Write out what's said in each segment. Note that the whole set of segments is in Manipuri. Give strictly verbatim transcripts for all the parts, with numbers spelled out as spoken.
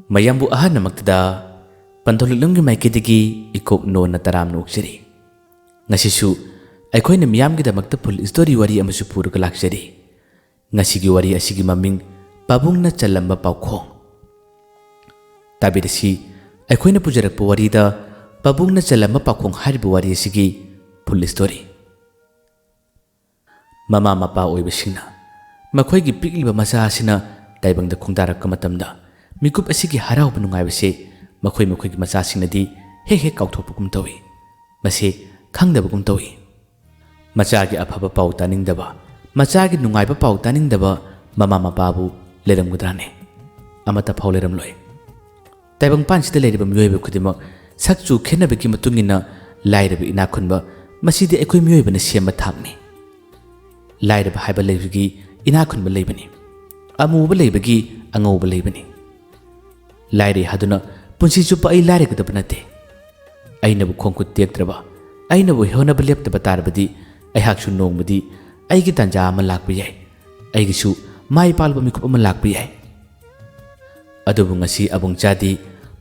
ꯃꯌꯥꯝꯕꯨ ꯑꯍꯥꯟꯕꯃꯛꯇꯗ ꯄꯟꯊꯧ ꯂꯤꯛꯂꯝꯒꯤ ꯃꯥꯏꯀꯩꯗꯒꯤ ꯏꯀꯣꯛ ꯅꯣꯟꯅ ꯇꯔꯥꯝꯅ ꯑꯣꯛꯆꯔꯤ꯫ ꯉꯁꯤꯁꯨ ꯑꯩꯈꯣꯏꯅ ꯃꯤꯌꯥꯝꯒꯤꯗꯃꯛꯇ ꯐꯨꯜ ꯁ꯭ꯇꯣꯔꯤ ꯋꯥꯔꯤ ꯑꯃꯁꯨ ꯄꯨꯔꯒ ꯂꯥꯛꯆꯔꯤ꯫ ꯉꯁꯤꯒꯤ ꯋꯥꯔꯤ ꯑꯁꯤꯒꯤ ꯃꯃꯤꯡ ꯄꯥꯕꯨꯡꯅ ꯆꯜꯂꯝꯕ ꯄꯥꯎꯈꯣꯡ꯫ ꯇꯥꯕꯤꯔꯁꯤ, ꯑꯩꯈꯣꯏꯅ ꯄꯨꯖꯔꯛꯄ ꯋꯥꯔꯤꯗ ꯄꯥꯕꯨꯡꯅ ꯆꯜꯂꯝꯕ ꯄꯥꯎꯈꯣꯡ ꯍꯥꯏꯔꯤꯕ ꯋꯥꯔꯤ ꯑꯁꯤꯒꯤ ꯐꯨꯜ ꯁ꯭ꯇꯣꯔꯤ꯫ ꯃꯃꯥ ꯃꯄꯥ ꯑꯣꯏꯕꯁꯤꯡꯅ ꯃꯈꯣꯏꯒꯤ ꯄꯤꯛꯂꯤꯕ ꯃꯆꯥ ꯑꯁꯤꯅ ꯇꯥꯏꯕꯪꯗ ꯈꯣꯡꯗꯥꯔꯛꯄ ꯃꯇꯝꯗ ꯃꯤꯀꯨꯞ ꯑꯁꯤꯒꯤ ꯍꯔꯥꯎꯕ ꯅꯨꯡꯉꯥꯏꯕꯁꯦ ꯃꯈꯣꯏ ꯃꯈꯣꯏꯒꯤ ꯃꯆꯥꯁꯤꯡꯅꯗꯤ ꯍꯦꯛ ꯍꯦꯛ ꯀꯥꯎꯊꯣꯛꯄꯒꯨꯝ ꯇꯧꯏ꯫ ꯃꯁꯤ ꯈꯪꯗꯕꯒꯨꯝ ꯇꯧꯏ꯫ ꯃꯆꯥꯒꯤ ꯑꯐꯕ ꯄꯥꯎ ꯇꯥꯅꯤꯡꯗꯕ, ꯃꯆꯥꯒꯤ ꯅꯨꯡꯉꯥꯏꯕ ꯄꯥꯎ ꯇꯥꯅꯤꯡꯗꯕ ꯃꯃꯥ ꯃꯄꯥꯕꯨ ꯂꯩꯔꯝꯒꯗ꯭ꯔꯥꯅꯦ? ꯑꯃꯠꯇ ꯐꯥꯎ ꯂꯩꯔꯝꯂꯣꯏ꯫ ꯇꯥꯏꯕꯪꯄꯥꯟꯁꯤꯗ ꯂꯩꯔꯤꯕ ꯃꯤꯑꯣꯏꯕ ꯈꯨꯗꯤꯡꯃꯛ ꯁꯛ ꯆꯨ ꯈꯦꯠꯅꯕꯒꯤ ꯃꯇꯨꯡ ꯏꯟꯅ ꯂꯥꯏꯔꯕ ꯏꯅꯥꯛ ꯈꯨꯟꯕ, ꯃꯁꯤꯗꯤ ꯑꯩꯈꯣꯏ ꯃꯤꯑꯣꯏꯕꯅ ꯁꯦꯝꯕ ꯊꯥꯛꯅꯤ꯫ ꯂꯥꯏꯔꯕ ꯍꯥꯏꯕ ꯂꯩꯕꯒꯤ ꯏꯅꯥꯛ ꯈꯨꯟꯕ ꯂꯩꯕꯅꯤ, ꯑꯃꯨꯕ ꯂꯩꯕꯒꯤ ꯑꯉꯧꯕ ꯂꯩꯕꯅꯤ꯫ ꯂꯥꯏꯔꯩ ꯍꯥꯏꯗꯨꯅ ꯄꯨꯟꯁꯤ ꯆꯨꯞꯄ ꯑꯩ ꯂꯥꯏꯔꯒꯗꯕ ꯅꯠꯇꯦ꯫ ꯑꯩꯅꯕꯨ ꯈꯣꯡꯈꯨꯠ ꯇꯦꯛꯇ꯭ꯔꯕ, ꯑꯩꯅꯕꯨ ꯍꯣꯠꯅꯕ ꯂꯦꯞꯇꯕ ꯇꯥꯔꯕꯗꯤ ꯑꯩꯍꯥꯛꯁꯨ ꯅꯣꯡꯃꯗꯤ ꯑꯩꯒꯤ ꯇꯥꯟꯖꯥ ꯑꯃ ꯂꯥꯛꯄ ꯌꯥꯏ, ꯑꯩꯒꯤꯁꯨ ꯃꯥꯏ ꯄꯥꯛꯂꯕ ꯃꯤꯀꯨꯞ ꯑꯃ ꯂꯥꯛꯄ ꯌꯥꯏ꯫ ꯑꯗꯨꯕꯨ ꯉꯁꯤ ꯑꯕꯨꯡꯆꯥꯗꯤ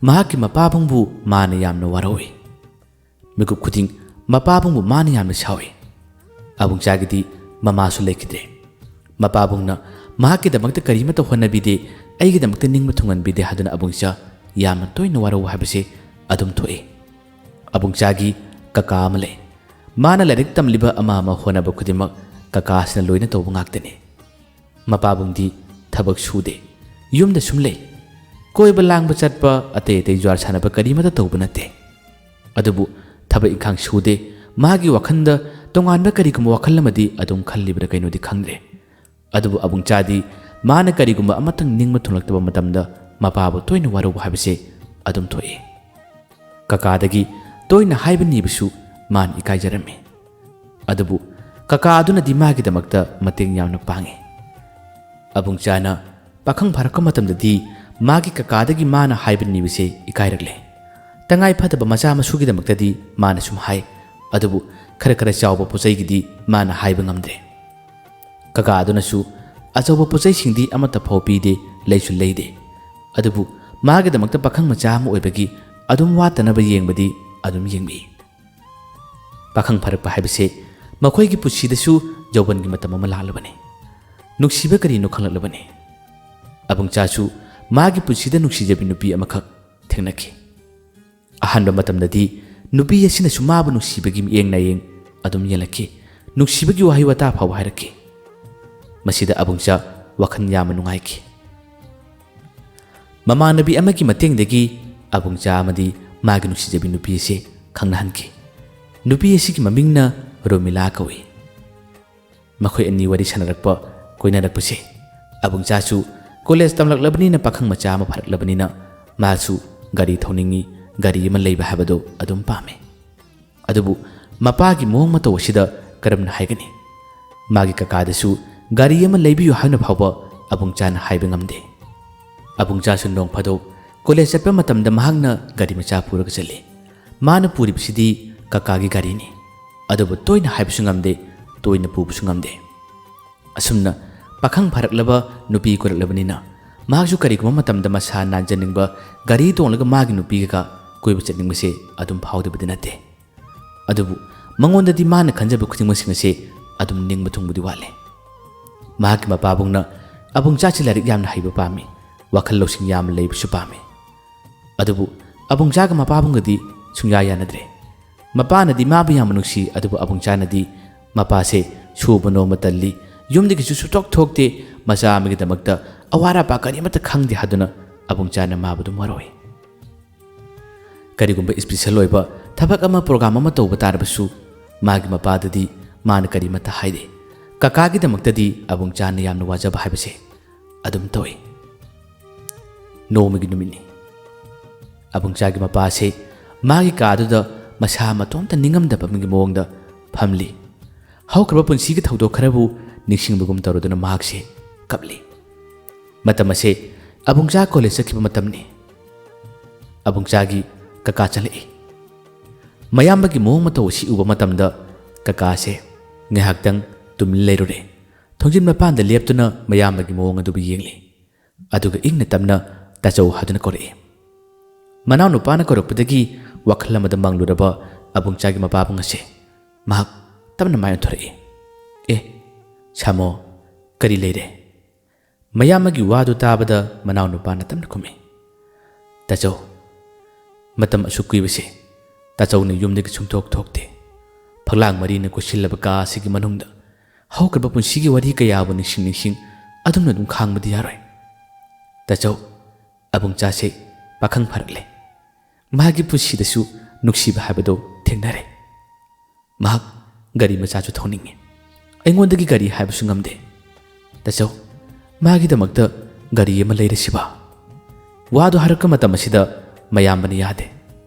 ꯃꯍꯥꯛꯀꯤ ꯃꯄꯥꯕꯨꯡꯕꯨ ꯃꯥꯅ ꯌꯥꯝꯅ ꯋꯥꯔꯧꯏ꯫ ꯃꯤꯀꯨꯞ ꯈꯨꯗꯤꯡ ꯃꯄꯥꯕꯨꯡꯕꯨ ꯃꯥꯅ ꯌꯥꯝꯅ ꯁꯥꯎꯏ꯫ ꯑꯕꯨꯡꯆꯥꯒꯤꯗꯤ ꯃꯃꯥꯁꯨ ꯂꯩꯈꯤꯗ꯭ꯔꯦ꯫ ꯃꯄꯥꯕꯨꯡꯅ ꯃꯍꯥꯛꯀꯤꯗꯃꯛꯇ ꯀꯔꯤꯃꯠꯇ ꯍꯣꯠꯅꯕꯤꯗꯦ, ꯑꯩꯒꯤꯗꯃꯛꯇ ꯅꯤꯡꯕ ꯊꯨꯡꯍꯟꯕꯤꯗꯦ ꯍꯥꯏꯗꯨꯅ ꯑꯕꯨꯡꯆꯥ ꯌꯥꯝꯅ ꯇꯣꯏꯅ ꯋꯥꯔꯧꯕ ꯍꯥꯏꯕꯁꯤ ꯑꯗꯨꯝ ꯊꯣꯛꯏ꯫ ꯑꯕꯨꯡꯆꯥꯒꯤ ꯀꯀꯥ ꯑꯃ ꯂꯩ꯫ ꯃꯥꯅ ꯂꯥꯏꯔꯤꯛ ꯇꯝꯂꯤꯕ ꯑꯃ ꯑꯃ ꯍꯣꯠꯅꯕ ꯈꯨꯗꯤꯡꯃꯛ ꯀꯀꯥꯁꯤꯅ ꯂꯣꯏꯅ ꯇꯧꯕ ꯉꯥꯛꯇꯅꯤ꯫ ꯃꯄꯥꯕꯨꯡꯗꯤ ꯊꯕꯛ ꯁꯨꯗꯦ, ꯌꯨꯝꯗ ꯁꯨꯝ ꯂꯩ꯫ ꯀꯣꯏꯕ ꯂꯥꯡꯕ ꯆꯠꯄ, ꯑꯇꯩ ꯑꯇꯩ ꯖꯨꯋꯥꯔ ꯁꯥꯟꯅꯕ ꯀꯔꯤꯃꯠꯇ ꯇꯧꯕ ꯅꯠꯇꯦ꯫ ꯑꯗꯨꯕꯨ ꯊꯕꯛ ꯏꯪꯈꯥꯡ ꯁꯨꯗꯦ꯫ ꯃꯥꯒꯤ ꯋꯥꯈꯜꯗ ꯇꯣꯉꯥꯟꯕ ꯀꯔꯤꯒꯨꯝꯕ ꯋꯥꯈꯜ ꯑꯃꯗꯤ ꯑꯗꯨꯝ ꯈꯜꯂꯤꯕ꯭ꯔꯥ ꯀꯩꯅꯣꯗꯤ ꯈꯪꯗ꯭ꯔꯦ꯫ ꯑꯗꯨꯕꯨ ꯑꯕꯨꯡꯆꯥꯗꯤ ꯃꯥꯅ ꯀꯔꯤꯒꯨꯝꯕ ꯑꯃꯇꯪ ꯅꯤꯡꯕ ꯊꯨꯡꯂꯛꯇꯕ ꯃꯇꯝꯗ ꯃꯄꯥꯕꯨ ꯇꯣꯏꯅ ꯋꯥꯔꯧꯕ ꯍꯥꯏꯕꯁꯦ ꯑꯗꯨꯝ ꯊꯣꯛꯏ꯫ ꯀꯀꯥꯗꯒꯤ ꯇꯣꯏꯅ ꯍꯥꯏꯕ ꯅꯤꯕꯁꯨ ꯃꯥꯅ ꯏꯀꯥꯏꯖꯔꯝꯃꯤ꯫ ꯑꯗꯨꯕꯨ ꯀꯀꯥ ꯑꯗꯨꯅꯗꯤ ꯃꯥꯒꯤꯗꯃꯛꯇ ꯃꯇꯦꯡ ꯌꯥꯝꯅ ꯄꯥꯡꯉꯤ꯫ ꯑꯕꯨꯡꯆꯥꯅ ꯄꯥꯈꯪ ꯐꯥꯔꯛꯄ ꯃꯇꯝꯗꯗꯤ ꯃꯥꯒꯤ ꯀꯀꯥꯗꯒꯤ ꯃꯥꯅ ꯍꯥꯏꯕ ꯅꯤꯕꯁꯦ ꯏꯀꯥꯏꯔꯛꯂꯦ꯫ ꯇꯉꯥꯏ ꯐꯗꯕ ꯃꯆꯥ ꯃꯁꯨꯒꯤꯗꯃꯛꯇꯗꯤ ꯃꯥꯅ ꯁꯨꯝ ꯍꯥꯏ, ꯑꯗꯨꯕꯨ ꯈꯔ ꯈꯔ ꯆꯥꯎꯕ ꯄꯣꯠꯆꯩꯒꯤꯗꯤ ꯃꯥꯅ ꯍꯥꯏꯕ ꯉꯝꯗ꯭ꯔꯦ꯫ ꯀꯀꯥ ꯑꯗꯨꯅꯁꯨ ꯑꯆꯧꯕ ꯄꯣꯠꯆꯩꯁꯤꯡꯗꯤ ꯑꯃꯠꯇ ꯐꯥꯎ ꯄꯤꯗꯦ, ꯂꯩꯁꯨ ꯂꯩꯗꯦ꯫ ꯑꯗꯨꯕꯨ ꯃꯥꯒꯤꯗꯃꯛꯇ ꯄꯥꯈꯪ ꯃꯆꯥ ꯑꯃ ꯑꯣꯏꯕꯒꯤ ꯑꯗꯨꯝ ꯋꯥꯠꯇꯅꯕ ꯌꯦꯡꯕꯗꯤ ꯑꯗꯨꯝ ꯌꯦꯡꯕꯤ꯫ ꯄꯥꯈꯪ ꯐꯥꯔꯛꯄ ꯍꯥꯏꯕꯁꯦ ꯃꯈꯣꯏꯒꯤ ꯄꯨꯟꯁꯤꯗꯁꯨ ꯌꯧꯕꯟꯒꯤ ꯃꯇꯝ ꯑꯃ ꯂꯥꯛꯂꯕꯅꯤ꯫ ꯅꯨꯡꯁꯤꯕ ꯀꯔꯤꯅꯣ ꯈꯪꯂꯛꯂꯕꯅꯤ꯫ ꯑꯕꯨꯡꯆꯥꯁꯨ ꯃꯥꯒꯤ ꯄꯨꯟꯁꯤꯗ ꯅꯨꯡꯁꯤꯖꯕꯤ ꯅꯨꯄꯤ ꯑꯃꯈꯛ ꯊꯦꯡꯅꯈꯤ꯫ ꯑꯍꯥꯟꯕ ꯃꯇꯝꯗꯗꯤ ꯅꯨꯄꯤ ꯑꯁꯤꯅꯁꯨ ꯃꯥꯕꯨ ꯅꯨꯡꯁꯤꯕꯒꯤ ꯃꯤꯠꯌꯦꯡ ꯅꯥꯌꯦꯡ ꯑꯗꯨꯝ ꯌꯦꯡꯂꯛꯈꯤ꯫ ꯅꯨꯡꯁꯤꯕꯒꯤ ꯋꯥꯍꯩ ꯋꯥꯇꯥ ꯐꯥꯎꯕ ꯍꯥꯏꯔꯛꯈꯤ꯫ ꯃꯁꯤꯗ ꯑꯕꯨꯡꯆꯥ ꯋꯥꯈꯜ ꯌꯥꯝꯅ ꯅꯨꯡꯉꯥꯏꯈꯤ꯫ ꯃꯃꯥꯟꯅꯕꯤ ꯑꯃꯒꯤ ꯃꯇꯦꯡꯗꯒꯤ ꯑꯕꯨꯡꯆꯥ ꯑꯃꯗꯤ ꯃꯥꯒꯤ ꯅꯨꯡꯁꯤꯖꯕꯤ ꯅꯨꯄꯤ ꯑꯁꯤ ꯈꯪꯅꯍꯟꯈꯤ꯫ ꯅꯨꯄꯤ ꯑꯁꯤꯒꯤ ꯃꯃꯤꯡꯅ ꯔꯣꯃꯤꯂꯥ ꯀꯧꯏ꯫ ꯃꯈꯣꯏ ꯑꯅꯤ ꯋꯥꯔꯤ ꯁꯥꯟꯅꯔꯛꯄ, ꯀꯣꯏꯅꯔꯛꯄꯁꯦ, ꯑꯕꯨꯡꯆꯥꯁꯨ ꯀꯣꯂꯦꯖ ꯇꯝꯂꯛꯂꯕꯅꯤꯅ, ꯄꯥꯈꯪ ꯃꯆꯥ ꯑꯃ ꯐꯥꯔꯛꯂꯕꯅꯤꯅ, ꯃꯥꯁꯨ ꯒꯥꯔꯤ ꯊꯧꯅꯤꯡꯏ, ꯒꯥꯔꯤ ꯑꯃ ꯂꯩꯕ ꯍꯥꯏꯕꯗꯨ ꯑꯗꯨꯝ ꯄꯥꯝꯃꯤ꯫ ꯑꯗꯨꯕꯨ ꯃꯄꯥꯒꯤ ꯃꯑꯣꯡ ꯃꯇꯧ ꯑꯁꯤꯗ ꯀꯔꯝꯅ ꯍꯥꯏꯒꯅꯤ? ꯃꯥꯒꯤ ꯀꯀꯥꯗꯁꯨ ꯒꯥꯔꯤ ꯑꯃ ꯂꯩꯕꯤꯌꯨ ꯍꯥꯏꯅ ꯐꯥꯎꯕ ꯑꯕꯨꯡꯆꯥꯅ ꯍꯥꯏꯕ ꯉꯝꯗꯦ꯫ ꯑꯕꯨꯡꯆꯥꯁꯨ ꯅꯣꯡ ꯐꯥꯗꯣꯛ ꯀꯣꯂꯦꯖ ꯆꯠꯄ ꯃꯇꯝꯗ ꯃꯍꯥꯛꯅ ꯒꯥꯔꯤ ꯃꯆꯥ ꯄꯨꯔꯒ ꯆꯠꯂꯤ꯫ ꯃꯥꯅ ꯄꯨꯔꯤꯕꯁꯤꯗꯤ ꯀꯀꯥꯒꯤ ꯒꯥꯔꯤꯅꯤ꯫ ꯑꯗꯨꯕꯨ ꯇꯣꯏꯅ ꯍꯥꯏꯕꯁꯨ ꯉꯝꯗꯦ, ꯇꯣꯏꯅ ꯄꯨꯕꯁꯨ ꯉꯝꯗꯦ꯫ ꯑꯁꯨꯝꯅ ꯄꯥꯈꯪ ꯐꯥꯔꯛꯂꯕ, ꯅꯨꯄꯤ ꯀꯣꯏꯔꯛꯂꯕꯅꯤꯅ, ꯃꯍꯥꯛꯁꯨ ꯀꯔꯤꯒꯨꯝꯕ ꯃꯇꯝꯗ ꯃꯁꯥ ꯅꯥꯟꯖꯅꯤꯡꯕ, ꯒꯥꯔꯤ ꯇꯣꯡꯂꯒ ꯃꯥꯒꯤ ꯅꯨꯄꯤꯒ ꯀꯣꯏꯕ ꯆꯠꯅꯤꯡꯕꯁꯦ ꯑꯗꯨꯝ ꯐꯥꯎꯗꯕꯗꯤ ꯅꯠꯇꯦ꯫ ꯑꯗꯨꯕꯨ ꯃꯉꯣꯟꯗꯗꯤ ꯃꯥꯅ ꯈꯟꯖꯕ ꯈꯨꯗꯤꯡꯃꯛꯁꯤꯡ ꯑꯁꯦ ꯑꯗꯨꯝ ꯅꯤꯡꯕ ꯊꯨꯡꯕꯗꯤ ꯋꯥꯠꯂꯦ꯫ ꯃꯍꯥꯛꯀꯤ ꯃꯄꯥꯕꯨꯡꯅ ꯑꯕꯨꯡꯆꯥꯁꯤ ꯂꯥꯏꯔꯤꯛ ꯌꯥꯝꯅ ꯍꯩꯕ ꯄꯥꯝꯃꯤ, ꯋꯥꯈꯜ ꯂꯧꯁꯤꯡ ꯌꯥꯝꯅ ꯂꯩꯕꯁꯨ ꯄꯥꯝꯃꯤ꯫ ꯑꯗꯨꯕꯨ ꯑꯕꯨꯡꯆꯥꯒ ꯃꯄꯥꯕꯨꯡꯒꯗꯤ ꯁꯨꯡꯌꯥ ꯌꯥꯅꯗ꯭ꯔꯦ꯫ ꯃꯄꯥꯅꯗꯤ ꯃꯥꯕꯨ ꯌꯥꯝꯅ ꯅꯨꯡꯁꯤ, ꯑꯗꯨꯕꯨ ꯑꯕꯨꯡꯆꯥꯅꯗꯤ ꯃꯄꯥꯁꯦ ꯁꯨꯕ ꯅꯣꯝꯕ ꯇꯜꯂꯤ, ꯌꯨꯝꯗꯒꯤꯁꯨ ꯁꯨꯊꯣꯛ ꯊꯣꯛꯇꯦ, ꯃꯆꯥ ꯑꯃꯒꯤꯗꯃꯛꯇ ꯑꯋꯥꯠ ꯑꯄꯥ ꯀꯔꯤꯃꯠꯇ ꯈꯪꯗꯦ ꯍꯥꯏꯗꯨꯅ ꯑꯕꯨꯡꯆꯥꯅ ꯃꯥꯕꯨ ꯑꯗꯨꯝ ꯋꯥꯔꯧꯏ꯫ ꯀꯔꯤꯒꯨꯝꯕ ꯏꯁꯄꯤꯁꯦꯜ ꯑꯣꯏꯕ ꯊꯕꯛ ꯑꯃ, ꯄ꯭ꯔꯣꯒ꯭ꯔꯥꯝ ꯑꯃ ꯇꯧꯕ ꯇꯥꯔꯕꯁꯨ ꯃꯥꯒꯤ ꯃꯄꯥꯗꯗꯤ ꯃꯥꯅ ꯀꯔꯤꯃꯠꯇ ꯍꯥꯏꯗꯦ꯫ ꯀꯀꯥꯒꯤꯗꯃꯛꯇꯗꯤ ꯑꯕꯨꯡꯆꯥꯅ ꯌꯥꯝꯅ ꯋꯥꯖꯕ ꯍꯥꯏꯕꯁꯦ ꯑꯗꯨꯝ ꯇꯧꯏ꯫ ꯅꯣꯡꯃꯒꯤ ꯅꯨꯃꯤꯠꯅꯤ꯫ ꯑꯕꯨꯡꯆꯥꯒꯤ ꯃꯄꯥꯁꯦ ꯃꯥꯒꯤ ꯀꯥꯗꯨꯗ ꯃꯁꯥ ꯃꯇꯣꯝꯇ ꯅꯤꯡꯉꯝꯗꯕ ꯑꯃꯒꯤ ꯃꯑꯣꯡꯗ ꯐꯝꯂꯤ꯫ ꯍꯧꯈ꯭ꯔꯕ ꯄꯨꯟꯁꯤꯒꯤ ꯊꯧꯗꯣꯛ ꯈꯔꯕꯨ ꯅꯤꯡꯁꯤꯡꯕꯒꯨꯝ ꯇꯧꯔꯗꯨꯅ ꯃꯍꯥꯛꯁꯦ ꯀꯞꯂꯤ꯫ ꯃꯇꯝ ꯑꯁꯦ ꯑꯕꯨꯡꯆꯥ ꯀꯣꯂꯦꯖ ꯆꯠꯈꯤꯕ ꯃꯇꯝꯅꯤ꯫ ꯑꯕꯨꯡꯆꯥꯒꯤ ꯀꯀꯥ ꯆꯪꯂꯛꯏ꯫ ꯃꯌꯥꯝꯕꯒꯤ ꯃꯑꯣꯡ ꯃꯇꯧ ꯑꯁꯤ ꯎꯕ ꯃꯇꯝꯗ ꯀꯀꯥꯁꯦ ꯉꯥꯏꯍꯥꯛꯇꯪ ꯇꯨꯃꯤꯟ ꯂꯩꯔꯨꯔꯦ꯫ ꯊꯣꯡꯖꯤꯟ ꯃꯄꯥꯟꯗ ꯂꯦꯞꯇꯨꯅ ꯃꯌꯥꯝꯕꯒꯤ ꯃꯑꯣꯡ ꯑꯗꯨꯕꯨ ꯌꯦꯡꯂꯤ꯫ ꯑꯗꯨꯒ ꯏꯪꯅ ꯇꯞꯅ ꯇꯥꯆꯧ ꯍꯥꯏꯗꯨꯅ ꯀꯧꯔꯛꯏ꯫ ꯃꯅꯥꯎꯅꯨꯄꯥꯅ ꯀꯧꯔꯛꯄꯗꯒꯤ ꯋꯥꯈꯜ ꯑꯃꯗ ꯃꯪꯂꯨꯔꯕ ꯑꯕꯨꯡꯆꯥꯒꯤ ꯃꯄꯥꯕꯨꯡ ꯑꯁꯦ ꯃꯍꯥꯛ ꯇꯞꯅ ꯃꯥꯏ ꯑꯣꯟꯊꯣꯔꯛꯏ꯫ "ꯑꯦ, ꯁꯥꯃꯣ, ꯀꯔꯤ ꯂꯩꯔꯦ?" ꯃꯌꯥꯝꯕꯒꯤ ꯋꯥꯗꯨ ꯇꯥꯕꯗ ꯃꯅꯥꯎꯅꯨꯄꯥꯅ ꯇꯞꯅ ꯈꯨꯝꯃꯤ, "ꯇꯥꯆꯧ, ꯃꯇꯝ ꯑꯁꯨꯛ ꯀꯨꯏꯕꯁꯦ ꯇꯥꯆꯧꯅ ꯌꯨꯝꯗꯒꯤ ꯁꯨꯡꯊꯣꯛ ꯊꯣꯛꯇꯦ꯫ ꯐꯛꯂꯥꯡ ꯃꯔꯤꯅ ꯀꯣꯏꯁꯤꯜꯂꯕ ꯀꯥ ꯑꯁꯤꯒꯤ ꯃꯅꯨꯡꯗ ꯍꯧꯈ꯭ꯔꯕ ꯄꯨꯟꯁꯤꯒꯤ ꯋꯥꯔꯤ ꯀꯌꯥꯕꯨ ꯅꯤꯡꯁꯤꯡ ꯅꯤꯡꯁꯤꯡ ꯑꯗꯨꯝꯅ ꯑꯗꯨꯝ ꯈꯥꯡꯕꯗꯤ ꯌꯥꯔꯣꯏ꯫ ꯇꯥꯆꯧ, ꯑꯕꯨꯡꯆꯥꯁꯦ ꯄꯥꯈꯪ ꯐꯥꯔꯛꯂꯦ꯫ ꯃꯍꯥꯛꯀꯤ ꯄꯨꯟꯁꯤꯗꯁꯨ ꯅꯨꯡꯁꯤꯕ ꯍꯥꯏꯕꯗꯨ ꯊꯦꯡꯅꯔꯦ꯫ ꯃꯍꯥꯛ ꯒꯥꯔꯤ ꯃꯆꯥꯁꯨ ꯊꯧꯅꯤꯡꯉꯤ꯫ ꯑꯩꯉꯣꯟꯗꯒꯤ ꯒꯥꯔꯤ ꯍꯥꯏꯕꯁꯨ ꯉꯝꯗꯦ꯫ ꯇꯥꯆꯧ, ꯃꯥꯒꯤꯗꯃꯛꯇ ꯒꯥꯔꯤ ꯑꯃ ꯂꯩꯔꯁꯤꯕ?" ꯋꯥꯗꯨ ꯍꯥꯏꯔꯛꯄ ꯃꯇꯝ ꯑꯁꯤꯗ ꯃꯌꯥꯝꯕꯅ ꯌꯥꯗꯦ꯫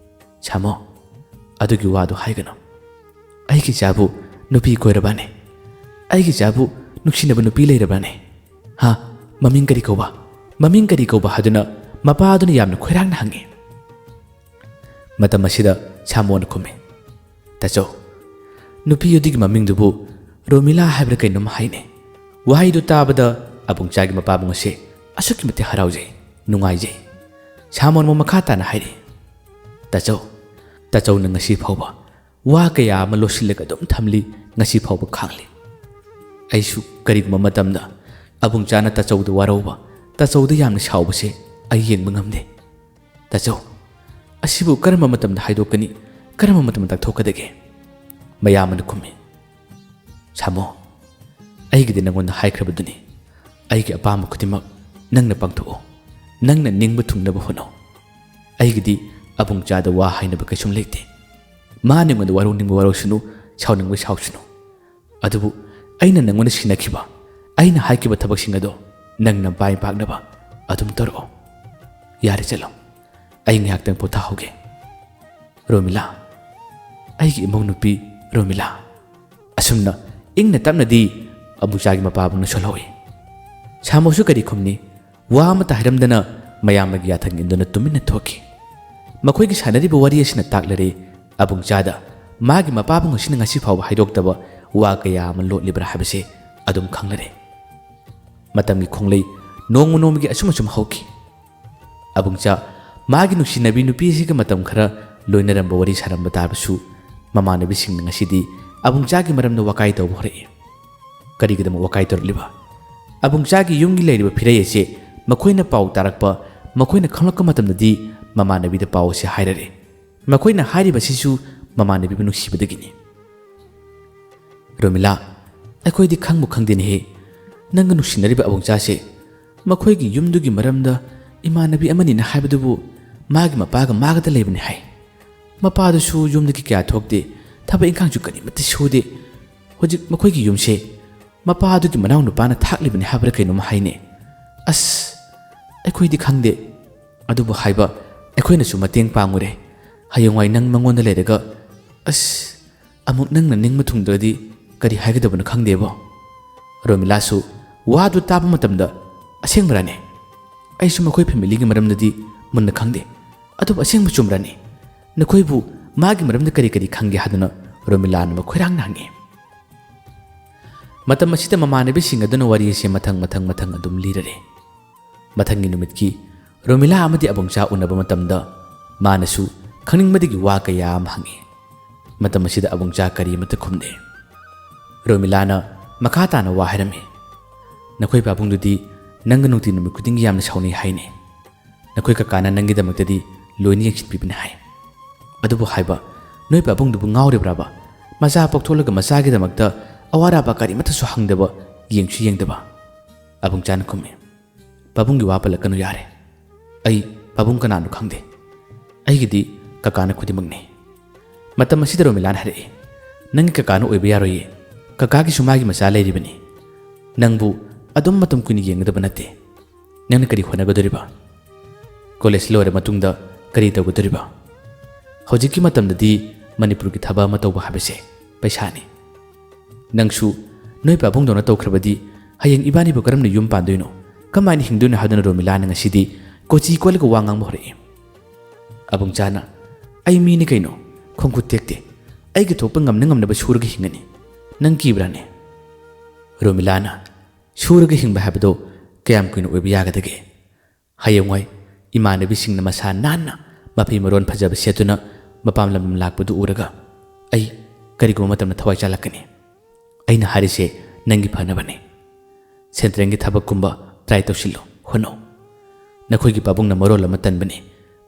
"ꯁꯥꯃꯣ, ꯑꯗꯨꯒꯤ ꯋꯥꯗꯨ ꯍꯥꯏꯒꯅꯨ꯫ ꯑꯩꯒꯤ ꯏꯆꯥꯕꯨ ꯅꯨꯄꯤ ꯀꯣꯏꯔꯕꯅꯦ? ꯑꯩꯒꯤ ꯏꯆꯥꯕꯨ ꯅꯨꯡꯁꯤꯅꯕ ꯅꯨꯄꯤ ꯂꯩꯔꯕꯅꯦ? ꯍꯥ? ꯃꯃꯤꯡ ꯀꯔꯤ ꯀꯧꯕ? ꯃꯃꯤꯡ ꯀꯔꯤ ꯀꯧꯕ?" ꯍꯥꯏꯗꯨꯅ ꯃꯄꯥꯗꯨꯅ ꯌꯥꯝꯅ ꯈꯣꯏꯔꯥꯡꯅ ꯍꯪꯉꯤ꯫ ꯃꯇꯝ ꯑꯁꯤꯗ ꯁꯥꯃꯣꯅ ꯈꯨꯝꯃꯤ, "ꯇꯥꯆꯧ, ꯅꯨꯄꯤ ꯑꯗꯨꯒꯤ ꯃꯃꯤꯡꯗꯨꯕꯨ ꯔꯣꯃꯤꯂꯥ ꯍꯥꯏꯕ꯭ꯔꯥ ꯀꯩꯅꯣꯝ ꯍꯥꯏꯅꯦ꯫" ꯋꯥꯍꯩꯗꯨ ꯇꯥꯕꯗ ꯑꯕꯨꯡꯆꯥꯒꯤ ꯃꯄꯥꯕꯨꯡ ꯑꯁꯦ ꯑꯁꯨꯛꯀꯤ ꯃꯇꯤꯛ ꯍꯔꯥꯎꯖꯩ, ꯅꯨꯡꯉꯥꯏꯖꯩ꯫ ꯁꯥꯃꯣꯟ ꯑꯃꯨꯛ ꯃꯈꯥ ꯇꯥꯅ ꯍꯥꯏꯔꯤ, "ꯇꯥꯆꯧ, ꯇꯥꯆꯧꯅ ꯉꯁꯤ ꯐꯥꯎꯕ ꯋꯥ ꯀꯌꯥ ꯑꯃ ꯂꯣꯠꯁꯤꯜꯂꯒ ꯑꯗꯨꯝ ꯊꯝꯂꯤ, ꯉꯁꯤ ꯐꯥꯎꯕ ꯈꯥꯡꯂꯤ꯫ ꯑꯩꯁꯨ ꯀꯔꯤꯒꯨꯝꯕ ꯃꯇꯝꯗ ꯑꯕꯨꯡꯆꯥꯅ ꯇꯥꯆꯧꯗ ꯋꯥꯔꯧꯕ, ꯇꯥꯆꯧꯗ ꯌꯥꯝꯅ ꯁꯥꯎꯕꯁꯦ ꯑꯩ ꯌꯦꯡꯕ ꯉꯝꯗꯦ꯫ ꯇꯥꯆꯧ, ꯑꯁꯤꯕꯨ ꯀꯔꯝꯕ ꯃꯇꯝꯗ ꯍꯥꯏꯗꯣꯛꯀꯅꯤ? ꯀꯔꯝꯕ ꯃꯇꯝꯗ ꯇꯥꯛꯊꯣꯛꯀꯗꯒꯦ?" ꯃꯌꯥꯝꯕꯅ ꯈꯨꯝꯃꯤ, "ꯁꯥꯃꯣ, ꯑꯩꯒꯤꯗꯤ ꯅꯪꯉꯣꯟꯗ ꯍꯥꯏꯈ꯭ꯔꯕꯗꯨꯅꯤ꯫ ꯑꯩꯒꯤ ꯑꯄꯥꯝꯕ ꯈꯨꯗꯤꯡꯃꯛ ꯅꯪꯅ ꯄꯥꯡꯊꯣꯛꯑꯣ꯫ ꯅꯪꯅ ꯅꯤꯡꯕ ꯊꯨꯡꯅꯕ ꯍꯣꯠꯅꯧ꯫ ꯑꯩꯒꯤꯗꯤ ꯑꯕꯨꯡꯆꯥꯗ ꯋꯥ ꯍꯥꯏꯅꯕ ꯀꯩꯁꯨꯝ ꯂꯩꯇꯦ꯫ ꯃꯥꯅ ꯑꯩꯉꯣꯟꯗ ꯋꯥꯔꯧꯅꯤꯡꯕ ꯋꯥꯔꯧꯁꯅꯨ, ꯁꯥꯎꯅꯤꯡꯕ ꯁꯥꯎꯁꯅꯨ꯫ ꯑꯗꯨꯕꯨ ꯑꯩꯅ ꯅꯪꯉꯣꯟꯗ ꯁꯤꯟꯅꯈꯤꯕ, ꯑꯩꯅ ꯍꯥꯏꯈꯤꯕ ꯊꯕꯛꯁꯤꯡ ꯑꯗꯣ ꯅꯪꯅ ꯃꯥꯏ ꯄꯥꯛꯅꯕ ꯑꯗꯨꯝ ꯇꯧꯔꯛꯑꯣ꯫ ꯌꯥꯔꯦ, ꯆꯠꯂꯣ꯫ ꯑꯩ ꯉꯥꯏꯍꯥꯛꯇꯪ ꯄꯣꯊꯥꯍꯧꯒꯦ꯫ ꯔꯣꯃꯤꯂꯥ, ꯑꯩꯒꯤ ꯏꯃꯧ ꯅꯨꯄꯤ ꯔꯣꯃꯤꯂꯥ꯫" ꯑꯁꯨꯝꯅ ꯏꯪꯅ ꯇꯞꯅꯗꯤ ꯑꯕꯨꯡꯆꯥꯒꯤ ꯃꯄꯥꯕꯨꯡꯅ ꯁꯣꯜꯍꯧꯏ꯫ ꯁꯥꯃꯣꯁꯨ ꯀꯔꯤ ꯈꯨꯝꯅꯤ? ꯋꯥ ꯑꯃꯠꯇ ꯍꯥꯏꯔꯝꯗꯅ ꯃꯌꯥꯝꯕꯒꯤ ꯌꯥꯊꯪ ꯏꯟꯗꯨꯅ ꯇꯨꯃꯤꯟꯅ ꯊꯣꯛꯈꯤ꯫ ꯃꯈꯣꯏꯒꯤ ꯁꯥꯟꯅꯔꯤꯕ ꯋꯥꯔꯤ ꯑꯁꯤꯅ ꯇꯥꯛꯂꯔꯦ, ꯑꯕꯨꯡꯆꯥꯗ ꯃꯥꯒꯤ ꯃꯄꯥꯕꯨꯡ ꯑꯁꯤꯅ ꯉꯁꯤ ꯐꯥꯎꯕ ꯍꯥꯏꯗꯣꯛꯇꯕ ꯋꯥ ꯀꯌꯥ ꯑꯃ ꯂꯣꯠꯂꯤꯕ꯭ꯔꯥ ꯍꯥꯏꯕꯁꯦ ꯑꯗꯨꯝ ꯈꯪꯂꯔꯦ꯫ ꯃꯇꯝꯒꯤ ꯈꯣꯡꯂꯩ ꯅꯣꯡꯃ ꯅꯣꯡꯃꯒꯤ ꯑꯁꯨꯝ ꯑꯁꯨꯝ ꯍꯧꯈꯤ꯫ ꯑꯕꯨꯡꯆꯥ ꯃꯥꯒꯤ ꯅꯨꯡꯁꯤꯅꯕꯤ ꯅꯨꯄꯤ ꯑꯁꯤꯒ ꯃꯇꯝ ꯈꯔ ꯂꯣꯏꯅꯔꯝꯕ, ꯋꯥꯔꯤ ꯁꯥꯔꯝꯕ ꯇꯥꯔꯕꯁꯨ, ꯃꯃꯥꯟꯅꯕꯤꯁꯤꯡꯅ ꯉꯁꯤꯗꯤ ꯑꯕꯨꯡꯆꯥꯒꯤ ꯃꯔꯝꯗ ꯋꯥꯀꯥꯏ ꯇꯧꯕ ꯍꯧꯔꯛꯏ꯫ ꯀꯔꯤꯒꯤꯗꯃꯛ ꯋꯥꯀꯥꯏ ꯇꯧꯔꯛꯂꯤꯕ? ꯑꯕꯨꯡꯆꯥꯒꯤ ꯌꯨꯝꯒꯤ ꯂꯩꯔꯤꯕ ꯐꯤꯔꯩ ꯑꯁꯦ ꯃꯈꯣꯏꯅ ꯄꯥꯎ ꯇꯥꯔꯛꯄ, ꯃꯈꯣꯏꯅ ꯈꯪꯂꯛꯄ ꯃꯇꯝꯗꯗꯤ ꯃꯃꯥꯟꯅꯕꯤꯗ ꯄꯥꯎ ꯑꯁꯤ ꯍꯥꯏꯔꯔꯦ꯫ ꯃꯈꯣꯏꯅ ꯍꯥꯏꯔꯤꯕꯁꯤꯁꯨ ꯃꯃꯥꯟꯅꯕꯤꯕꯨ ꯅꯨꯡꯁꯤꯕꯗꯒꯤꯅꯤ꯫ "ꯔꯣꯃꯤꯂꯥ, ꯑꯩꯈꯣꯏꯗꯤ ꯈꯪꯕꯨ ꯈꯪꯗꯦꯅꯦꯍꯦ, ꯅꯪꯒ ꯅꯨꯡꯁꯤꯅꯔꯤꯕ ꯑꯕꯨꯡꯆꯥꯁꯦ ꯃꯈꯣꯏꯒꯤ ꯌꯨꯝꯗꯨꯒꯤ ꯃꯔꯝꯗ ꯏꯃꯥꯟꯅꯕꯤ ꯑꯃꯅꯤꯅ ꯍꯥꯏꯕꯗꯨꯕꯨ ꯃꯥꯒꯤ ꯃꯄꯥꯒ ꯃꯥꯒꯗ ꯂꯩꯕꯅꯤ ꯍꯥꯏ꯫ ꯃꯄꯥꯗꯨꯁꯨ ꯌꯨꯝꯗꯒꯤ ꯀꯌꯥ ꯊꯣꯛꯇꯦ, ꯊꯕꯛ ꯏꯪꯈꯥꯡꯁꯨ ꯀꯔꯤꯃꯠꯇ ꯁꯨꯗꯦ꯫ ꯍꯧꯖꯤꯛ ꯃꯈꯣꯏꯒꯤ ꯌꯨꯝꯁꯦ ꯃꯄꯥꯗꯨꯒꯤ ꯃꯅꯥꯎ ꯅꯨꯄꯥꯅ ꯊꯥꯛꯂꯤꯕꯅꯤ ꯍꯥꯏꯕ꯭ꯔꯥ ꯀꯩꯅꯣꯝ ꯍꯥꯏꯅꯦ꯫ ꯑꯁ, ꯑꯩꯈꯣꯏꯗꯤ ꯈꯪꯗꯦ꯫ ꯑꯗꯨꯕꯨ ꯍꯥꯏꯕ, ꯑꯩꯈꯣꯏꯅꯁꯨ ꯃꯇꯦꯡ ꯄꯥꯡꯉꯨꯔꯦ꯫ ꯍꯌꯦꯡꯋꯥꯏ ꯅꯪ ꯃꯉꯣꯟꯗ ꯂꯩꯔꯒ, ꯑꯁ, ꯑꯃꯨꯛ ꯅꯪꯅ ꯅꯤꯡꯕ ꯊꯨꯡꯗ꯭ꯔꯗꯤ ꯀꯔꯤ ꯍꯥꯏꯒꯗꯕꯅꯣ ꯈꯪꯗꯦꯕꯣ꯫" ꯔꯣꯃꯤꯂꯥꯁꯨ ꯋꯥꯗꯨ ꯇꯥꯕ ꯃꯇꯝꯗ, "ꯑꯁꯦꯡꯕꯔꯥꯅꯦ? ꯑꯩꯁꯨ ꯃꯈꯣꯏ ꯐꯦꯃꯤꯂꯤꯒꯤ ꯃꯔꯝꯗꯗꯤ ꯃꯨꯟꯅ ꯈꯪꯗꯦ꯫ ꯑꯗꯨꯕꯨ ꯑꯁꯦꯡꯕ ꯆꯨꯝꯕ꯭ꯔꯥꯅꯦ? ꯅꯈꯣꯏꯕꯨ ꯃꯥꯒꯤ ꯃꯔꯝꯗ ꯀꯔꯤ ꯀꯔꯤ ꯈꯪꯒꯦ?" ꯍꯥꯏꯗꯨꯅ ꯔꯣꯃꯤꯂꯥꯅ ꯃꯈꯣꯏꯔꯥꯡꯅ ꯍꯪꯉꯤ꯫ ꯃꯇꯝ ꯑꯁꯤꯗ ꯃꯃꯥꯟꯅꯕꯤꯁꯤꯡ ꯑꯗꯨꯅ ꯋꯥꯔꯤ ꯑꯁꯤ ꯃꯊꯪ ꯃꯊꯪ ꯃꯊꯪ ꯑꯗꯨꯝ ꯂꯤꯔꯔꯦ꯫ ꯃꯊꯪꯒꯤ ꯅꯨꯃꯤꯠꯀꯤ ꯔꯣꯃꯤꯂꯥ ꯑꯃꯗꯤ ꯑꯕꯨꯡꯆꯥ ꯎꯅꯕ ꯃꯇꯝꯗ ꯃꯥꯅꯁꯨ ꯈꯪꯅꯤꯡꯕꯗꯒꯤ ꯋꯥ ꯀꯌꯥ ꯑꯃ ꯍꯪꯉꯤ꯫ ꯃꯇꯝ ꯑꯁꯤꯗ ꯑꯕꯨꯡꯆꯥ ꯀꯔꯤ ꯑꯃꯠꯇ ꯈꯨꯝꯗꯦ꯫ ꯔꯣꯃꯤꯂꯥꯅ ꯃꯈꯥ ꯇꯥꯅ ꯋꯥ ꯍꯥꯏꯔꯝꯃꯤ꯫ "ꯅꯈꯣꯏ ꯄꯥꯕꯨꯡꯗꯨꯗꯤ ꯅꯪꯒ ꯅꯨꯡꯇꯤ ꯅꯨꯃꯤꯠ ꯈꯨꯗꯤꯡꯒꯤ ꯌꯥꯝꯅ ꯁꯥꯎꯅꯩ ꯍꯥꯏꯅꯦ꯫ ꯅꯈꯣꯏ ꯀꯀꯥꯅ ꯅꯪꯒꯤꯗꯃꯛꯇꯗꯤ ꯂꯣꯏꯅ ꯌꯦꯡꯁꯤꯟꯕꯤꯕꯅꯤ ꯍꯥꯏ꯫ ꯑꯗꯨꯕꯨ ꯍꯥꯏꯕ, ꯅꯣꯏ ꯄꯥꯕꯨꯡꯗꯨꯕꯨ ꯉꯥꯎꯔꯤꯕ꯭ꯔꯥꯕ? ꯃꯆꯥ ꯄꯣꯛꯊꯣꯛꯂꯒ ꯃꯆꯥꯒꯤꯗꯃꯛꯇ ꯑꯋꯥꯠ ꯑꯄꯥ ꯀꯔꯤꯃꯠꯇꯁꯨ ꯍꯪꯗꯕ, ꯌꯦꯡꯁꯨ ꯌꯦꯡꯗꯕ?" ꯑꯕꯨꯡꯆꯥꯅ ꯈꯨꯝꯃꯤ꯫ "ꯄꯥꯕꯨꯡꯒꯤ ꯋꯥ ꯄꯜꯂꯛꯀꯅꯨ ꯌꯥꯔꯦ꯫ ꯑꯩ ꯄꯥꯕꯨꯡ ꯀꯅꯥꯅꯣ ꯈꯪꯗꯦ꯫ ꯑꯩꯒꯤꯗꯤ ꯀꯀꯥꯅ ꯈꯨꯗꯤꯡꯃꯛꯅꯤ꯫" ꯃꯇꯝ ꯑꯁꯤꯗ ꯔꯣꯃꯤꯂꯥꯅ ꯍꯥꯏꯔꯛꯏ, "ꯅꯪꯒꯤ ꯀꯀꯥꯅ ꯑꯣꯏꯕ ꯌꯥꯔꯣꯏꯌꯦ꯫ ꯀꯀꯥꯒꯤꯁꯨ ꯃꯥꯒꯤ ꯃꯆꯥ ꯂꯩꯔꯤꯕꯅꯤ꯫ ꯅꯪꯕꯨ ꯑꯗꯨꯝ ꯃꯇꯝ ꯀꯨꯏꯅ ꯌꯦꯡꯒꯗꯕ ꯅꯠꯇꯦ꯫ ꯅꯪꯅ ꯀꯔꯤ ꯍꯣꯠꯅꯒꯗꯣꯔꯤꯕ? ꯀꯣꯂꯦꯖ ꯂꯣꯏꯔ ꯃꯇꯨꯡꯗ ꯀꯔꯤ ꯇꯧꯒꯗꯣꯔꯤꯕ? ꯍꯧꯖꯤꯛꯀꯤ ꯃꯇꯝꯗꯗꯤ ꯃꯅꯤꯄꯨꯔꯒꯤ ꯊꯕꯛ ꯑꯃ ꯇꯧꯕ ꯍꯥꯏꯕꯁꯦ ꯄꯩꯁꯥꯅꯤ꯫ ꯅꯪꯁꯨ ꯅꯣꯏ ꯄꯥꯕꯨꯡꯗꯧꯅ ꯇꯧꯈ꯭ꯔꯕꯗꯤ ꯍꯌꯦꯡ ꯏꯕꯥꯅꯤꯕꯨ ꯀꯔꯝꯅ ꯌꯨꯝ ꯄꯥꯟꯗꯣꯏꯅꯣ? ꯀꯃꯥꯏꯅ ꯍꯤꯡꯗꯣꯏꯅꯣ?" ꯍꯥꯏꯗꯨꯅ ꯔꯣꯃꯤꯂꯥꯅ ꯉꯁꯤꯗꯤ ꯀꯣꯆꯤ ꯀꯣꯠꯂꯒ ꯋꯥ ꯉꯥꯡꯕ ꯍꯧꯔꯛꯏ꯫ ꯑꯕꯨꯡꯆꯥꯅ, "ꯑꯩ ꯃꯤꯅꯤ ꯀꯩꯅꯣ, ꯈꯣꯡꯈꯨꯠ ꯇꯦꯛꯇꯦ꯫ ꯑꯩꯒꯤ ꯊꯣꯛꯄ ꯉꯝꯅ ꯉꯝꯅꯕ ꯁꯨꯔꯒ ꯍꯤꯡꯒꯅꯤ꯫ ꯅꯪ ꯀꯤꯕ꯭ꯔꯥꯅꯦ?" ꯔꯣꯃꯤꯂꯥꯅ, "ꯁꯨꯔꯒ ꯍꯤꯡꯕ ꯍꯥꯏꯕꯗꯣ ꯀꯌꯥꯝ ꯀꯨꯏꯅ ꯑꯣꯏꯕ ꯌꯥꯒꯗꯒꯦ? ꯍꯌꯦꯡꯋꯥꯏ ꯏꯃꯥꯟꯅꯕꯤꯁꯤꯡꯅ ꯃꯁꯥ ꯅꯥꯟꯅ ꯃꯐꯤ ꯃꯔꯣꯟ ꯐꯖꯕ ꯁꯦꯠꯇꯨꯅ ꯃꯄꯥꯝ ꯂꯝꯗꯝ ꯂꯥꯛꯄꯗꯨ ꯎꯔꯒ ꯑꯩ ꯀꯔꯤꯒꯨꯝꯕ ꯃꯇꯝꯗ ꯊꯋꯥꯏ ꯆꯥꯜꯂꯛꯀꯅꯤ꯫ ꯑꯩꯅ ꯍꯥꯏꯔꯤꯁꯦ ꯅꯪꯒꯤ ꯐꯅꯕꯅꯤ꯫ ꯁꯦꯟꯇ꯭ꯔꯦꯜꯒꯤ ꯊꯕꯛꯀꯨꯝꯕ ꯇ꯭ꯔꯥꯏ ꯇꯧꯁꯤꯜꯂꯨ, ꯍꯣꯠꯅꯧ꯫ ꯅꯈꯣꯏꯒꯤ ꯄꯥꯕꯨꯡꯅ ꯃꯔꯣꯜ ꯑꯃ ꯇꯟꯕꯅꯤ꯫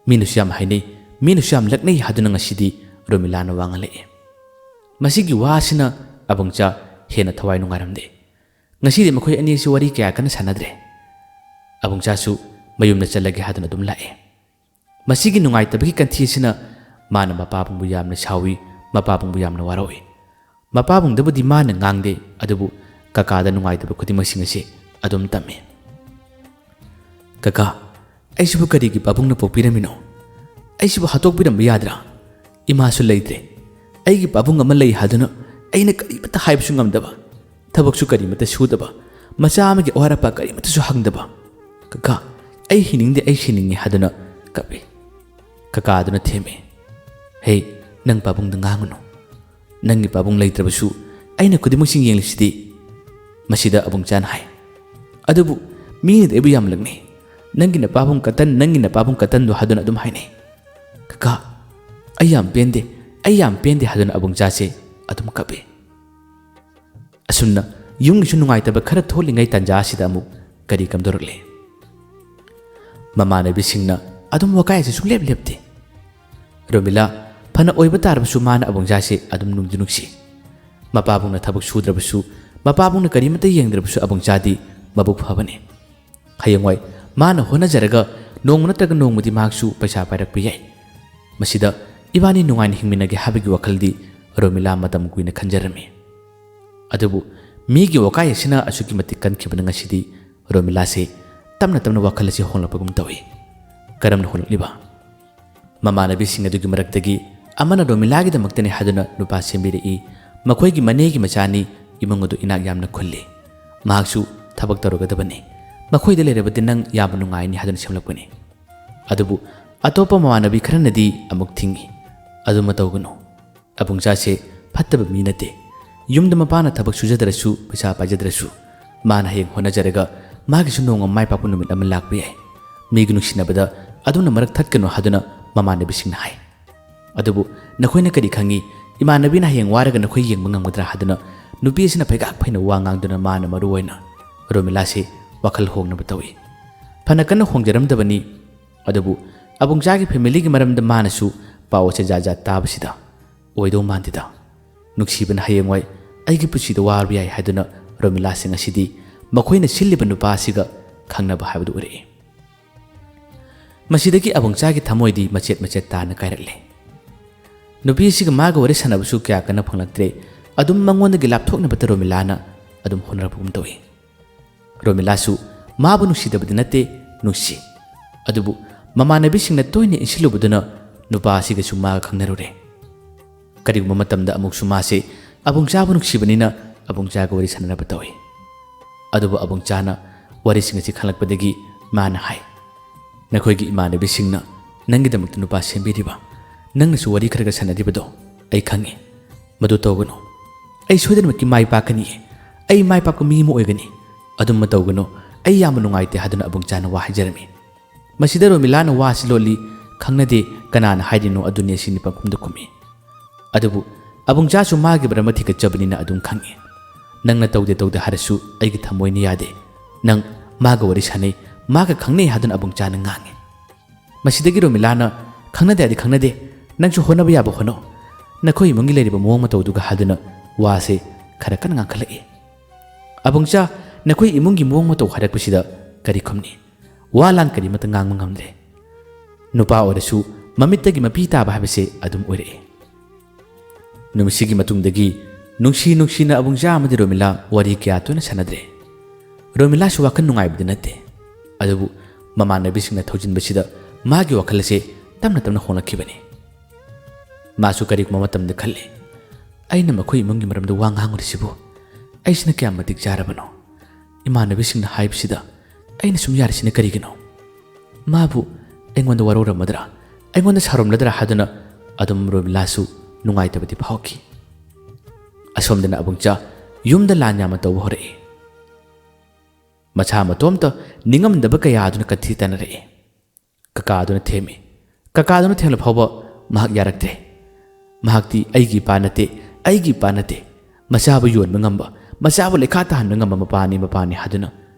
ꯃꯤꯅꯁꯨ ꯌꯥꯝ ꯍꯥꯏꯅꯩ, ꯃꯤꯅꯁꯨ ꯌꯥꯝ ꯂꯛꯅꯩ ꯍꯥꯏꯗꯨꯅ ꯉꯁꯤꯗꯤ ꯔꯣꯃꯤꯂꯥꯅ ꯋꯥ ꯉꯥꯡꯂꯛꯏ꯫ ꯃꯁꯤꯒꯤ ꯋꯥꯁꯤꯅ ꯑꯕꯨꯡꯆꯥ ꯍꯦꯟꯅ ꯊꯋꯥꯏ ꯅꯨꯡꯉꯥꯏꯔꯝꯗꯦ꯫ ꯉꯁꯤꯗꯤ ꯃꯈꯣꯏ ꯑꯅꯤ ꯑꯁꯤ ꯋꯥꯔꯤ ꯀꯌꯥ ꯀꯟꯅ ꯁꯥꯟꯅꯗ꯭ꯔꯦ꯫ ꯑꯕꯨꯡꯆꯥꯁꯨ ꯃꯌꯨꯝꯗ ꯆꯠꯂꯒꯦ ꯍꯥꯏꯗꯨꯅ ꯑꯗꯨꯝ ꯂꯥꯛꯑꯦ꯫ ꯃꯁꯤꯒꯤ ꯅꯨꯡꯉꯥꯏꯇꯕꯒꯤ ꯀꯟꯊꯤ ꯑꯁꯤꯅ ꯃꯥꯅ ꯃꯄꯥꯕꯨꯡꯕꯨ ꯌꯥꯝꯅ ꯁꯥꯎꯏ, ꯃꯄꯥꯕꯨꯡꯕꯨ ꯌꯥꯝꯅ ꯋꯥꯔꯧꯏ꯫ ꯃꯄꯥꯕꯨꯡꯗꯕꯨꯗꯤ ꯃꯥꯅ ꯉꯥꯡꯗꯦ, ꯑꯗꯨꯕꯨ ꯀꯀꯥꯗ ꯅꯨꯡꯉꯥꯏꯇꯕ ꯈꯨꯗꯤꯡꯃꯛꯁꯤꯡ ꯑꯁꯤ ꯑꯗꯨꯝ ꯇꯝꯃꯤ꯫ "ꯀꯀꯥ, ꯑꯩꯁꯤꯕꯨ ꯀꯔꯤꯒꯤ ꯄꯥꯕꯨꯡꯅ ꯄꯣꯛꯄꯤꯔꯝꯃꯤꯅꯣ? ꯑꯩꯁꯤꯕꯨ ꯍꯥꯠꯇꯣꯛꯄꯤꯔꯝꯕ ꯌꯥꯗ꯭ꯔꯥ? ꯏꯃꯥꯁꯨ ꯂꯩꯇ꯭ꯔꯦ꯫ ꯑꯩꯒꯤ ꯄꯥꯕꯨꯡ ꯑꯃ ꯂꯩ ꯍꯥꯏꯗꯨꯅ ꯑꯩꯅ ꯀꯔꯤꯃꯠꯇ ꯍꯥꯏꯕꯁꯨ ꯉꯝꯗꯕ, ꯊꯕꯛꯁꯨ ꯀꯔꯤꯃꯠꯇ ꯁꯨꯗꯕ, ꯃꯆꯥ ꯑꯃꯒꯤ ꯑꯋꯥꯠ ꯑꯄꯥ ꯀꯔꯤꯃꯠꯇꯁꯨ ꯍꯪꯗꯕ꯫ ꯀꯀꯥ, ꯑꯩ ꯍꯤꯡꯅꯤꯡꯗꯦ, ꯑꯩ ꯁꯤꯅꯤꯡꯉꯤ" ꯍꯥꯏꯗꯨꯅ ꯀꯞꯄꯤ꯫ ꯀꯀꯥ ꯑꯗꯨꯅ ꯊꯦꯝꯃꯤ꯫ "ꯍꯦ, ꯅꯪ ꯄꯥꯕꯨꯡꯗ ꯉꯥꯡꯒꯅꯨ꯫ ꯅꯪꯒꯤ ꯄꯥꯕꯨꯡ ꯂꯩꯇ꯭ꯔꯕꯁꯨ ꯑꯩꯅ ꯈꯨꯗꯤꯡꯃꯛꯁꯤꯡ ꯌꯦꯡꯂꯤꯁꯤꯗꯤ"꯫ ꯃꯁꯤꯗ ꯑꯕꯨꯡꯆꯥꯅ ꯍꯥꯏ, "ꯑꯗꯨꯕꯨ ꯃꯤꯅꯗꯤ ꯑꯩꯕꯨ ꯌꯥꯝ ꯂꯛꯅꯩ꯫ 'ꯅꯪꯒꯤ ꯅꯄꯥꯕꯨꯡ ꯀꯇꯟ, ꯅꯪꯒꯤ ꯅꯄꯥꯕꯨꯡ ꯀꯇꯟꯗꯣ' ꯍꯥꯏꯗꯨꯅ ꯑꯗꯨꯝ ꯍꯥꯏꯅꯩ꯫ ꯀꯀꯥ, ꯑꯩ ꯌꯥꯝ ꯄꯦꯟꯗꯦ, ꯑꯩ ꯌꯥꯝ ꯄꯦꯟꯗꯦ" ꯍꯥꯏꯗꯨꯅ ꯑꯕꯨꯡꯆꯥꯁꯦ ꯑꯗꯨꯝ ꯀꯞꯄꯤ꯫ ꯑꯁꯨꯝꯅ ꯌꯨꯝꯒꯤꯁꯨ ꯅꯨꯡꯉꯥꯏꯇꯕ ꯈꯔ ꯊꯣꯛꯂꯤꯉꯩ ꯇꯥꯟꯖꯥ ꯑꯁꯤꯗ ꯑꯃꯨꯛ ꯀꯔꯤ ꯀꯝꯗꯧꯔꯛꯂꯦ? ꯃꯃꯥꯟꯅꯕꯤꯁꯤꯡꯅ ꯑꯗꯨꯝ ꯋꯥꯀꯥꯏ ꯑꯁꯤ ꯁꯨꯡꯂꯦꯞ ꯂꯦꯞꯇꯦ꯫ ꯔꯣꯃꯤꯂꯥ ꯐꯅ ꯑꯣꯏꯕ ꯇꯥꯔꯕꯁꯨ ꯃꯥꯅ ꯑꯕꯨꯡꯖꯥꯁꯦ ꯑꯗꯨꯝ ꯅꯨꯡꯗꯤ ꯅꯨꯡꯁꯤ꯫ ꯃꯄꯥꯕꯨꯡꯅ ꯊꯕꯛ ꯁꯨꯗ꯭ꯔꯕꯁꯨ, ꯃꯄꯥꯕꯨꯡꯅ ꯀꯔꯤꯃꯠꯇ ꯌꯦꯡꯗ꯭ꯔꯕꯁꯨ ꯑꯕꯨꯡꯖꯥꯗꯤ ꯃꯕꯨꯛ ꯐꯕꯅꯤ꯫ ꯍꯌꯦꯡꯋꯥꯏ ꯃꯥꯅ ꯍꯣꯠꯅꯖꯔꯒ ꯅꯣꯡꯃ ꯅꯠꯇ꯭ꯔꯒ ꯅꯣꯡꯃꯗꯤ ꯃꯍꯥꯛꯁꯨ ꯄꯩꯁꯥ ꯄꯥꯏꯔꯛꯄ ꯌꯥꯏ꯫ ꯃꯁꯤꯗ ꯏꯕꯥꯅꯤ ꯅꯨꯡꯉꯥꯏꯅ ꯍꯤꯡꯃꯤꯟꯅꯒꯦ ꯍꯥꯏꯕꯒꯤ ꯋꯥꯈꯜꯗꯤ ꯔꯣꯃꯤꯂꯥ ꯃꯇꯝ ꯀꯨꯏꯅ ꯈꯟꯖꯔꯝꯃꯤ꯫ ꯑꯗꯨꯕꯨ ꯃꯤꯒꯤ ꯋꯥꯀꯥꯏ ꯑꯁꯤꯅ ꯑꯁꯨꯛꯀꯤ ꯃꯇꯤꯛ ꯀꯟꯈꯤꯕꯅ ꯉꯁꯤꯗꯤ ꯔꯣꯃꯤꯂꯥꯁꯦ ꯇꯞꯅ ꯇꯞꯅ ꯋꯥꯈꯜ ꯑꯁꯤ ꯍꯣꯡꯂꯛꯄꯒꯨꯝ ꯇꯧꯏ꯫ ꯀꯔꯝꯅ ꯍꯣꯡꯂꯛꯂꯤꯕ? ꯃꯃꯥꯟꯅꯕꯤꯁꯤꯡ ꯑꯗꯨꯒꯤ ꯃꯔꯛꯇꯒꯤ ꯑꯃꯅ ꯔꯣꯃꯤꯂꯥꯒꯤꯗꯃꯛꯇꯅꯤ ꯍꯥꯏꯗꯨꯅ ꯅꯨꯄꯥ ꯁꯦꯝꯕꯤꯔꯛꯏ꯫ ꯃꯈꯣꯏꯒꯤ ꯃꯅꯦꯒꯤ ꯃꯆꯥꯅꯤ, ꯏꯃꯨꯡ ꯑꯗꯨ ꯏꯅꯥꯛ ꯌꯥꯝꯅ ꯈꯨꯜꯂꯤ꯫ ꯃꯍꯥꯛꯁꯨ ꯊꯕꯛ ꯇꯧꯔꯒꯗꯕꯅꯤ꯫ ꯃꯈꯣꯏꯗ ꯂꯩꯔꯕꯗꯤ ꯅꯪ ꯌꯥꯝꯅ ꯅꯨꯡꯉꯥꯏꯅꯤ ꯍꯥꯏꯗꯨꯅ ꯁꯦꯝꯂꯛꯄꯅꯤ꯫ ꯑꯗꯨꯕꯨ ꯑꯇꯣꯞꯄ ꯃꯃꯥꯟꯅꯕꯤ ꯈꯔꯅꯗꯤ ꯑꯃꯨꯛ ꯊꯤꯡꯏ꯫ ꯑꯗꯨꯃ ꯇꯧꯒꯅꯨ꯫ ꯑꯕꯨꯡꯆꯥꯁꯦ ꯐꯠꯇꯕ ꯃꯤ ꯅꯠꯇꯦ꯫ ꯌꯨꯝꯗ ꯃꯄꯥꯅ ꯊꯕꯛ ꯁꯨꯖꯗ꯭ꯔꯁꯨ, ꯄꯩꯁꯥ ꯄꯥꯏꯖꯗ꯭ꯔꯁꯨ, ꯃꯥꯅ ꯍꯌꯦꯡ ꯍꯣꯠꯅꯖꯔꯒ ꯃꯥꯒꯤꯁꯨ ꯅꯣꯡꯃ ꯃꯥꯏ ꯄꯥꯛꯄ ꯅꯨꯃꯤꯠ ꯑꯃ ꯂꯥꯛꯄ ꯌꯥꯏ꯫ ꯃꯤꯒꯤ ꯅꯨꯡꯁꯤꯅꯕꯗ ꯑꯗꯨꯝꯅ ꯃꯔꯛ ꯊꯠꯀꯅꯨ ꯍꯥꯏꯗꯨꯅ ꯃꯃꯥꯟꯅꯕꯤꯁꯤꯡꯅ ꯍꯥꯏ꯫ ꯑꯗꯨꯕꯨ ꯅꯈꯣꯏꯅ ꯀꯔꯤ ꯈꯪꯉꯤ, ꯏꯃꯥꯟꯅꯕꯤꯅ ꯍꯌꯦꯡ ꯋꯥꯔꯒ ꯅꯈꯣꯏ ꯌꯦꯡꯕ ꯉꯝꯒꯗ꯭ꯔꯥ ꯍꯥꯏꯗꯨꯅ ꯅꯨꯄꯤ ꯑꯁꯤꯅ ꯐꯩꯒꯥꯛ ꯐꯩꯅ ꯋꯥ ꯉꯥꯡꯗꯨꯅ ꯃꯥꯅ ꯃꯔꯨ ꯑꯣꯏꯅ ꯔꯣꯃꯤꯂꯥꯁꯤ ꯋꯥꯈꯜ ꯍꯣꯡꯅꯕ ꯇꯧꯏ꯫ ꯐꯅ ꯀꯟꯅ ꯍꯣꯡꯖꯔꯝꯗꯕꯅꯤ, ꯑꯗꯨꯕꯨ ꯑꯕꯨꯡꯆꯥꯒꯤ ꯐꯦꯃꯤꯂꯤꯒꯤ ꯃꯔꯝꯗ ꯃꯥꯅꯁꯨ ꯄꯥꯎ ꯑꯁꯦ ꯖꯥꯠ ꯖꯥꯠ ꯇꯥꯕꯁꯤꯗ ꯑꯣꯏꯗꯧ ꯃꯥꯟꯗꯦꯗ꯫ ꯅꯨꯡꯁꯤꯕꯅ ꯍꯌꯦꯡꯋꯥꯏ ꯑꯩꯒꯤ ꯄꯨꯟꯁꯤꯗ ꯋꯥꯔꯕ ꯌꯥꯏ ꯍꯥꯏꯗꯨꯅ ꯔꯣꯃꯤꯂꯥꯁꯤ ꯉꯁꯤꯗꯤ ꯃꯈꯣꯏꯅ ꯁꯤꯜꯂꯤꯕ ꯅꯨꯄꯥ ꯑꯁꯤꯒ ꯈꯪꯅꯕ ꯍꯥꯏꯕꯗꯨ ꯑꯣꯏꯔꯛꯏ꯫ ꯃꯁꯤꯗꯒꯤ ꯑꯕꯨꯡꯆꯥꯒꯤ ꯊꯃꯣꯏꯗꯤ ꯃꯆꯦꯠ ꯃꯆꯦꯠ ꯇꯥꯅ ꯀꯥꯏꯔꯛꯂꯦ꯫ ꯅꯨꯄꯤ ꯑꯁꯤꯒ ꯃꯥꯒ ꯋꯥꯔꯤ ꯁꯥꯟꯅꯕꯁꯨ ꯀꯌꯥ ꯀꯟꯅ ꯐꯪꯂꯛꯇ꯭ꯔꯦ꯫ ꯑꯗꯨꯝ ꯃꯉꯣꯟꯗꯒꯤ ꯂꯥꯞꯊꯣꯛꯅꯕꯇ ꯔꯣꯃꯤꯂꯥꯅ ꯑꯗꯨꯝ ꯍꯣꯠꯅꯔꯛꯄꯒꯨꯝ ꯇꯧꯏ꯫ ꯔꯣꯃꯤꯂꯥꯁꯨ ꯃꯥꯕꯨ ꯅꯨꯡꯁꯤꯗꯕꯗꯤ ꯅꯠꯇꯦ, ꯅꯨꯡꯁꯤ꯫ ꯑꯗꯨꯕꯨ ꯃꯃꯥꯟꯅꯕꯤꯁꯤꯡꯅ ꯇꯣꯏꯅ ꯏꯟꯁꯤꯜꯂꯨꯕꯗꯨꯅ ꯅꯨꯄꯥ ꯑꯁꯤꯒꯁꯨ ꯃꯥꯒ ꯈꯪꯅꯔꯨꯔꯦ꯫ ꯀꯔꯤꯒꯨꯝꯕ ꯃꯇꯝꯗ ꯑꯃꯨꯛꯁꯨ ꯃꯥꯁꯦ ꯑꯕꯨꯡꯆꯥꯕꯨ ꯅꯨꯡꯁꯤꯕꯅꯤꯅ ꯑꯕꯨꯡꯆꯥꯒ ꯋꯥꯔꯤ ꯁꯥꯟꯅꯅꯕ ꯇꯧꯏ꯫ ꯑꯗꯨꯕꯨ ꯑꯕꯨꯡꯆꯥꯅ ꯋꯥꯔꯤꯁꯤꯡ ꯑꯁꯤ ꯈꯪꯂꯛꯄꯗꯒꯤ ꯃꯥꯅ ꯍꯥꯏ, "ꯅꯈꯣꯏꯒꯤ ꯏꯃꯥꯟꯅꯕꯤꯁꯤꯡꯅ ꯅꯪꯒꯤꯗꯃꯛꯇ ꯅꯨꯄꯥ ꯁꯦꯝꯕꯤꯔꯤꯕ, ꯅꯪꯅꯁꯨ ꯋꯥꯔꯤ ꯈꯔ ꯈꯔ ꯁꯥꯟꯅꯔꯤꯕꯗꯣ ꯑꯩ ꯈꯪꯏ꯫ ꯃꯗꯨ ꯇꯧꯒꯅꯨ꯫ ꯑꯩ ꯁꯣꯏꯗꯅꯃꯛꯀꯤ ꯃꯥꯏ ꯄꯥꯛꯀꯅꯤꯌꯦ꯫ ꯑꯩ ꯃꯥꯏ ꯄꯥꯛꯄ ꯃꯤ ꯑꯃ ꯑꯣꯏꯒꯅꯤ꯫ ꯑꯗꯨꯝꯕ ꯇꯧꯒꯅꯨ꯫ ꯑꯩ ꯌꯥꯝꯅ ꯅꯨꯡꯉꯥꯏꯇꯦ" ꯍꯥꯏꯗꯨꯅ ꯑꯕꯨꯡꯆꯥꯅ ꯋꯥ ꯍꯥꯏꯖꯔꯝꯃꯤ꯫ ꯃꯁꯤꯗ ꯔꯣꯃꯤꯂꯥꯅ ꯋꯥꯁꯤ ꯂꯣꯠꯂꯤ, ꯈꯪꯅꯗꯦ, ꯀꯅꯥꯅ ꯍꯥꯏꯔꯤꯅꯣ ꯑꯗꯨꯅꯤ ꯑꯁꯤꯅꯤ ꯄꯪꯈꯨꯝꯗ ꯈꯨꯝꯃꯤ꯫ ꯑꯗꯨꯕꯨ ꯑꯕꯨꯡꯆꯥꯁꯨ ꯃꯥꯒꯤ ꯃꯔꯝ ꯑꯃ ꯊꯤꯒꯠꯆꯕꯅꯤꯅ ꯑꯗꯨꯝ ꯈꯪꯏ꯫ "ꯅꯪꯅ ꯇꯧꯗꯦ ꯇꯧꯗꯦ ꯍꯥꯏꯔꯁꯨ ꯑꯩꯒꯤ ꯊꯃꯣꯏꯅ ꯌꯥꯗꯦ꯫ ꯅꯪ ꯃꯥꯒ ꯋꯥꯔꯤ ꯁꯥꯟꯅꯩ, ꯃꯥꯒ ꯈꯪꯅꯩ" ꯍꯥꯏꯗꯨꯅ ꯑꯕꯨꯡꯆꯥꯅ ꯉꯥꯡꯏ꯫ ꯃꯁꯤꯗꯒꯤ ꯔꯣꯃꯤꯂꯥꯅ, "ꯈꯪꯅꯗꯦ ꯍꯥꯏꯗꯤ ꯈꯪꯅꯗꯦ, ꯅꯪꯁꯨ ꯍꯣꯠꯅꯕ ꯌꯥꯕ ꯍꯣꯠꯅꯧ, ꯅꯈꯣꯏ ꯏꯃꯨꯡꯒꯤ ꯂꯩꯔꯤꯕ ꯃꯑꯣꯡ ꯃꯇꯧꯗꯨꯒ" ꯍꯥꯏꯗꯨꯅ ꯋꯥꯁꯦ ꯈꯔ ꯀꯟꯅ ꯉꯥꯡꯈꯠꯂꯛꯏ꯫ ꯑꯕꯨꯡꯆꯥ, ꯅꯈꯣꯏ ꯏꯃꯨꯡꯒꯤ ꯃꯑꯣꯡ ꯃꯇꯧ ꯍꯥꯏꯔꯛꯄꯁꯤꯗ ꯀꯔꯤ ꯈꯨꯝꯅꯤ? ꯋꯥ ꯂꯥꯟ ꯀꯔꯤꯃꯠꯇ ꯉꯥꯡꯕ ꯉꯝꯗ꯭ꯔꯦ꯫ ꯅꯨꯄꯥ ꯑꯣꯏꯔꯁꯨ ꯃꯃꯤꯠꯇꯒꯤ ꯃꯄꯤ ꯇꯥꯕ ꯍꯥꯏꯕꯁꯦ ꯑꯗꯨꯝ ꯑꯣꯏꯔꯛꯏ꯫ ꯅꯨꯃꯤꯠꯁꯤꯒꯤ ꯃꯇꯨꯡꯗꯒꯤ ꯅꯨꯡꯁꯤ ꯅꯨꯡꯁꯤꯅ ꯑꯕꯨꯡꯆꯥ ꯑꯃꯗꯤ ꯔꯣꯃꯤꯂꯥ ꯋꯥꯔꯤ ꯀꯌꯥ ꯇꯣꯏꯅ ꯁꯥꯟꯅꯗ꯭ꯔꯦ꯫ ꯔꯣꯃꯤꯂꯥꯁꯨ ꯋꯥꯈꯜ ꯅꯨꯡꯉꯥꯏꯕꯗꯤ ꯅꯠꯇꯦ, ꯑꯗꯨꯕꯨ ꯃꯃꯥꯟꯅꯕꯤꯁꯤꯡꯅ ꯊꯧꯖꯤꯟꯕꯁꯤꯗ ꯃꯥꯒꯤ ꯋꯥꯈꯜ ꯑꯁꯦ ꯇꯞꯅ ꯇꯞꯅ ꯍꯣꯡꯂꯛꯈꯤꯕꯅꯤ꯫ ꯃꯥꯁꯨ ꯀꯔꯤꯒꯨꯝꯕ ꯃꯇꯝꯗ ꯈꯜꯂꯤ, "ꯑꯩꯅ ꯃꯈꯣꯏ ꯏꯃꯨꯡꯒꯤ ꯃꯔꯝꯗ ꯋꯥ ꯉꯥꯡꯉꯨꯔꯤꯁꯤꯕꯨ ꯑꯩꯁꯤꯅ ꯀꯌꯥꯝ ꯃꯇꯤꯛ ꯆꯥꯔꯕꯅꯣ? ꯏꯃꯥꯟꯅꯕꯤꯁꯤꯡꯅ ꯍꯥꯏꯕꯁꯤꯗ ꯑꯩꯅ ꯁꯨꯝ ꯌꯥꯔꯤꯁꯤꯅ ꯀꯔꯤꯒꯤꯅꯣ? ꯃꯥꯕꯨ ꯑꯩꯉꯣꯟꯗ ꯋꯥꯔꯧꯔꯝꯃꯗ꯭ꯔꯥ, ꯑꯩꯉꯣꯟꯗ ꯁꯥꯎꯔꯝꯂꯗ꯭ꯔꯥ?" ꯍꯥꯏꯗꯨꯅ ꯑꯗꯨꯝ ꯔꯣꯃꯤꯂꯥꯁꯨ ꯅꯨꯡꯉꯥꯏꯇꯕꯗꯤ ꯐꯥꯎꯈꯤ꯫ ꯑꯁꯣꯝꯗꯅ ꯑꯕꯨꯡꯆꯥ ꯌꯨꯝꯗ ꯂꯥꯟ ꯌꯥꯝꯅ ꯇꯧꯕ ꯍꯧꯔꯛꯏ꯫ ꯃꯁꯥ ꯃꯇꯣꯝꯇ ꯅꯤꯡꯉꯝꯗꯕ ꯀꯌꯥ ꯑꯗꯨꯅ ꯀꯟꯊꯤ ꯇꯥꯟꯅꯔꯛꯏ꯫ ꯀꯀꯥ ꯑꯗꯨꯅ ꯊꯦꯝꯃꯤ꯫ ꯀꯀꯥ ꯑꯗꯨꯅ ꯊꯦꯝꯂ ꯐꯥꯎꯕ ꯃꯍꯥꯛ ꯌꯥꯔꯛꯇ꯭ꯔꯦ꯫ ꯃꯍꯥꯛꯇꯤ "ꯑꯩꯒꯤ ꯏꯄꯥ ꯅꯠꯇꯦ, ꯑꯩꯒꯤ ꯏꯄꯥ ꯅꯠꯇꯦ, ꯃꯆꯥꯕꯨ ꯌꯣꯟꯕ ꯉꯝꯕ, ꯃꯆꯥꯕꯨ ꯂꯩꯈꯥ ꯇꯥꯍꯟꯕ ꯉꯝꯕ ꯃꯄꯥꯅꯤ, ꯃꯄꯥꯅꯤ" ꯍꯥꯏꯗꯨꯅ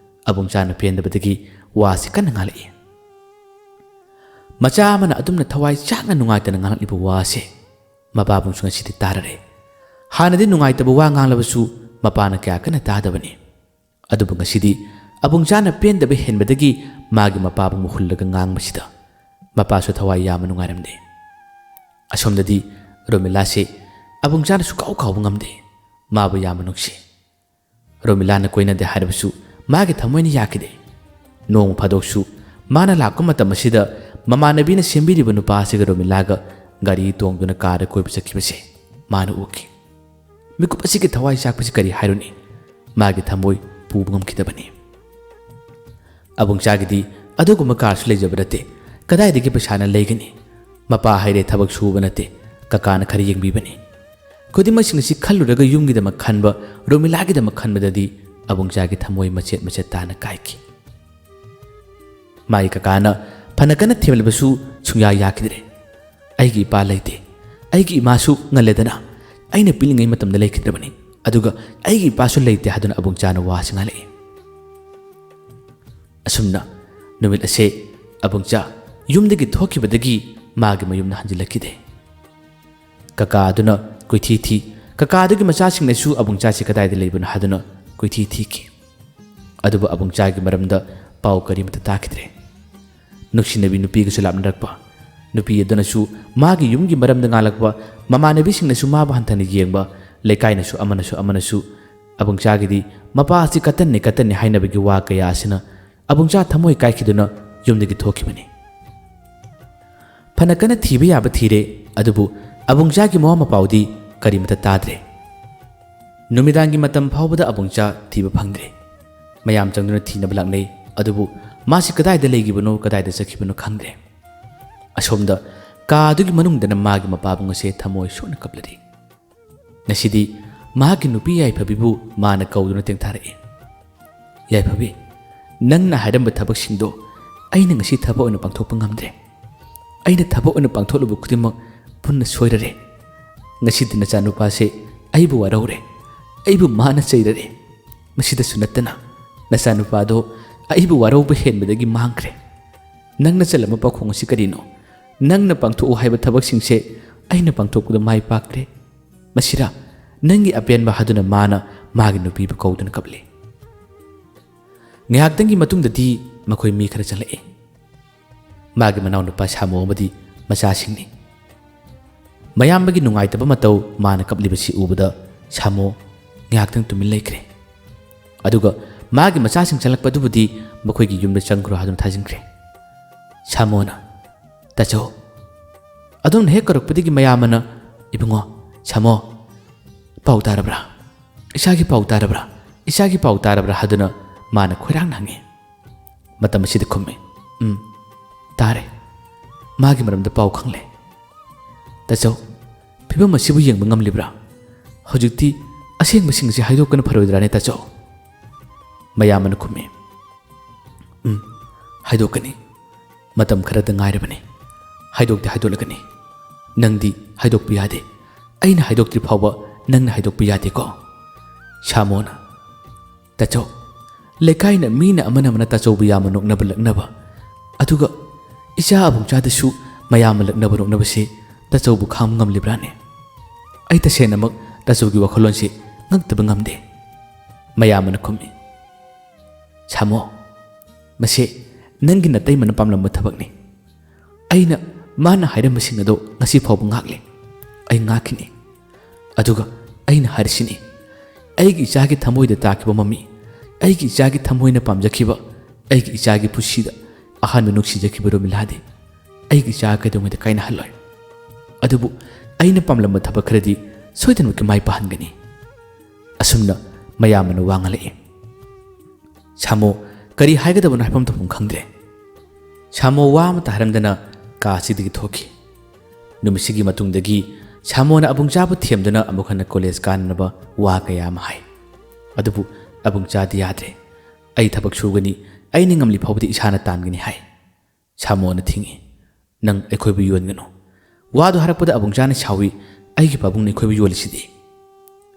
ꯑꯕꯨꯡꯆꯥꯅ ꯄꯦꯟꯗꯕꯗꯒꯤ ꯋꯥꯁꯤ ꯀꯟꯅ ꯉꯥꯡꯂꯛꯏ꯫ ꯃꯆꯥ ꯑꯃꯅ ꯑꯗꯨꯝꯅ ꯊꯋꯥꯏ ꯆꯥꯛꯅ ꯅꯨꯡꯉꯥꯏꯇꯅ ꯉꯥꯡꯂꯛꯂꯤꯕ ꯋꯥꯁꯦ ꯃꯄꯥꯕꯨꯡꯁꯨ ꯉꯁꯤꯗꯤ ꯇꯥꯔꯔꯦ꯫ ꯍꯥꯟꯅꯗꯤ ꯅꯨꯡꯉꯥꯏꯇꯕ ꯋꯥ ꯉꯥꯡꯂꯕꯁꯨ ꯃꯄꯥꯅ ꯀꯌꯥ ꯀꯟꯅ ꯇꯥꯗꯕꯅꯤ꯫ ꯑꯗꯨꯕꯨ ꯉꯁꯤꯗꯤ ꯑꯕꯨꯡꯆꯥꯅ ꯄꯦꯟꯗꯕ ꯍꯦꯟꯕꯗꯒꯤ ꯃꯥꯒꯤ ꯃꯄꯥꯕꯨꯡꯕꯨ ꯍꯨꯜꯂꯒ ꯉꯥꯡꯕꯁꯤꯗ ꯃꯄꯥꯁꯨ ꯊꯋꯥꯏ ꯌꯥꯝꯅ ꯅꯨꯡꯉꯥꯏꯔꯝꯗꯦ꯫ ꯑꯁꯣꯝꯗꯗꯤ ꯔꯣꯃꯤꯂꯥꯁꯦ ꯑꯕꯨꯡꯆꯥꯅ ꯁꯨꯀꯥꯎ ꯀꯥꯎꯕ ꯉꯝꯗꯦ꯫ ꯃꯥꯕꯨ ꯌꯥꯝꯅ ꯅꯨꯡꯁꯤ꯫ ꯔꯣꯃꯤꯂꯥꯅ ꯀꯣꯏꯅꯗꯦ ꯍꯥꯏꯔꯕꯁꯨ ꯃꯥꯒꯤ ꯊꯃꯣꯏꯅ ꯌꯥꯈꯤꯗꯦ꯫ ꯅꯣꯡꯃ ꯐꯥꯗꯣꯛꯁꯨ ꯃꯥꯅ ꯂꯥꯛꯄ ꯃꯇꯝ ꯑꯁꯤꯗ ꯃꯃꯥꯟꯅꯕꯤꯅ ꯁꯦꯝꯕꯤꯔꯤꯕ ꯅꯨꯄꯥ ꯑꯁꯤꯒ ꯔꯣꯃꯤꯂꯥꯒ ꯒꯥꯔꯤ ꯇꯣꯡꯗꯨꯅ ꯀꯥꯔꯗ ꯀꯣꯏꯕ ꯆꯠꯈꯤꯕꯁꯦ ꯃꯥꯅ ꯎꯈꯤ꯫ ꯃꯤꯀꯨꯞ ꯑꯁꯤꯒꯤ ꯊꯋꯥꯏ ꯆꯥꯛꯄꯁꯤ ꯀꯔꯤ ꯍꯥꯏꯔꯨꯅꯤ? ꯃꯥꯒꯤ ꯊꯃꯣꯏ ꯄꯨꯕ ꯉꯝꯈꯤꯗꯕꯅꯤ꯫ ꯑꯕꯨꯡꯆꯥꯒꯤꯗꯤ ꯑꯗꯨꯒꯨꯝꯕ ꯀꯥꯔꯁꯨ ꯂꯩꯖꯕ ꯅꯠꯇꯦ꯫ ꯀꯗꯥꯏꯗꯒꯤ ꯄꯩꯁꯥꯅ ꯂꯩꯒꯅꯤ? ꯃꯄꯥ ꯍꯥꯏꯔꯦ ꯊꯕꯛ ꯁꯨꯕ ꯅꯠꯇꯦ, ꯀꯀꯥꯅ ꯈꯔ ꯌꯦꯡꯕꯤꯕꯅꯤ꯫ ꯈꯨꯗꯤꯡꯃꯛꯁꯤꯡ ꯑꯁꯤ ꯈꯜꯂꯨꯔꯒ ꯌꯨꯝꯒꯤꯗꯃꯛ ꯈꯟꯕ, ꯔꯣꯃꯤꯂꯥꯒꯤꯗꯃꯛ ꯈꯟꯕꯗꯗꯤ ꯑꯕꯨꯡꯆꯥꯒꯤ ꯊꯃꯣꯏ ꯃꯆꯦꯠ ꯃꯆꯦꯠ ꯇꯥꯅ ꯀꯥꯏꯈꯤ꯫ ꯃꯥꯒꯤ ꯀꯀꯥꯅ ꯐꯅ ꯀꯟꯅ ꯊꯦꯝꯂꯕꯁꯨ ꯁꯨꯡꯌꯥ ꯌꯥꯈꯤꯗ꯭ꯔꯦ꯫ "ꯑꯩꯒꯤ ꯏꯄꯥ ꯂꯩꯇꯦ꯫ ꯑꯩꯒꯤ ꯏꯃꯥꯁꯨ ꯉꯜꯂꯦꯗꯅ꯫ ꯑꯩꯅ ꯄꯤꯛꯂꯤꯉꯩ ꯃꯇꯝꯗ ꯂꯩꯈꯤꯗ꯭ꯔꯕꯅꯤ꯫ ꯑꯗꯨꯒ ꯑꯩꯒꯤ ꯏꯄꯥꯁꯨ ꯂꯩꯇꯦ" ꯍꯥꯏꯗꯨꯅ ꯑꯕꯨꯡꯆꯥꯅ ꯋꯥꯁꯤ ꯉꯥꯡꯂꯛꯏ꯫ ꯑꯁꯨꯝꯅ ꯅꯨꯃꯤꯠ ꯑꯁꯦ ꯑꯕꯨꯡꯆꯥ ꯌꯨꯝꯗꯒꯤ ꯊꯣꯛꯈꯤꯕꯗꯒꯤ ꯃꯥꯒꯤ ꯃꯌꯨꯝꯗ ꯍꯟꯖꯤꯜꯂꯛꯈꯤꯗꯦ꯫ ꯀꯀꯥ ꯑꯗꯨꯅ ꯀꯣꯏꯊꯤ ꯊꯤ꯫ ꯀꯀꯥ ꯑꯗꯨꯒꯤ ꯃꯆꯥꯁꯤꯡꯅꯁꯨ ꯑꯕꯨꯡꯆꯥꯁꯤ ꯀꯗꯥꯏꯗ ꯂꯩꯕꯅꯣ ꯍꯥꯏꯗꯨꯅ ꯀꯣꯏꯊꯤ ꯊꯤꯈꯤ꯫ ꯑꯗꯨꯕꯨ ꯑꯕꯨꯡꯆꯥꯒꯤ ꯃꯔꯝꯗ ꯄꯥꯎ ꯀꯔꯤꯃꯠꯇ ꯇꯥꯈꯤꯗ꯭ꯔꯦ꯫ ꯅꯨꯡꯁꯤꯅꯕꯤ ꯅꯨꯄꯤꯒꯁꯨ ꯂꯥꯞꯅꯔꯛꯄ, ꯅꯨꯄꯤ ꯑꯗꯨꯅꯁꯨ ꯃꯥꯒꯤ ꯌꯨꯝꯒꯤ ꯃꯔꯝꯗ ꯉꯥꯡꯂꯛꯄ, ꯃꯃꯥꯟꯅꯕꯤꯁꯤꯡꯅꯁꯨ ꯃꯥꯕꯨ ꯍꯟꯊꯅ ꯌꯦꯡꯕ, ꯂꯩꯀꯥꯏꯅꯁꯨ ꯑꯃꯅꯁꯨ ꯑꯃꯅꯁꯨ ꯑꯕꯨꯡꯆꯥꯒꯤꯗꯤ ꯃꯄꯥ ꯑꯁꯤ ꯀꯇꯟꯅꯤ ꯀꯇꯟꯅꯤ ꯍꯥꯏꯅꯕꯒꯤ ꯋꯥ ꯀꯌꯥ ꯑꯁꯤꯅ ꯑꯕꯨꯡꯆꯥ ꯊꯃꯣꯏ ꯀꯥꯏꯈꯤꯗꯨꯅ ꯌꯨꯝꯗꯒꯤ ꯊꯣꯛꯈꯤꯕꯅꯤ꯫ ꯐꯅ ꯀꯟꯅ ꯊꯤꯕ ꯌꯥꯕ ꯊꯤꯔꯦ, ꯑꯗꯨꯕꯨ ꯑꯕꯨꯡꯆꯥꯒꯤ ꯃꯋꯥ ꯃꯄꯥꯎꯗꯤ ꯀꯔꯤꯃꯠꯇ ꯇꯥꯗ꯭ꯔꯦ꯫ ꯅꯨꯃꯤꯗꯥꯡꯒꯤ ꯃꯇꯝ ꯐꯥꯎꯕꯗ ꯑꯕꯨꯡꯆꯥ ꯊꯤꯕ ꯐꯪꯗ꯭ꯔꯦ꯫ ꯃꯌꯥꯝ ꯆꯪꯗꯨꯅ ꯊꯤꯅꯕ ꯂꯥꯛꯅꯩ, ꯑꯗꯨꯕꯨ ꯃꯥꯁꯤ ꯀꯗꯥꯏꯗ ꯂꯩꯈꯤꯕꯅꯣ, ꯀꯗꯥꯏꯗ ꯆꯠꯈꯤꯕꯅꯣ ꯈꯪꯗ꯭ꯔꯦ꯫ ꯑꯁꯣꯝꯗ ꯀꯥ ꯑꯗꯨꯒꯤ ꯃꯅꯨꯡꯗꯅ ꯃꯥꯒꯤ ꯃꯄꯥꯕꯨꯡ ꯑꯁꯦ ꯊꯃꯣꯏ ꯁꯣꯛꯅ ꯀꯞꯂꯔꯤ꯫ ꯉꯁꯤꯗꯤ ꯃꯍꯥꯛꯀꯤ ꯅꯨꯄꯤ ꯌꯥꯏꯐꯕꯤꯕꯨ ꯃꯥꯅ ꯀꯧꯗꯨꯅ ꯇꯦꯡꯊꯥꯔꯛꯏ꯫ "ꯌꯥꯏꯐꯕꯤ, "ꯅꯪꯅ ꯍꯥꯏꯔꯝꯕ ꯊꯕꯛꯁꯤꯡꯗꯣ ꯑꯩꯅ ꯉꯁꯤ ꯊꯕꯛ ꯑꯣꯏꯅ ꯄꯥꯡꯊꯣꯛꯄ ꯉꯝꯗ꯭ꯔꯦ꯫ ꯑꯩꯅ ꯊꯕꯛ ꯑꯣꯏꯅ ꯄꯥꯡꯊꯣꯛꯂꯨꯕ ꯈꯨꯗꯤꯡꯃꯛ ꯄꯨꯟꯅ ꯁꯣꯏꯔꯔꯦ꯫ ꯉꯁꯤꯗꯤ ꯅꯆꯥꯅꯨꯄꯥꯁꯦ ꯑꯩꯕꯨ ꯋꯥꯔꯧꯔꯦ, ꯑꯩꯕꯨ ꯃꯥꯅ ꯆꯩꯔꯔꯦ꯫ ꯃꯁꯤꯗꯁꯨ ꯅꯠꯇꯅ ꯅꯆꯥꯅꯨꯄꯥꯗꯣ ꯑꯩꯕꯨ ꯋꯥꯔꯧꯕ ꯍꯦꯟꯕꯗꯒꯤ ꯃꯥꯡꯈ꯭ꯔꯦ꯫ ꯅꯪꯅ ꯆꯜꯂꯝꯕ ꯄꯥꯎꯈꯣꯡ ꯑꯁꯤ ꯀꯔꯤꯅꯣ? ꯅꯪꯅ ꯄꯥꯡꯊꯣꯛꯎ ꯍꯥꯏꯕ ꯊꯕꯛꯁꯤꯡꯁꯦ ꯑꯩꯅ ꯄꯥꯡꯊꯣꯛꯄꯗ ꯃꯥꯏ ꯄꯥꯛꯇ꯭ꯔꯦ꯫ ꯃꯁꯤꯔꯥ ꯅꯪꯒꯤ ꯑꯄꯦꯟꯕ?" ꯍꯥꯏꯗꯨꯅ ꯃꯥꯅ ꯃꯥꯒꯤ ꯅꯨꯄꯤꯕꯨ ꯀꯧꯗꯨꯅ ꯀꯞꯂꯤ꯫ ꯉꯥꯏꯍꯥꯛꯇꯪꯒꯤ ꯃꯇꯨꯡꯗꯗꯤ ꯃꯈꯣꯏ ꯃꯤ ꯈꯔ ꯆꯪꯂꯛꯏ꯫ ꯃꯥꯒꯤ ꯃꯅꯥꯎꯅꯨꯄꯥ ꯁꯥꯃꯨ ꯑꯃꯗꯤ ꯃꯆꯥꯁꯤꯡꯅꯤ꯫ ꯃꯌꯥꯝꯕꯒꯤ ꯅꯨꯡꯉꯥꯏꯇꯕ ꯃꯇꯧ ꯃꯥꯅ ꯀꯞꯂꯤꯕꯁꯤ ꯎꯕꯗ ꯁꯥꯃꯨ ꯉꯥꯏꯍꯥꯛꯇꯪ ꯇꯨꯃꯤꯟ ꯂꯩꯈ꯭ꯔꯦ꯫ ꯑꯗꯨꯒ ꯃꯥꯒꯤ ꯃꯆꯥꯁꯤꯡ ꯆꯪꯂꯛꯄꯗꯨꯕꯨꯗꯤ ꯃꯈꯣꯏꯒꯤ ꯌꯨꯝꯗ ꯆꯪꯈ꯭ꯔꯣ ꯍꯥꯏꯗꯨꯅ ꯊꯥꯖꯤꯟꯈ꯭ꯔꯦ꯫ ꯁꯥꯃꯨꯅ, "ꯇꯥꯆꯧ, ꯑꯗꯣꯝꯅ ꯍꯦꯛ ꯀꯧꯔꯛꯄꯗꯒꯤ ꯃꯌꯥꯝꯕꯅ, 'ꯏꯕꯨꯡꯉꯣ, ꯁꯥꯃꯣ, ꯄꯥꯎ ꯇꯥꯔꯕ꯭ꯔꯥ? ꯏꯆꯥꯒꯤ ꯄꯥꯎ ꯇꯥꯔꯕ꯭ꯔꯥ? ꯏꯆꯥꯒꯤ ꯄꯥꯎ ꯇꯥꯔꯕ꯭ꯔꯥ?' ꯍꯥꯏꯗꯨꯅ ꯃꯥꯅ ꯈꯣꯏꯔꯥꯡꯅ ꯍꯪꯉꯤ꯫ ꯃꯇꯝ ꯑꯁꯤꯗ ꯈꯨꯝꯃꯤ, "ꯎꯝ, ꯇꯥꯔꯦ꯫ ꯃꯥꯒꯤ ꯃꯔꯝꯗ ꯄꯥꯎ ꯈꯪꯂꯦ꯫ ꯇꯥꯆꯧ, ꯐꯤꯕꯝ ꯑꯁꯤꯕꯨ ꯌꯦꯡꯕ ꯉꯝꯂꯤꯕ꯭ꯔꯥ? ꯍꯧꯖꯤꯛꯇꯤ ꯑꯁꯦꯡꯕꯁꯤꯡ ꯑꯁꯤ ꯍꯥꯏꯗꯣꯛꯄꯅ ꯐꯔꯣꯏꯗ꯭ꯔꯥꯅꯦ, ꯇꯥꯆꯧ?" ꯃꯌꯥꯝꯕꯅ ꯈꯨꯝꯃꯤ, "ꯎꯝ, ꯍꯥꯏꯗꯣꯛꯀꯅꯤ꯫ ꯃꯇꯝ ꯈꯔꯗ ꯉꯥꯏꯔꯕꯅꯤ꯫ ꯍꯥꯏꯗꯣꯛꯇꯤ ꯍꯥꯏꯗꯣꯛꯂꯒꯅꯤ꯫ ꯅꯪꯗꯤ ꯍꯥꯏꯗꯣꯛꯄ ꯌꯥꯗꯦ꯫ ꯑꯩꯅ ꯍꯥꯏꯗꯣꯛꯇ꯭ꯔꯤ ꯐꯥꯎꯕ ꯅꯪꯅ ꯍꯥꯏꯗꯣꯛꯄ ꯌꯥꯗꯦꯀꯣ?" ꯁꯥꯃꯣꯅ, "ꯇꯥꯆꯧ, ꯂꯩꯀꯥꯏꯅ ꯃꯤꯅ ꯑꯃꯅ ꯑꯃꯅ ꯇꯥꯆꯧꯕꯨ ꯌꯥꯝꯅ ꯅꯣꯛꯅꯕ ꯂꯛꯅꯕ, ꯑꯗꯨꯒ ꯏꯆꯥ ꯑꯕꯨꯡꯆꯥꯗꯁꯨ ꯃꯌꯥꯝꯅ ꯂꯛꯅꯕ ꯅꯣꯛꯅꯕꯁꯦ ꯇꯥꯆꯧꯕꯨ ꯈꯥꯡꯕ ꯉꯝꯂꯤꯕ꯭ꯔꯥꯅꯦ? ꯑꯩ ꯇꯁꯦꯡꯅꯃꯛ ꯇꯥꯆꯧꯒꯤ ꯋꯥꯈꯜꯂꯣꯟꯁꯦ ꯉꯛꯇꯕ ꯉꯝꯗꯦ꯫" ꯃꯌꯥꯝꯕꯅ ꯈꯨꯝꯃꯤ, "ꯁꯥꯃꯣ, ꯃꯁꯦ ꯅꯪꯒꯤ ꯅꯇꯩꯃꯅ ꯄꯥꯝꯂꯝꯕ ꯊꯕꯛꯅꯤ꯫ ꯑꯩꯅ ꯃꯥꯅ ꯍꯥꯏꯔꯝꯕꯁꯤꯡ ꯑꯗꯣ ꯉꯁꯤ ꯐꯥꯎꯕ ꯉꯥꯛꯂꯤ꯫ ꯑꯩ ꯉꯥꯛꯈꯤꯅꯤ꯫ ꯑꯗꯨꯒ ꯑꯩꯅ ꯍꯥꯏꯔꯤꯁꯤꯅꯤ, ꯑꯩꯒꯤ ꯏꯆꯥꯒꯤ ꯊꯃꯣꯏꯗ ꯇꯥꯈꯤꯕ ꯃꯃꯤ, ꯑꯩꯒꯤ ꯏꯆꯥꯒꯤ ꯊꯃꯣꯏꯅ ꯄꯥꯝꯖꯈꯤꯕ, ꯑꯩꯒꯤ ꯏꯆꯥꯒꯤ ꯄꯨꯟꯁꯤꯗ ꯑꯍꯥꯟꯕ ꯅꯨꯡꯁꯤꯖꯈꯤꯕ ꯔꯣꯃꯤꯂꯥꯗꯤ ꯑꯩꯒꯤ ꯏꯆꯥ ꯀꯩꯗꯧꯉꯩꯗ ꯀꯥꯏꯅꯍꯜꯂꯣꯏ꯫ ꯑꯗꯨꯕꯨ ꯑꯩꯅ ꯄꯥꯝꯂꯝꯕ ꯊꯕꯛ ꯈꯔꯗꯤ ꯁꯣꯏꯗꯅꯃꯛꯀꯤ ꯃꯥꯏ ꯄꯥꯛꯍꯟꯒꯅꯤ꯫" ꯑꯁꯨꯝꯅ ꯃꯌꯥꯝꯕꯅ ꯋꯥ ꯉꯥꯡꯂꯛꯏ꯫ ꯁꯥꯃꯣ ꯀꯔꯤ ꯍꯥꯏꯒꯗꯕꯅꯣ ꯍꯥꯏꯐꯝ ꯇꯧꯐꯝ ꯈꯪꯗ꯭ꯔꯦ꯫ ꯁꯥꯃꯣ ꯋꯥ ꯑꯃꯠꯇ ꯍꯥꯏꯔꯝꯗꯅ ꯀꯥ ꯑꯁꯤꯗꯒꯤ ꯊꯣꯛꯈꯤ꯫ ꯅꯨꯃꯤꯠꯁꯤꯒꯤ ꯃꯇꯨꯡꯗꯒꯤ ꯁꯥꯃꯣꯅ ꯑꯕꯨꯡꯆꯥꯕꯨ ꯊꯦꯝꯗꯨꯅ ꯑꯃꯨꯛ ꯍꯟꯅ ꯀꯣꯂꯦꯖ ꯀꯥꯅꯅꯕ ꯋꯥ ꯀꯌꯥ ꯑꯃ ꯍꯥꯏ꯫ ꯑꯗꯨꯕꯨ ꯑꯕꯨꯡꯆꯥꯗꯤ ꯌꯥꯗ꯭ꯔꯦ꯫ "ꯑꯩ ꯊꯕꯛ ꯁꯨꯒꯅꯤ, "ꯑꯩꯅ ꯉꯝꯂꯤ ꯐꯥꯎꯕꯗꯤ ꯏꯁꯥꯅ ꯇꯥꯟꯒꯅꯤ" ꯍꯥꯏ꯫ ꯁꯥꯃꯣꯅ ꯊꯤꯡꯏ꯫ "ꯅꯪ ꯑꯩꯈꯣꯏꯕꯨ ꯌꯣꯟꯒꯅꯨ"꯫ ꯋꯥꯗꯨ ꯍꯥꯏꯔꯛꯄꯗ ꯑꯕꯨꯡꯆꯥꯅ ꯁꯥꯎꯏ꯫ "ꯑꯩꯒꯤ ꯄꯥꯕꯨꯡꯅ ꯑꯩꯈꯣꯏꯕꯨ ꯌꯣꯜꯂꯤꯁꯤꯗꯤ"꯫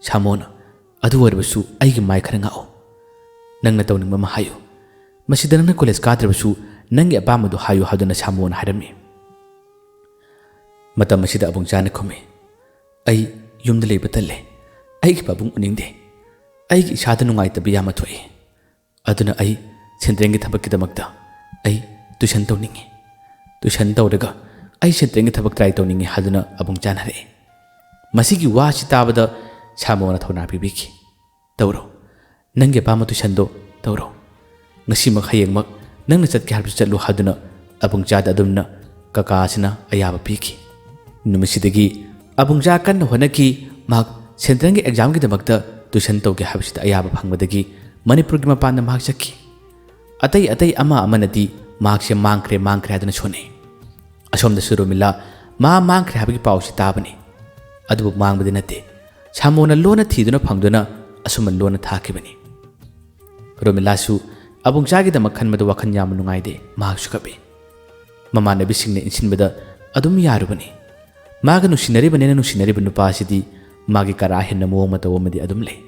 ꯁꯥꯃꯣꯅ, "ꯑꯗꯨ ꯑꯣꯏꯔꯕꯁꯨ ꯑꯩꯒꯤ ꯃꯥꯏ ꯈꯔ ꯉꯥꯛꯎ꯫ ꯅꯪꯅ ꯇꯧꯅꯤꯡꯕ ꯑꯃ ꯍꯥꯏꯌꯨ꯫ ꯃꯁꯤꯗ ꯅꯪꯅ ꯀꯣꯂꯦꯖ ꯀꯥꯗ꯭ꯔꯕꯁꯨ ꯅꯪꯒꯤ ꯑꯄꯥꯝꯕꯗꯨ ꯍꯥꯏꯌꯨ" ꯍꯥꯏꯗꯨꯅ ꯁꯥꯃꯣꯅ ꯍꯥꯏꯔꯝꯃꯤ꯫ ꯃꯇꯝ ꯑꯁꯤꯗ ꯑꯕꯨꯡꯆꯥꯅ ꯈꯨꯝꯃꯤ, "ꯑꯩ ꯌꯨꯝꯗ ꯂꯩꯕ ꯇꯜꯂꯦ꯫ ꯑꯩꯒꯤ ꯄꯥꯕꯨꯡ ꯎꯅꯤꯡꯗꯦ꯫ ꯑꯩꯒꯤ ꯏꯁꯥꯗ ꯅꯨꯡꯉꯥꯏꯇꯕ ꯌꯥꯝꯅ ꯊꯣꯛꯏ꯫ ꯑꯗꯨꯅ ꯑꯩ ꯁꯦꯟꯇ꯭ꯔꯦꯜꯒꯤ ꯊꯕꯛꯀꯤꯗꯃꯛꯇ ꯑꯩ ꯇꯨꯏꯁꯟ ꯇꯧꯅꯤꯡꯉꯤ꯫ ꯇꯨꯏꯁꯟ ꯇꯧꯔꯒ ꯑꯩ ꯁꯦꯟꯇ꯭ꯔꯦꯜꯒꯤ ꯊꯕꯛ ꯇ꯭ꯔꯥꯏ ꯇꯧꯅꯤꯡꯉꯤ" ꯍꯥꯏꯗꯨꯅ ꯑꯕꯨꯡꯆꯥꯅ ꯍꯥꯏꯔꯛꯏ꯫ ꯃꯁꯤꯒꯤ ꯋꯥꯁꯤ ꯇꯥꯕꯗ ꯁꯥꯃꯣꯅ ꯊꯧꯅꯥ ꯄꯤꯕꯤꯈꯤ꯫ "ꯇꯧꯔꯣ꯫ ꯅꯪꯒꯤ ꯑꯄꯥꯝꯕ ꯇꯨꯏꯁꯟꯗꯣ ꯇꯧꯔꯣ꯫ ꯉꯁꯤꯃꯛ ꯍꯌꯦꯡꯃꯛ ꯅꯪꯅ ꯆꯠꯀꯦ ꯍꯥꯏꯕꯁꯨ ꯆꯠꯂꯨ" ꯍꯥꯏꯗꯨꯅ ꯑꯕꯨꯡꯆꯥꯗ ꯑꯗꯨꯝꯅ ꯀꯀꯥꯁꯤꯅ ꯑꯌꯥꯕ ꯄꯤꯈꯤ꯫ ꯅꯨꯃꯤꯠꯁꯤꯗꯒꯤ ꯑꯕꯨꯡꯆꯥ ꯀꯟꯅ ꯍꯣꯠꯅꯈꯤ꯫ ꯃꯍꯥꯛ ꯁꯦꯟꯇ꯭ꯔꯦꯜꯒꯤ ꯑꯦꯛꯖꯥꯝꯒꯤꯗꯃꯛꯇ ꯇꯨꯏꯁꯟ ꯇꯧꯒꯦ ꯍꯥꯏꯕꯁꯤꯗ ꯑꯌꯥꯕ ꯐꯪꯕꯗꯒꯤ ꯃꯅꯤꯄꯨꯔꯒꯤ ꯃꯄꯥꯟꯗ ꯃꯍꯥꯛ ꯆꯠꯈꯤ꯫ ꯑꯇꯩ ꯑꯇꯩ ꯑꯃ ꯑꯃꯅꯗꯤ ꯃꯍꯥꯛꯁꯦ ꯃꯥꯡꯈ꯭ꯔꯦ, ꯃꯥꯡꯈ꯭ꯔꯦ ꯍꯥꯏꯗꯨꯅ ꯁꯣꯟꯅꯩ꯫ ꯑꯁꯣꯝꯗꯁꯨ ꯔꯣꯃꯤꯂꯥ ꯃꯥ ꯃꯥꯡꯈ꯭ꯔꯦ ꯍꯥꯏꯕꯒꯤ ꯄꯥꯎꯁꯤ ꯇꯥꯕꯅꯤ꯫ ꯑꯗꯨꯕꯨ ꯃꯥꯡꯕꯗꯤ ꯅꯠꯇꯦ꯫ ꯁꯥꯃꯣꯅ ꯂꯣꯟꯅ ꯊꯤꯗꯨꯅ ꯐꯪꯗꯨꯅ ꯑꯁꯨꯝꯅ ꯂꯣꯟꯅ ꯊꯥꯈꯤꯕꯅꯤ꯫ ꯔꯣꯃꯤꯂꯥꯁꯨ ꯑꯕꯨꯡꯆꯥꯒꯤꯗꯃꯛ ꯈꯟꯕꯗ ꯋꯥꯈꯜ ꯌꯥꯝꯅ ꯅꯨꯡꯉꯥꯏꯗꯦ꯫ ꯃꯍꯥꯛꯁꯨ ꯀꯞꯄꯤ꯫ ꯃꯃꯥꯟꯅꯕꯤꯁꯤꯡꯅ ꯏꯟꯁꯤꯟꯕꯗ ꯑꯗꯨꯝ ꯌꯥꯔꯨꯕꯅꯤ꯫ ꯃꯥꯒ ꯅꯨꯡꯁꯤꯅꯔꯤꯕꯅꯦꯅ ꯅꯨꯡꯁꯤꯅꯔꯤꯕ ꯅꯨꯄꯥ ꯑꯁꯤꯗꯤ ꯃꯥꯒꯤ ꯀꯔꯥ ꯍꯦꯟꯅ ꯃꯑꯣꯡ ꯃꯇꯧ ꯑꯃꯗꯤ ꯑꯗꯨꯝ ꯂꯩ꯫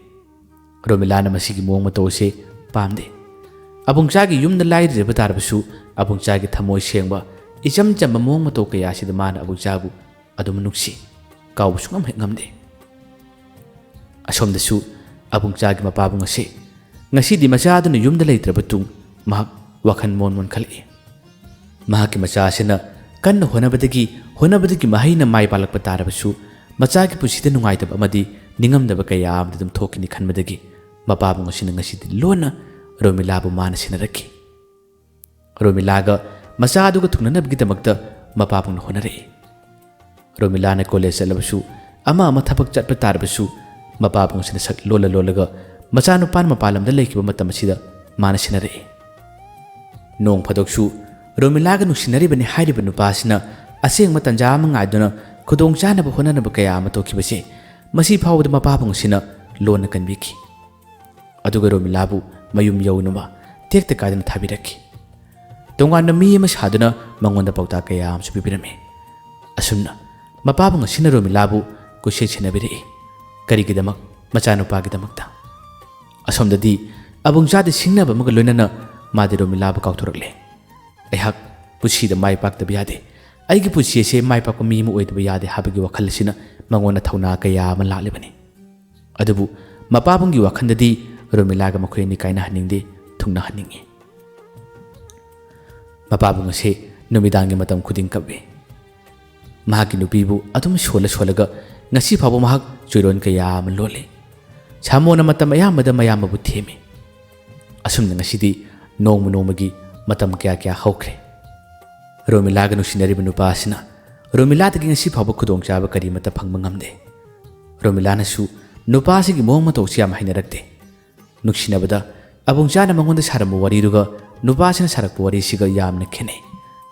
ꯔꯣꯃꯤꯂꯥꯅ ꯃꯁꯤꯒꯤ ꯃꯑꯣꯡ ꯃꯇꯧ ꯑꯁꯤ ꯄꯥꯝꯗꯦ꯫ ꯑꯕꯨꯡꯆꯥꯒꯤ ꯌꯨꯝꯗ ꯂꯥꯏꯔꯖꯕ ꯇꯥꯔꯕꯁꯨ ꯑꯕꯨꯡꯆꯥꯒꯤ ꯊꯃꯣꯏ ꯁꯦꯡꯕ, ꯏꯆꯝ ꯆꯝꯕ ꯃꯑꯣꯡ ꯃꯇꯧ ꯀꯌꯥ ꯑꯁꯤꯗ ꯃꯥꯅ ꯑꯕꯨꯡꯆꯥꯕꯨ ꯑꯗꯨꯝ ꯅꯨꯡꯁꯤ꯫ ꯀꯥꯎꯕ ꯁꯨꯡꯉꯝ ꯍꯦꯛ ꯉꯝꯗꯦ꯫ ꯑꯁꯣꯝꯗꯁꯨ ꯑꯕꯨꯡꯆꯥꯒꯤ ꯃꯄꯥꯕꯨꯡ ꯑꯁꯤ ꯉꯁꯤꯗꯤ ꯃꯆꯥꯗꯨꯅ ꯌꯨꯝꯗ ꯂꯩꯇ꯭ꯔꯕ ꯇꯨꯡ ꯃꯍꯥꯛ ꯋꯥꯈꯜ ꯃꯣꯟ ꯃꯣꯟꯈꯠꯂꯛꯏ꯫ ꯃꯍꯥꯛꯀꯤ ꯃꯆꯥ ꯑꯁꯤꯅ ꯀꯟꯅ ꯍꯣꯠꯅꯕꯗꯒꯤ, ꯍꯣꯠꯅꯕꯗꯒꯤ ꯃꯍꯩꯅ ꯃꯥꯏ ꯄꯥꯛꯂꯛꯄ ꯇꯥꯔꯕꯁꯨ ꯃꯆꯥꯒꯤ ꯄꯨꯟꯁꯤꯗ ꯅꯨꯡꯉꯥꯏꯇꯕ ꯑꯃꯗꯤ ꯅꯤꯡꯉꯝꯗꯕ ꯀꯌꯥ ꯑꯃꯗꯤ ꯑꯗꯨꯝ ꯊꯣꯛꯈꯤꯅꯤ ꯈꯟꯕꯗꯒꯤ ꯃꯄꯥꯕꯨꯡ ꯑꯁꯤꯅ ꯉꯁꯤꯗꯤ ꯂꯣꯟꯅ ꯔꯣꯃꯤꯂꯥꯕꯨ ꯃꯥꯅ ꯁꯦꯟꯅꯔꯛꯈꯤ꯫ ꯔꯣꯃꯤꯂꯥꯒ ꯃꯆꯥꯗꯨꯒ ꯊꯨꯡꯅꯅꯕꯒꯤꯗꯃꯛꯇ ꯃꯄꯥꯕꯨꯡꯅ ꯍꯣꯠꯅꯔꯛꯏ꯫ ꯔꯣꯃꯤꯂꯥꯅ ꯀꯣꯂꯦꯖ ꯆꯠꯂꯕꯁꯨ, ꯑꯃ ꯑꯃ ꯊꯕꯛ ꯆꯠꯄ ꯇꯥꯔꯕꯁꯨ, ꯃꯄꯥꯕꯨꯡ ꯑꯁꯤꯅ ꯁꯛ ꯂꯣꯜꯂ ꯂꯣꯜꯂꯒ ꯃꯆꯥꯅꯨꯄꯥꯅ ꯃꯄꯥꯟ ꯂꯝꯗ ꯂꯩꯈꯤꯕ ꯃꯇꯝ ꯑꯁꯤꯗ ꯃꯥꯅ ꯁꯦꯟꯅꯔꯛꯏ꯫ ꯅꯣꯡ ꯐꯥꯗꯣꯛꯁꯨ ꯔꯣꯃꯤꯂꯥꯒ ꯅꯨꯡꯁꯤꯅꯔꯤꯕꯅꯤ ꯍꯥꯏꯔꯤꯕ ꯅꯨꯄꯥ ꯑꯁꯤꯅ ꯑꯁꯦꯡꯕ ꯇꯟꯖꯥ ꯑꯃ ꯉꯥꯏꯗꯨꯅ ꯈꯨꯗꯣꯡ ꯆꯥꯅꯕ ꯍꯣꯠꯅꯅꯕ ꯀꯌꯥ ꯑꯃ ꯇꯧꯈꯤꯕꯁꯦ ꯃꯁꯤ ꯐꯥꯎꯕꯗ ꯃꯄꯥꯕꯨꯡ ꯑꯁꯤꯅ ꯂꯣꯟꯅ ꯀꯟꯕꯤꯈꯤ꯫ ꯑꯗꯨꯒ ꯔꯣꯃꯤꯂꯥꯕꯨ ꯃꯌꯨꯝ ꯌꯧꯅꯕ, ꯇꯦꯛꯇ ꯀꯥꯏꯗꯅ ꯊꯥꯕꯤꯔꯛꯈꯤ꯫ ꯇꯣꯉꯥꯟꯕ ꯃꯤ ꯑꯃ ꯁꯥꯗꯨꯅ ꯃꯉꯣꯟꯗ ꯄꯥꯎꯇꯥꯛ ꯀꯌꯥ ꯑꯃꯁꯨ ꯄꯤꯕꯤꯔꯝꯃꯤ꯫ ꯑꯁꯨꯝꯅ ꯃꯄꯥꯕꯨꯡ ꯑꯁꯤꯅ ꯔꯣꯃꯤꯂꯥꯕꯨ ꯀꯣꯏꯁꯦꯟ ꯁꯦꯟꯅꯕꯤꯔꯛꯏ꯫ ꯀꯔꯤꯒꯤꯗꯃꯛ? ꯃꯆꯥꯅꯨꯄꯥꯒꯤꯗꯃꯛꯇ꯫ ꯑꯁꯣꯝꯗꯗꯤ ꯑꯕꯨꯡꯆꯥꯗꯤ ꯁꯤꯡꯅꯕ ꯑꯃꯒ ꯂꯣꯏꯅꯅ ꯃꯥꯗꯤ ꯔꯣꯃꯤꯂꯥꯕꯨ ꯀꯥꯎꯊꯣꯔꯛꯂꯦ꯫ "ꯑꯩꯍꯥꯛ ꯄꯨꯟꯁꯤꯗ ꯃꯥꯏ ꯄꯥꯛꯇꯕ ꯌꯥꯗꯦ꯫ ꯑꯩꯒꯤ ꯄꯨꯟꯁꯤ ꯑꯁꯦ ꯃꯥꯏ ꯄꯥꯛꯄ ꯃꯤ ꯑꯃ ꯑꯣꯏꯗꯕ ꯌꯥꯗꯦ" ꯍꯥꯏꯕꯒꯤ ꯋꯥꯈꯜ ꯑꯁꯤꯅ ꯃꯉꯣꯟꯗ ꯊꯧꯅꯥ ꯀꯌꯥ ꯑꯃ ꯂꯥꯛꯂꯤꯕꯅꯤ꯫ ꯑꯗꯨꯕꯨ ꯃꯄꯥꯕꯨꯡꯒꯤ ꯋꯥꯈꯜꯗꯗꯤ ꯔꯣꯃꯤꯂꯥꯒ ꯃꯈꯣꯏ ꯑꯅꯤ ꯀꯥꯏꯅꯍꯟꯅꯤꯡꯗꯦ, ꯊꯨꯡꯅꯍꯟꯅꯤꯡꯏ꯫ ꯃꯄꯥꯕꯨꯡ ꯑꯁꯤ ꯅꯨꯃꯤꯗꯥꯡꯒꯤ ꯃꯇꯝ ꯈꯨꯗꯤꯡ ꯀꯞꯏ꯫ ꯃꯍꯥꯛꯀꯤ ꯅꯨꯄꯤꯕꯨ ꯑꯗꯨꯝ ꯁꯣꯜꯂ ꯁꯣꯜꯂꯒ ꯉꯁꯤ ꯐꯥꯎꯕ ꯃꯍꯥꯛ ꯆꯣꯏꯔꯣꯟ ꯀꯌꯥ ꯑꯃ ꯂꯣꯜꯂꯤ꯫ ꯁꯥꯃꯣꯅ ꯃꯇꯝ ꯑꯌꯥꯝꯕꯗ ꯃꯌꯥꯝꯕꯕꯨ ꯊꯦꯝꯃꯤ꯫ ꯑꯁꯨꯝꯅ ꯉꯁꯤꯗꯤ ꯅꯣꯡꯃ ꯅꯣꯡꯃꯒꯤ ꯃꯇꯝ ꯀꯌꯥ ꯀꯌꯥ ꯍꯧꯈ꯭ꯔꯦ꯫ ꯔꯣꯃꯤꯂꯥꯒ ꯅꯨꯡꯁꯤꯅꯔꯤꯕ ꯅꯨꯄꯥ ꯑꯁꯤꯅ ꯔꯣꯃꯤꯂꯥꯗꯒꯤ ꯉꯁꯤ ꯐꯥꯎꯕ ꯈꯨꯗꯣꯡꯆꯥꯕ ꯀꯔꯤꯃꯠꯇ ꯐꯪꯕ ꯉꯝꯗꯦ꯫ ꯔꯣꯃꯤꯂꯥꯅꯁꯨ ꯅꯨꯄꯥ ꯑꯁꯤꯒꯤ ꯃꯑꯣꯡ ꯃꯇꯧ ꯑꯁꯤ ꯌꯥꯝ ꯍꯩꯅꯔꯛꯇꯦ꯫ ꯅꯨꯡꯁꯤꯅꯕꯗ ꯑꯕꯨꯡꯆꯥꯅ ꯃꯉꯣꯟꯗ ꯁꯥꯔꯝꯕ ꯋꯥꯔꯤꯗꯨꯒ ꯅꯨꯄꯥꯁꯤꯅ ꯁꯥꯔꯛꯄ ꯋꯥꯔꯤꯁꯤꯒ ꯌꯥꯝꯅ ꯈꯦꯠꯅꯩ꯫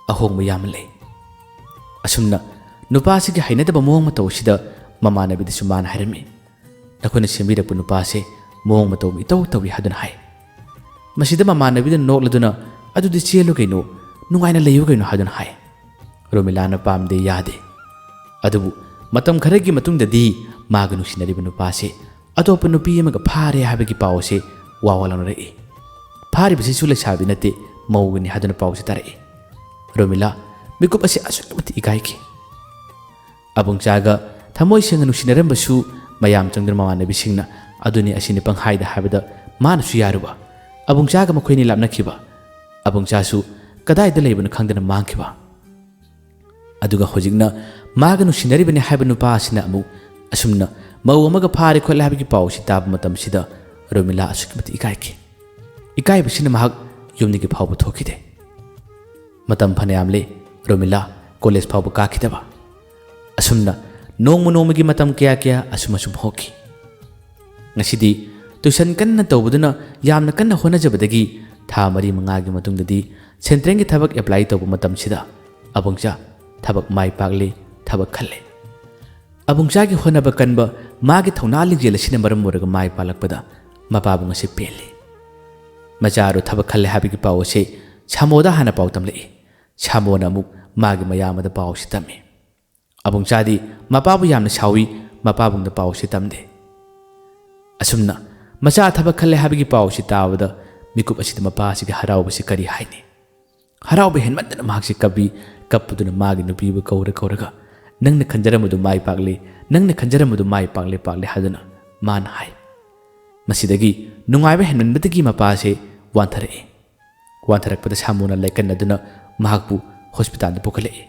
ꯑꯍꯣꯡꯕ ꯌꯥꯝꯅ ꯂꯩ꯫ ꯑꯁꯨꯝꯅ ꯅꯨꯄꯥꯁꯤꯒꯤ ꯍꯩꯅꯗꯕ ꯃꯑꯣꯡ ꯃꯇꯧ ꯑꯁꯤꯗ ꯃꯃꯥꯟꯅꯕꯤꯗꯁꯨ ꯃꯥꯅ ꯍꯥꯏꯔꯝꯃꯤ, "ꯅꯈꯣꯏꯅ ꯁꯦꯝꯕꯤꯔꯛꯄ ꯅꯨꯄꯥꯁꯦ ꯃꯑꯣꯡ ꯃꯇꯧ ꯏꯇꯧ ꯇꯧꯏ" ꯍꯥꯏꯗꯨꯅ ꯍꯥꯏ꯫ ꯃꯁꯤꯗ ꯃꯃꯥꯟꯅꯕꯤꯗꯨꯅ ꯅꯣꯛꯂꯗꯨꯅ, "ꯑꯗꯨꯗꯤ ꯆꯦꯜꯂꯨ ꯀꯩꯅꯣ, ꯅꯨꯡꯉꯥꯏꯅ ꯂꯩꯌꯨ ꯀꯩꯅꯣ" ꯍꯥꯏꯗꯨꯅ ꯍꯥꯏ꯫ ꯔꯣꯃꯤꯂꯥꯅ ꯄꯥꯝꯗꯦ, ꯌꯥꯗꯦ꯫ ꯑꯗꯨꯕꯨ ꯃꯇꯝ ꯈꯔꯒꯤ ꯃꯇꯨꯡꯗꯗꯤ ꯃꯥꯒ ꯅꯨꯡꯁꯤꯅꯔꯤꯕ ꯅꯨꯄꯥꯁꯦ ꯑꯇꯣꯞꯄ ꯅꯨꯄꯤ ꯑꯃꯒ ꯐꯥꯔꯦ ꯍꯥꯏꯕꯒꯤ ꯄꯥꯎ ꯑꯁꯤ ꯋꯥ ꯋꯥ ꯂꯥꯎꯅꯔꯛꯏ꯫ ꯐꯥꯔꯤꯕꯁꯤꯁꯨ ꯂꯩꯁꯥꯕꯤ ꯅꯠꯇꯦ, ꯃꯧꯒꯅꯤ ꯍꯥꯏꯗꯨꯅ ꯄꯥꯎꯁꯤ ꯇꯥꯔꯛꯏ꯫ ꯔꯣꯃꯤꯂꯥ ꯃꯤꯀꯨꯞ ꯑꯁꯤ ꯑꯁꯨꯛꯀꯤ ꯃꯇꯤꯛ ꯏꯀꯥꯏꯈꯤ꯫ ꯑꯕꯨꯡꯆꯥꯒ ꯊꯃꯣꯏ ꯁꯦꯡꯅ ꯅꯨꯡꯁꯤꯅꯔꯝꯕꯁꯨ ꯃꯌꯥꯝ ꯆꯪꯗꯨꯅ ꯃꯃꯥꯟꯅꯕꯤꯁꯤꯡꯅ ꯑꯗꯨꯅꯤ ꯑꯁꯤꯅꯤ ꯄꯪꯍꯥꯏꯗ ꯍꯥꯏꯕꯗ ꯃꯥꯅꯁꯨ ꯌꯥꯔꯨꯕ꯫ ꯑꯕꯨꯡꯆꯥꯒ ꯃꯈꯣꯏꯅꯤ ꯂꯥꯞꯅꯈꯤꯕ꯫ ꯑꯕꯨꯡꯆꯥꯁꯨ ꯀꯗꯥꯏꯗ ꯂꯩꯕꯅꯣ ꯈꯪꯗꯅ ꯃꯥꯡꯈꯤꯕ꯫ ꯑꯗꯨꯒ ꯍꯧꯖꯤꯛꯅ ꯃꯥꯒ ꯅꯨꯡꯁꯤꯅꯔꯤꯕꯅꯤ ꯍꯥꯏꯕ ꯅꯨꯄꯥ ꯑꯁꯤꯅ ꯑꯃꯨꯛ ꯑꯁꯨꯝꯅ ꯃꯧ ꯑꯃꯒ ꯐꯥꯔꯦ ꯈꯣꯠꯂꯦ ꯍꯥꯏꯕꯒꯤ ꯄꯥꯎ ꯑꯁꯤ ꯇꯥꯕ ꯃꯇꯝꯁꯤꯗ ꯔꯣꯃꯤꯂꯥ ꯑꯁꯨꯛꯀꯤ ꯃꯇꯤꯛ ꯏꯀꯥꯏꯈꯤ꯫ ꯏꯀꯥꯏꯕꯁꯤꯅ ꯃꯍꯥꯛ ꯌꯨꯝꯗꯒꯤ ꯐꯥꯎꯕ ꯊꯣꯛꯈꯤꯗꯦ꯫ ꯃꯇꯝ ꯐꯅꯌꯥꯝ ꯂꯩ ꯔꯣꯃꯤꯂꯥ ꯀꯣꯂꯦꯖ ꯐꯥꯎꯕ ꯀꯥꯈꯤꯗꯕ꯫ ꯑꯁꯨꯝꯅ ꯅꯣꯡꯃ ꯅꯣꯡꯃꯒꯤ ꯃꯇꯝ ꯀꯌꯥ ꯀꯌꯥ ꯑꯁꯨꯝ ꯑꯁꯨꯝ ꯍꯧꯈꯤ꯫ ꯉꯁꯤꯗꯤ ꯇꯨꯏꯁꯟ ꯀꯟꯅ ꯇꯧꯕꯗꯨꯅ ꯌꯥꯝꯅ ꯀꯟꯅ ꯍꯣꯠꯅꯖꯕꯗꯒꯤ ꯊꯥ ꯃꯔꯤ ꯃꯉꯥꯒꯤ ꯃꯇꯨꯡꯗꯗꯤ ꯁꯦꯟꯇ꯭ꯔꯦꯜꯒꯤ ꯊꯕꯛ ꯑꯦꯄ꯭ꯂꯥꯏ ꯇꯧꯕ ꯃꯇꯝꯁꯤꯗ ꯑꯕꯨꯡꯆꯥ ꯊꯕꯛ ꯃꯥꯏ ꯄꯥꯛꯂꯦ, ꯊꯕꯛ ꯈꯜꯂꯦ꯫ ꯑꯕꯨꯡꯆꯥꯒꯤ ꯍꯣꯠꯅꯕ ꯀꯟꯕ, ꯃꯥꯒꯤ ꯊꯧꯅꯥ ꯂꯤꯡꯖꯦꯜ ꯑꯁꯤꯅ ꯃꯔꯝ ꯑꯣꯏꯔꯒ ꯃꯥꯏ ꯄꯥꯛꯂꯛꯄꯗ ꯃꯄꯥꯕꯨꯡ ꯑꯁꯤ ꯄꯦꯜꯂꯤ꯫ ꯃꯆꯥ ꯑꯗꯨ ꯊꯕꯛ ꯈꯜꯂꯦ ꯍꯥꯏꯕꯒꯤ ꯄꯥꯎ ꯑꯁꯤ ꯁꯥꯃꯣꯗ ꯍꯥꯟꯅ ꯄꯥꯎ ꯇꯝꯂꯛꯏ꯫ ꯁꯥꯃꯣꯅ ꯑꯃꯨꯛ ꯃꯥꯒꯤ ꯃꯌꯥꯝꯕꯗ ꯄꯥꯎ ꯑꯁꯤ ꯇꯝꯃꯤ꯫ ꯑꯕꯨꯡꯆꯥꯗꯤ ꯃꯄꯥꯕꯨ ꯌꯥꯝꯅ ꯁꯥꯎꯏ, ꯃꯄꯥꯕꯨꯡꯗ ꯄꯥꯎ ꯑꯁꯤ ꯇꯝꯗꯦ꯫ ꯑꯁꯨꯝꯅ ꯃꯆꯥ ꯊꯕꯛ ꯈꯜꯂꯦ ꯍꯥꯏꯕꯒꯤ ꯄꯥꯎ ꯑꯁꯤ ꯇꯥꯕꯗ ꯃꯤꯀꯨꯞ ꯑꯁꯤꯗ ꯃꯄꯥ ꯑꯁꯤꯒꯤ ꯍꯔꯥꯎꯕꯁꯤ ꯀꯔꯤ ꯍꯥꯏꯅꯤ? ꯍꯔꯥꯎꯕ ꯍꯦꯟꯃꯟꯗꯅ ꯃꯍꯥꯛꯁꯤ ꯀꯞꯄꯤ, ꯀꯞꯄꯗꯨꯅ ꯃꯥꯒꯤ ꯅꯨꯄꯤꯕꯨ ꯀꯧꯔ ꯀꯧꯔꯒ, "ꯅꯪꯅ ꯈꯟꯖꯔꯝꯕꯗꯨ ꯃꯥꯏ ꯄꯥꯛꯂꯦ, ꯅꯪꯅ ꯈꯟꯖꯔꯝꯕꯗꯨ ꯃꯥꯏ ꯄꯥꯛꯂꯦ, ꯄꯥꯛꯂꯦ" ꯍꯥꯏꯗꯨꯅ ꯃꯥꯅ ꯍꯥꯏ꯫ ꯃꯁꯤꯗꯒꯤ ꯅꯨꯡꯉꯥꯏꯕ ꯍꯦꯟꯃꯟꯕꯗꯒꯤ ꯃꯄꯥꯁꯦ ꯋꯥꯟꯊꯔꯛꯏ꯫ ꯋꯥꯟꯊꯔꯛꯄꯗ ꯁꯥꯃꯨꯅ ꯂꯥꯏꯀꯠꯅꯗꯨꯅ ꯃꯍꯥꯛꯄꯨ ꯍꯣꯁꯄꯤꯇꯥꯜꯗ ꯄꯨꯈꯠꯂꯛꯏ꯫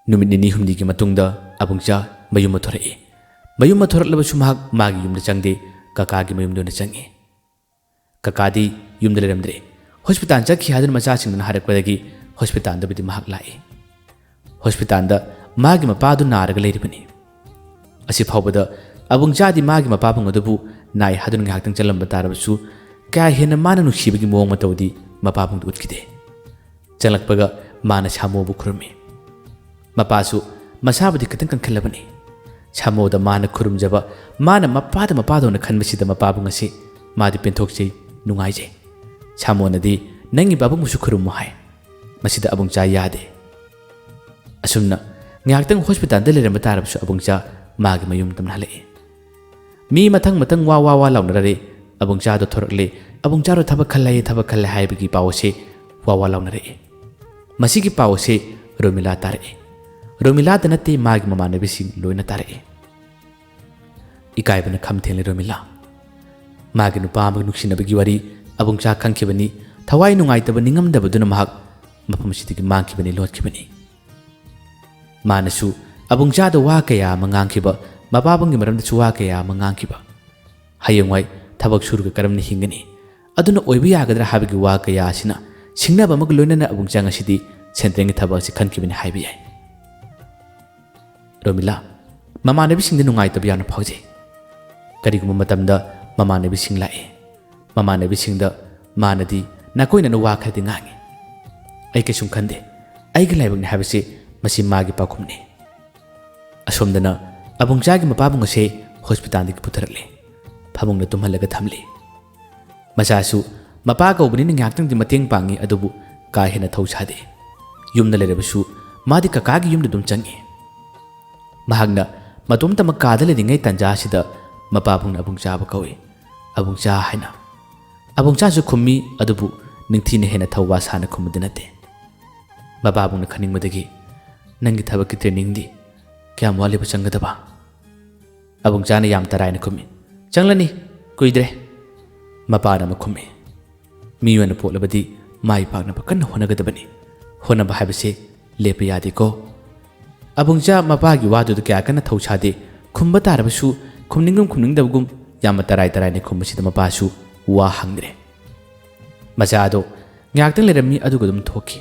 ꯅꯨꯃꯤꯠ ꯅꯤꯅꯤ ꯍꯨꯝꯅꯤꯒꯤ ꯃꯇꯨꯡꯗ ꯑꯕꯨꯡꯆꯥ ꯃꯌꯨꯝ ꯃꯊꯣꯔꯛꯏ꯫ ꯃꯌꯨꯝ ꯃꯊꯣꯔꯛꯂꯕꯁꯨ ꯃꯍꯥꯛ ꯃꯥꯒꯤ ꯌꯨꯝꯗ ꯆꯪꯗꯦ, ꯀꯀꯥꯒꯤ ꯃꯌꯨꯝꯗ ꯑꯣꯏꯅ ꯆꯪꯏ꯫ ꯀꯀꯥꯗꯤ ꯌꯨꯝꯗ ꯂꯩꯔꯝꯗ꯭ꯔꯦ꯫ ꯍꯣꯁꯄꯤꯇꯥꯜ ꯆꯠꯈꯤ ꯍꯥꯏꯗꯨꯅ ꯃꯆꯥꯁꯤꯡꯗꯨꯅ ꯍꯥꯏꯔꯛꯄꯗꯒꯤ ꯍꯣꯁꯄꯤꯇꯥꯜꯗꯕꯨꯗꯤ ꯃꯍꯥꯛ ꯂꯥꯛꯏ꯫ ꯍꯣꯁꯄꯤꯇꯥꯜꯗ ꯃꯥꯒꯤ ꯃꯄꯥꯗꯨ ꯅꯥꯔꯒ ꯂꯩꯔꯤꯕꯅꯤ꯫ ꯑꯁꯤ ꯐꯥꯎꯕꯗ ꯑꯕꯨꯡꯆꯥꯗꯤ ꯃꯥꯒꯤ ꯃꯄꯥꯕꯨꯡ ꯑꯗꯨꯕꯨ ꯅꯥꯏ ꯍꯥꯏꯗꯨꯅ ꯉꯥꯏꯍꯥꯛꯇꯪ ꯆꯠꯂꯝꯕ ꯇꯥꯔꯕꯁꯨ, ꯀꯌꯥ ꯍꯦꯟꯅ ꯃꯥꯅ ꯅꯨꯡꯁꯤꯕꯒꯤ ꯃꯑꯣꯡ ꯃꯇꯧꯗꯤ ꯃꯄꯥꯕꯨꯡꯗ ꯎꯠꯈꯤꯗꯦ꯫ ꯆꯪꯂꯛꯄꯒ ꯃꯥꯅ ꯁꯥꯃꯣꯕꯨ ꯈꯨꯔꯨꯝꯃꯤ꯫ ꯃꯄꯥꯁꯨ ꯃꯁꯥꯕꯨꯗꯤ ꯈꯤꯇꯪ ꯀꯟꯈꯠꯂꯕꯅꯤ꯫ ꯁꯥꯃꯣꯗ ꯃꯥꯅ ꯈꯨꯔꯨꯝꯖꯕ, ꯃꯥꯅ ꯃꯄꯥꯗ ꯃꯄꯥꯗꯧꯅ ꯈꯟꯕꯁꯤꯗ ꯃꯄꯥꯕꯨꯡ ꯑꯁꯤ ꯃꯥꯗꯤ ꯄꯦꯟꯊꯣꯛꯆꯩ, ꯅꯨꯡꯉꯥꯏꯖꯩ꯫ ꯁꯥꯃꯣꯅꯗꯤ, "ꯅꯪꯒꯤ ꯄꯥꯕꯨꯡꯕꯨꯁꯨ ꯈꯨꯔꯨꯝꯃꯨ" ꯍꯥꯏ꯫ ꯃꯁꯤꯗ ꯑꯕꯨꯡꯆꯥ ꯌꯥꯗꯦ꯫ ꯑꯁꯨꯝꯅ ꯉꯥꯏꯍꯥꯛꯇꯪ ꯍꯣꯁꯄꯤꯇꯥꯜꯗ ꯂꯩꯔꯝꯕ ꯇꯥꯔꯕꯁꯨ ꯑꯕꯨꯡꯆꯥ ꯃꯥꯒꯤ ꯃꯌꯨꯝ ꯇꯝꯅ ꯍꯜꯂꯛꯏ꯫ ꯃꯤ ꯃꯊꯪ ꯃꯊꯪ ꯋꯥ ꯋꯥ ꯋꯥ ꯂꯥꯎꯅꯔꯦ꯫ ꯑꯕꯨꯡꯆꯥꯗꯣ ꯊꯣꯔꯛꯂꯦ, ꯑꯕꯨꯡꯆꯥꯗꯣ ꯊꯕꯛ ꯈꯜꯂꯦ, ꯊꯕꯛ ꯈꯜꯂꯦ ꯍꯥꯏꯕꯒꯤ ꯄꯥꯎ ꯑꯁꯤ ꯋꯥ ꯋꯥ ꯂꯥꯎꯅꯔꯛꯏ꯫ ꯃꯁꯤꯒꯤ ꯄꯥꯎ ꯑꯁꯤ ꯔꯣꯃꯤꯂꯥ ꯇꯥꯔꯛꯏ꯫ ꯔꯣꯃꯤꯂꯥꯗ ꯅꯠꯇꯦ, ꯃꯥꯒꯤ ꯃꯃꯥꯟꯅꯕꯤꯁꯤꯡ ꯂꯣꯏꯅ ꯇꯥꯔꯛꯏ꯫ ꯏꯀꯥꯏꯕꯅ ꯈꯝ ꯊꯦꯡꯂꯦ ꯔꯣꯃꯤꯂꯥ꯫ ꯃꯥꯒꯤ ꯅꯨꯄꯥ ꯑꯃꯒ ꯅꯨꯡꯁꯤꯅꯕꯒꯤ ꯋꯥꯔꯤ ꯑꯕꯨꯡꯆꯥ ꯈꯪꯈꯤꯕꯅꯤ꯫ ꯊꯋꯥꯏ ꯅꯨꯡꯉꯥꯏꯇꯕ ꯅꯤꯡꯉꯝꯗꯕꯗꯨꯅ ꯃꯍꯥꯛ ꯃꯐꯝ ꯑꯁꯤꯗꯒꯤ ꯃꯥꯡꯈꯤꯕꯅꯤ, ꯂꯣꯠꯈꯤꯕꯅꯤ꯫ ꯃꯥꯅꯁꯨ ꯑꯕꯨꯡꯆꯥꯗ ꯋꯥ ꯀꯌꯥ ꯑꯃ ꯉꯥꯡꯈꯤꯕ, ꯃꯄꯥꯕꯨꯡꯒꯤ ꯃꯔꯝꯗꯁꯨ ꯋꯥ ꯀꯌꯥ ꯑꯃ ꯉꯥꯡꯈꯤꯕ꯫ ꯍꯌꯦꯡꯋꯥꯏ ꯊꯕꯛ ꯁꯨꯔꯒ ꯀꯔꯝꯅ ꯍꯤꯡꯒꯅꯤ? ꯑꯗꯨꯅ ꯑꯣꯏꯕ ꯌꯥꯒꯗ꯭ꯔꯥ ꯍꯥꯏꯕꯒꯤ ꯋꯥ ꯀꯌꯥ ꯑꯁꯤꯅ ꯁꯤꯡꯅꯕ ꯑꯃꯒ ꯂꯣꯏꯅꯅ ꯑꯕꯨꯡꯆꯥ ꯉꯁꯤꯗꯤ ꯁꯦꯟꯇ꯭ꯔꯦꯜꯒꯤ ꯊꯕꯛ ꯑꯁꯤ ꯈꯟꯈꯤꯕꯅꯤ ꯍꯥꯏꯕ ꯌꯥꯏ꯫ ꯔꯣꯃꯤꯂꯥ, ꯃꯃꯥꯟꯅꯕꯤꯁꯤꯡꯗ ꯅꯨꯡꯉꯥꯏꯇꯕ ꯌꯥꯝꯅ ꯐꯥꯎꯖꯩ꯫ ꯀꯔꯤꯒꯨꯝꯕ ꯃꯇꯝꯗ ꯃꯃꯥꯟꯅꯕꯤꯁꯤꯡ ꯂꯥꯛꯏ꯫ ꯃꯃꯥꯟꯅꯕꯤꯁꯤꯡꯗ ꯃꯥꯅꯗꯤ ꯅꯥꯀꯣꯏꯅꯅ ꯋꯥ ꯈꯔꯗꯤ ꯉꯥꯡꯉꯤ꯫ ꯑꯩ ꯀꯩꯁꯨꯝ ꯈꯟꯗꯦ꯫ ꯑꯩꯒꯤ ꯂꯥꯏꯕꯛꯅꯤ ꯍꯥꯏꯕꯁꯤ ꯃꯁꯤ ꯃꯥꯒꯤ ꯄꯥꯎꯈꯨꯝꯅꯤ꯫ ꯑꯁꯣꯝꯗꯅ ꯑꯕꯨꯡꯆꯥꯒꯤ ꯃꯄꯥꯕꯨꯡ ꯑꯁꯦ ꯍꯣꯁꯄꯤꯇꯥꯜꯗꯒꯤ ꯄꯨꯊꯔꯛꯂꯦ꯫ ꯐꯃꯨꯡꯗ ꯇꯨꯝꯍꯜꯂꯒ ꯊꯝꯂꯦ꯫ ꯃꯆꯥꯁꯨ ꯃꯄꯥ ꯀꯧꯕꯅꯤꯅ ꯉꯥꯏꯍꯥꯛꯇꯪꯗꯤ ꯃꯇꯦꯡ ꯄꯥꯡꯉꯤ, ꯑꯗꯨꯕꯨ ꯀꯥ ꯍꯦꯟꯅ ꯊꯧ ꯁꯥꯗꯦ꯫ ꯌꯨꯝꯗ ꯂꯩꯔꯕꯁꯨ ꯃꯥꯗꯤ ꯀꯀꯥꯒꯤ ꯌꯨꯝꯗ ꯑꯗꯨꯝ ꯆꯪꯉꯤ꯫ ꯃꯍꯥꯛꯅ ꯃꯇꯣꯝꯇꯃꯛ ꯀꯥꯗ ꯂꯩꯔꯤꯉꯩ ꯇꯥꯟꯖꯥ ꯑꯁꯤꯗ ꯃꯄꯥꯕꯨꯡꯅ "ꯑꯕꯨꯡꯆꯥꯕꯨ" ꯀꯧꯏ꯫ "ꯑꯕꯨꯡꯆꯥ" ꯍꯥꯏꯅ꯫ ꯑꯕꯨꯡꯆꯥꯁꯨ ꯈꯨꯝꯃꯤ, ꯑꯗꯨꯕꯨ ꯅꯤꯡꯊꯤꯅ ꯍꯦꯟꯅ ꯊꯧ ꯋꯥ ꯁꯥꯅ ꯈꯨꯝꯕꯗꯤ ꯅꯠꯇꯦ꯫ ꯃꯄꯥꯕꯨꯡꯅ ꯈꯟꯅꯤꯡꯕꯗꯒꯤ, "ꯅꯪꯒꯤ ꯊꯕꯛꯀꯤ ꯇ꯭ꯔꯦꯅꯤꯡꯗꯤ ꯀꯌꯥꯝ ꯋꯥꯠꯂꯤꯕ ꯆꯪꯒꯗꯕ?" ꯑꯕꯨꯡꯆꯥꯅ ꯌꯥꯝ ꯇꯔꯥꯏꯅ ꯈꯨꯝꯃꯤ, "ꯆꯪꯂꯅꯤ, ꯀꯨꯏꯗ꯭ꯔꯦ꯫" ꯃꯄꯥꯅ ꯑꯃꯨꯛ ꯈꯨꯝꯃꯤ, "ꯃꯤꯑꯣꯏꯅ ꯄꯣꯛꯂꯕꯗꯤ ꯃꯥꯏ ꯄꯥꯛꯅꯕ ꯀꯟꯅ ꯍꯣꯠꯅꯒꯗꯕꯅꯤ꯫ ꯍꯣꯠꯅꯕ ꯍꯥꯏꯕꯁꯦ ꯂꯦꯞꯄ ꯌꯥꯗꯦꯀꯣ꯫" ꯑꯕꯨꯡꯆꯥ ꯃꯄꯥꯒꯤ ꯋꯥꯗꯨꯗ ꯀꯌꯥ ꯀꯟꯅ ꯊꯧ ꯁꯥꯗꯦ꯫ ꯈꯨꯝꯕ ꯇꯥꯔꯕꯁꯨ ꯈꯨꯝꯅꯤꯡꯒꯨꯝ ꯈꯨꯝꯅꯤꯡꯗꯕꯒꯨꯝ ꯌꯥꯝꯅ ꯇꯔꯥꯏ ꯇꯔꯥꯏꯅ ꯈꯨꯝꯕꯁꯤꯗ ꯃꯄꯥꯁꯨ ꯋꯥ ꯍꯪꯗ꯭ꯔꯦ꯫ ꯃꯆꯥ ꯑꯗꯣ ꯉꯥꯏꯍꯥꯛꯇꯪ ꯂꯩꯔꯝꯃꯤ, ꯑꯗꯨꯒ ꯑꯗꯨꯝ ꯊꯣꯛꯈꯤ꯫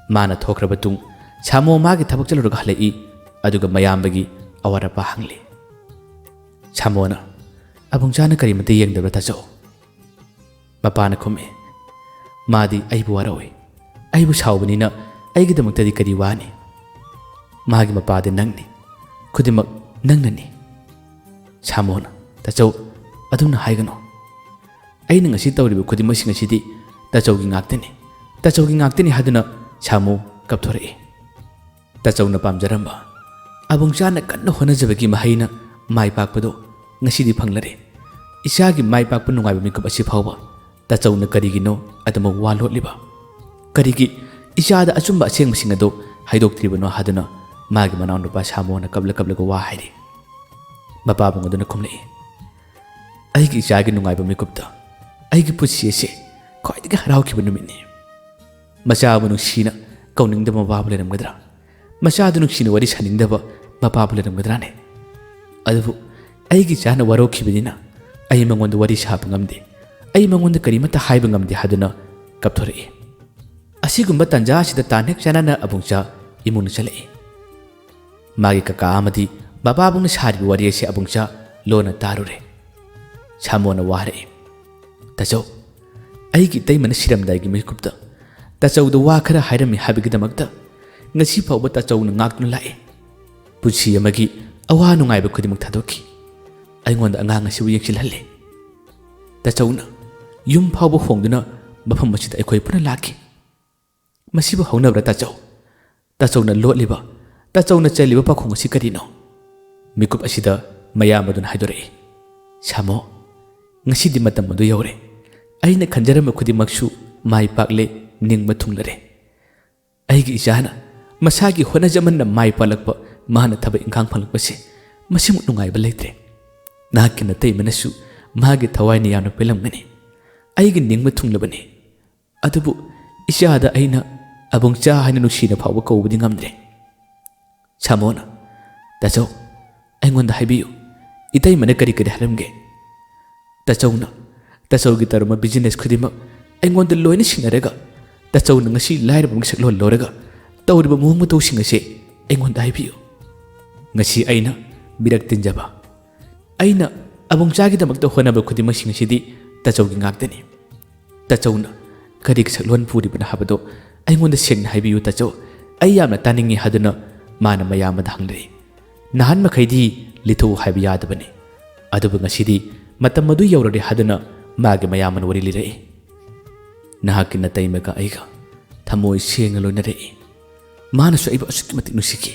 ꯃꯥꯅ ꯊꯣꯛꯈ꯭ꯔꯕ ꯇꯨꯡ ꯁꯥꯃꯣ ꯃꯥꯒꯤ ꯊꯕꯛ ꯆꯠꯂꯨꯔꯒ ꯍꯜꯂꯛꯏ, ꯑꯗꯨꯒ ꯃꯌꯥꯝꯕꯒꯤ ꯑꯋꯥꯠ ꯑꯄꯥ ꯍꯪꯂꯤ꯫ ꯁꯥꯃꯣꯅ, "ꯑꯕꯨꯡꯆꯥꯅ ꯀꯔꯤꯃꯠꯇ ꯌꯦꯡꯗꯕ꯭ꯔꯥ ꯇꯥꯆꯧ?" ꯃꯄꯥꯅ ꯈꯨꯝꯃꯤ, "ꯃꯥꯗꯤ ꯑꯩꯕꯨ ꯋꯥꯔꯧꯏ꯫ ꯑꯩꯕꯨ ꯁꯥꯎꯕꯅꯤꯅ ꯑꯩꯒꯤꯗꯃꯛꯇꯗꯤ ꯀꯔꯤ ꯋꯥꯅꯤ? ꯃꯥꯒꯤ ꯃꯄꯥꯗꯤ ꯅꯪꯅꯤ꯫ ꯈꯨꯗꯤꯡꯃꯛ ꯅꯪꯅꯅꯤ꯫" ꯁꯥꯃꯣꯅ, "ꯇꯥꯆꯧ, ꯑꯗꯨꯝꯅ ꯍꯥꯏꯒꯅꯨ꯫ ꯑꯩꯅ ꯉꯁꯤ ꯇꯧꯔꯤꯕ ꯈꯨꯗꯤꯡꯃꯛꯁꯤꯡ ꯑꯁꯤꯗꯤ ꯇꯥꯆꯧꯒꯤ ꯉꯥꯛꯇꯅꯤ꯫ ꯇꯥꯆꯧꯒꯤ ꯉꯥꯛꯇꯅꯤ" ꯍꯥꯏꯗꯨꯅ ꯁꯥꯃꯣ ꯀꯞꯊꯣꯔꯛꯏ꯫ ꯇꯥꯆꯧꯅ ꯄꯥꯝꯖꯔꯝꯕ, ꯑꯕꯨꯡꯆꯥꯅ ꯀꯟꯅ ꯍꯣꯠꯅꯖꯕꯒꯤ ꯃꯍꯩꯅ ꯃꯥꯏ ꯄꯥꯛꯄꯗꯣ ꯉꯁꯤꯗꯤ ꯐꯪꯂꯔꯦ꯫ ꯏꯆꯥꯒꯤ ꯃꯥꯏ ꯄꯥꯛꯄ ꯅꯨꯡꯉꯥꯏꯕ ꯃꯤꯀꯨꯞ ꯑꯁꯤ ꯐꯥꯎꯕ ꯇꯥꯆꯧꯅ ꯀꯔꯤꯒꯤꯅꯣ ꯑꯗꯨꯃꯛ ꯋꯥ ꯂꯣꯠꯂꯤꯕ? ꯀꯔꯤꯒꯤ ꯏꯆꯥꯗ ꯑꯆꯨꯝꯕ ꯑꯁꯦꯡꯕꯁꯤꯡ ꯑꯗꯨ ꯍꯥꯏꯗꯣꯛꯇ꯭ꯔꯤꯕꯅꯣ ꯍꯥꯏꯗꯨꯅ ꯃꯥꯒꯤ ꯃꯅꯥꯎꯅꯨꯄꯥ ꯁꯥꯃꯣꯅ ꯀꯞꯂ ꯀꯞꯂꯒ ꯋꯥ ꯍꯥꯏꯔꯤ꯫ ꯃꯄꯥꯕꯨꯡ ꯑꯗꯨꯅ ꯈꯨꯝꯂꯛꯏ, "ꯑꯩꯒꯤ ꯏꯆꯥꯒꯤ ꯅꯨꯡꯉꯥꯏꯕ ꯃꯤꯀꯨꯞꯇ ꯑꯩꯒꯤ ꯄꯨꯟꯁꯤ ꯑꯁꯤ ꯈ꯭ꯋꯥꯏꯗꯒꯤ ꯍꯔꯥꯎꯈꯤꯕ ꯅꯨꯃꯤꯠꯅꯤ꯫ ꯃꯆꯥꯕꯨ ꯅꯨꯡꯁꯤꯅ ꯀꯧꯅꯤꯡꯗꯕ ꯃꯄꯥꯕꯨ ꯂꯩꯔꯝꯒꯗ꯭ꯔꯥ? ꯃꯆꯥꯗꯨ ꯅꯨꯡꯁꯤꯅ ꯋꯥꯔꯤ ꯁꯥꯅꯤꯡꯗꯕ ꯃꯄꯥꯕꯨ ꯂꯩꯔꯝꯒꯗ꯭ꯔꯥꯅꯦ? ꯑꯗꯨꯕꯨ ꯑꯩꯒꯤ ꯏꯆꯥꯅ ꯋꯥꯔꯧꯈꯤꯕꯅꯤꯅ ꯑꯩ ꯃꯉꯣꯟꯗ ꯋꯥꯔꯤ ꯁꯥꯕ ꯉꯝꯗꯦ꯫ ꯑꯩ ꯃꯉꯣꯟꯗ ꯀꯔꯤꯃꯠꯇ ꯍꯥꯏꯕ ꯉꯝꯗꯦ" ꯍꯥꯏꯗꯨꯅ ꯀꯞꯊꯣꯔꯛꯏ꯫ ꯑꯁꯤꯒꯨꯝꯕ ꯇꯥꯟꯖꯥ ꯑꯁꯤꯗ ꯇꯥꯟ ꯍꯦꯛ ꯆꯥꯟꯅꯅ ꯑꯕꯨꯡꯆꯥ ꯏꯃꯨꯡꯗ ꯆꯠꯂꯛꯏ꯫ ꯃꯥꯒꯤ ꯀꯀꯥ ꯑꯃꯗꯤ ꯃꯄꯥꯕꯨꯡꯅ ꯁꯥꯔꯤꯕ ꯋꯥꯔꯤ ꯑꯁꯤ ꯑꯕꯨꯡꯆꯥ ꯂꯣꯟꯅ ꯇꯥꯔꯨꯔꯦ꯫ ꯁꯥꯃꯣꯅ ꯋꯥꯔꯛꯏ, "ꯇꯥꯆꯧ, ꯑꯩꯒꯤ ꯏꯇꯩꯃꯅ ꯁꯤꯔꯝꯗꯥꯏꯒꯤ ꯃꯤꯀꯨꯞꯇ ꯇꯥꯆꯧꯗ ꯋꯥ ꯈꯔ ꯍꯥꯏꯔꯝꯃꯤ ꯍꯥꯏꯕꯒꯤꯗꯃꯛꯇ ꯉꯁꯤ ꯐꯥꯎꯕ ꯇꯥꯆꯧꯅ ꯉꯥꯛꯇꯨꯅ ꯂꯥꯛꯏ꯫ ꯄꯨꯟꯁꯤ ꯑꯃꯒꯤ ꯑꯋꯥ ꯅꯨꯡꯉꯥꯏꯕ ꯈꯨꯗꯤꯡꯃꯛ ꯊꯥꯗꯣꯛꯈꯤ꯫ ꯑꯩꯉꯣꯟꯗ ꯑꯉꯥꯡ ꯑꯁꯤꯕꯨ ꯌꯦꯡꯁꯤꯜꯍꯜꯂꯤ꯫ ꯇꯥꯆꯧꯅ ꯌꯨꯝ ꯐꯥꯎꯕ ꯍꯣꯡꯗꯨꯅ ꯃꯐꯝ ꯑꯁꯤꯗ ꯑꯩꯈꯣꯏ ꯄꯨꯟꯅ ꯂꯥꯛꯈꯤ꯫ "ꯃꯁꯤꯕꯨ ꯍꯧꯅꯕ꯭ꯔꯥ ꯇꯥꯆꯧ? ꯇꯥꯆꯧꯅ ꯂꯣꯠꯂꯤꯕ, ꯇꯥꯆꯧꯅ ꯆꯦꯜꯂꯤꯕ ꯄꯥꯈꯣꯡ ꯑꯁꯤ ꯀꯔꯤꯅꯣ?" ꯃꯤꯀꯨꯞ ꯑꯁꯤꯗ ꯃꯌꯥꯝ ꯑꯗꯨꯅ ꯍꯥꯏꯗꯣꯔꯛꯏ, "ꯁꯥꯃꯣ, ꯉꯁꯤꯗꯤ ꯃꯇꯝ ꯑꯗꯨ ꯌꯧꯔꯦ꯫ ꯑꯩꯅ ꯈꯟꯖꯔꯝꯕ ꯈꯨꯗꯤꯡꯃꯛꯁꯨ ꯃꯥꯏ ꯄꯥꯛꯂꯦ, ꯅꯤꯡꯕ ꯊꯨꯡꯂꯔꯦ꯫ ꯑꯩꯒꯤ ꯏꯆꯥꯅ ꯃꯁꯥꯒꯤ ꯍꯣꯠꯅꯖꯃꯟꯅ ꯃꯥꯏ ꯄꯥꯛꯂꯛꯄ, ꯃꯍꯥꯛꯅ ꯊꯕꯛ ꯏꯪꯈꯥꯡ ꯐꯪꯂꯛꯄꯁꯦ, ꯃꯁꯤꯃꯨꯛ ꯅꯨꯡꯉꯥꯏꯕ ꯂꯩꯇ꯭ꯔꯦ꯫ ꯅꯍꯥꯛꯀꯤ ꯅꯇꯩꯃꯅꯁꯨ ꯃꯍꯥꯛꯀꯤ ꯊꯋꯥꯏꯅ ꯌꯥꯝꯅ ꯄꯦꯜꯂꯝꯒꯅꯤ꯫ ꯑꯩꯒꯤ ꯅꯤꯡꯕ ꯊꯨꯡꯂꯕꯅꯤ꯫ ꯑꯗꯨꯕꯨ ꯏꯆꯥꯗ ꯑꯩꯅ ꯑꯕꯨꯡꯆꯥ ꯍꯥꯏꯅ ꯅꯨꯡꯁꯤꯅ ꯐꯥꯎꯕ ꯀꯧꯕꯗꯤ ꯉꯝꯗ꯭ꯔꯦ꯫" ꯁꯥꯃꯣꯅ, "ꯇꯥꯆꯧ, ꯑꯩꯉꯣꯟꯗ ꯍꯥꯏꯕꯤꯌꯨ, ꯏꯇꯩꯃꯅ ꯀꯔꯤ ꯀꯔꯤ ꯍꯥꯏꯔꯝꯒꯦ?" ꯇꯥꯆꯧꯅ, ꯇꯥꯆꯧꯒꯤ ꯇꯧꯔꯝꯕ ꯕꯤꯖꯤꯅꯦꯁ ꯈꯨꯗꯤꯡꯃꯛ ꯑꯩꯉꯣꯟꯗ ꯂꯣꯏꯅ ꯁꯤꯟꯅꯔꯒ, ꯇꯥꯆꯧꯅ ꯉꯁꯤ ꯂꯥꯏꯔꯕ ꯑꯃꯒꯤ ꯁꯛꯂꯣꯟ ꯂꯧꯔꯒ ꯇꯧꯔꯤꯕ ꯃꯑꯣꯡ ꯃꯇꯧꯁꯤꯡ ꯑꯁꯦ ꯑꯩꯉꯣꯟꯗ ꯍꯥꯏꯕꯤꯌꯨ꯫ ꯉꯁꯤ ꯑꯩꯅ ꯃꯤꯔꯛ ꯇꯤꯟꯖꯕ, ꯑꯩꯅ ꯑꯕꯨꯡꯆꯥꯒꯤꯗꯃꯛꯇ ꯍꯣꯠꯅꯕ ꯈꯨꯗꯤꯡꯃꯛꯁꯤꯡ ꯑꯁꯤꯗꯤ ꯇꯥꯆꯧꯒꯤ ꯉꯥꯛꯇꯅꯤ꯫ ꯇꯥꯆꯧꯅ ꯀꯔꯤꯒꯤ ꯁꯛꯂꯣꯟ ꯄꯨꯔꯤꯕꯅꯣ ꯍꯥꯏꯕꯗꯣ ꯑꯩꯉꯣꯟꯗ ꯁꯦꯡꯅ ꯍꯥꯏꯕꯤꯌꯨ ꯇꯥꯆꯧ, ꯑꯩ ꯌꯥꯝꯅ ꯇꯥꯅꯤꯡꯉꯤ" ꯍꯥꯏꯗꯨꯅ ꯃꯥꯅ ꯃꯌꯥꯝ ꯑꯗ ꯍꯪꯂꯛꯏ꯫ "ꯅꯍꯥꯟ ꯃꯈꯩꯗꯤ ꯂꯤꯊꯣꯛꯎ ꯍꯥꯏꯕ ꯌꯥꯗꯕꯅꯤ, ꯑꯗꯨꯕꯨ ꯉꯁꯤꯗꯤ ꯃꯇꯝ ꯑꯗꯨ ꯌꯧꯔꯔꯦ" ꯍꯥꯏꯗꯨꯅ ꯃꯥꯒꯤ ꯃꯌꯥꯝꯕꯅ ꯋꯥꯔꯤ ꯂꯤꯔꯛꯏ꯫ "ꯅꯍꯥꯛꯀꯤ ꯅꯇꯩꯃꯒ ꯑꯩꯒ ꯊꯃꯣꯏ ꯁꯦꯡꯅ ꯂꯣꯏꯅꯔꯛꯏ꯫ ꯃꯥꯅꯁꯨ ꯑꯩꯕꯨ ꯑꯁꯨꯛꯀꯤ ꯃꯇꯤꯛ ꯅꯨꯡꯁꯤꯈꯤ,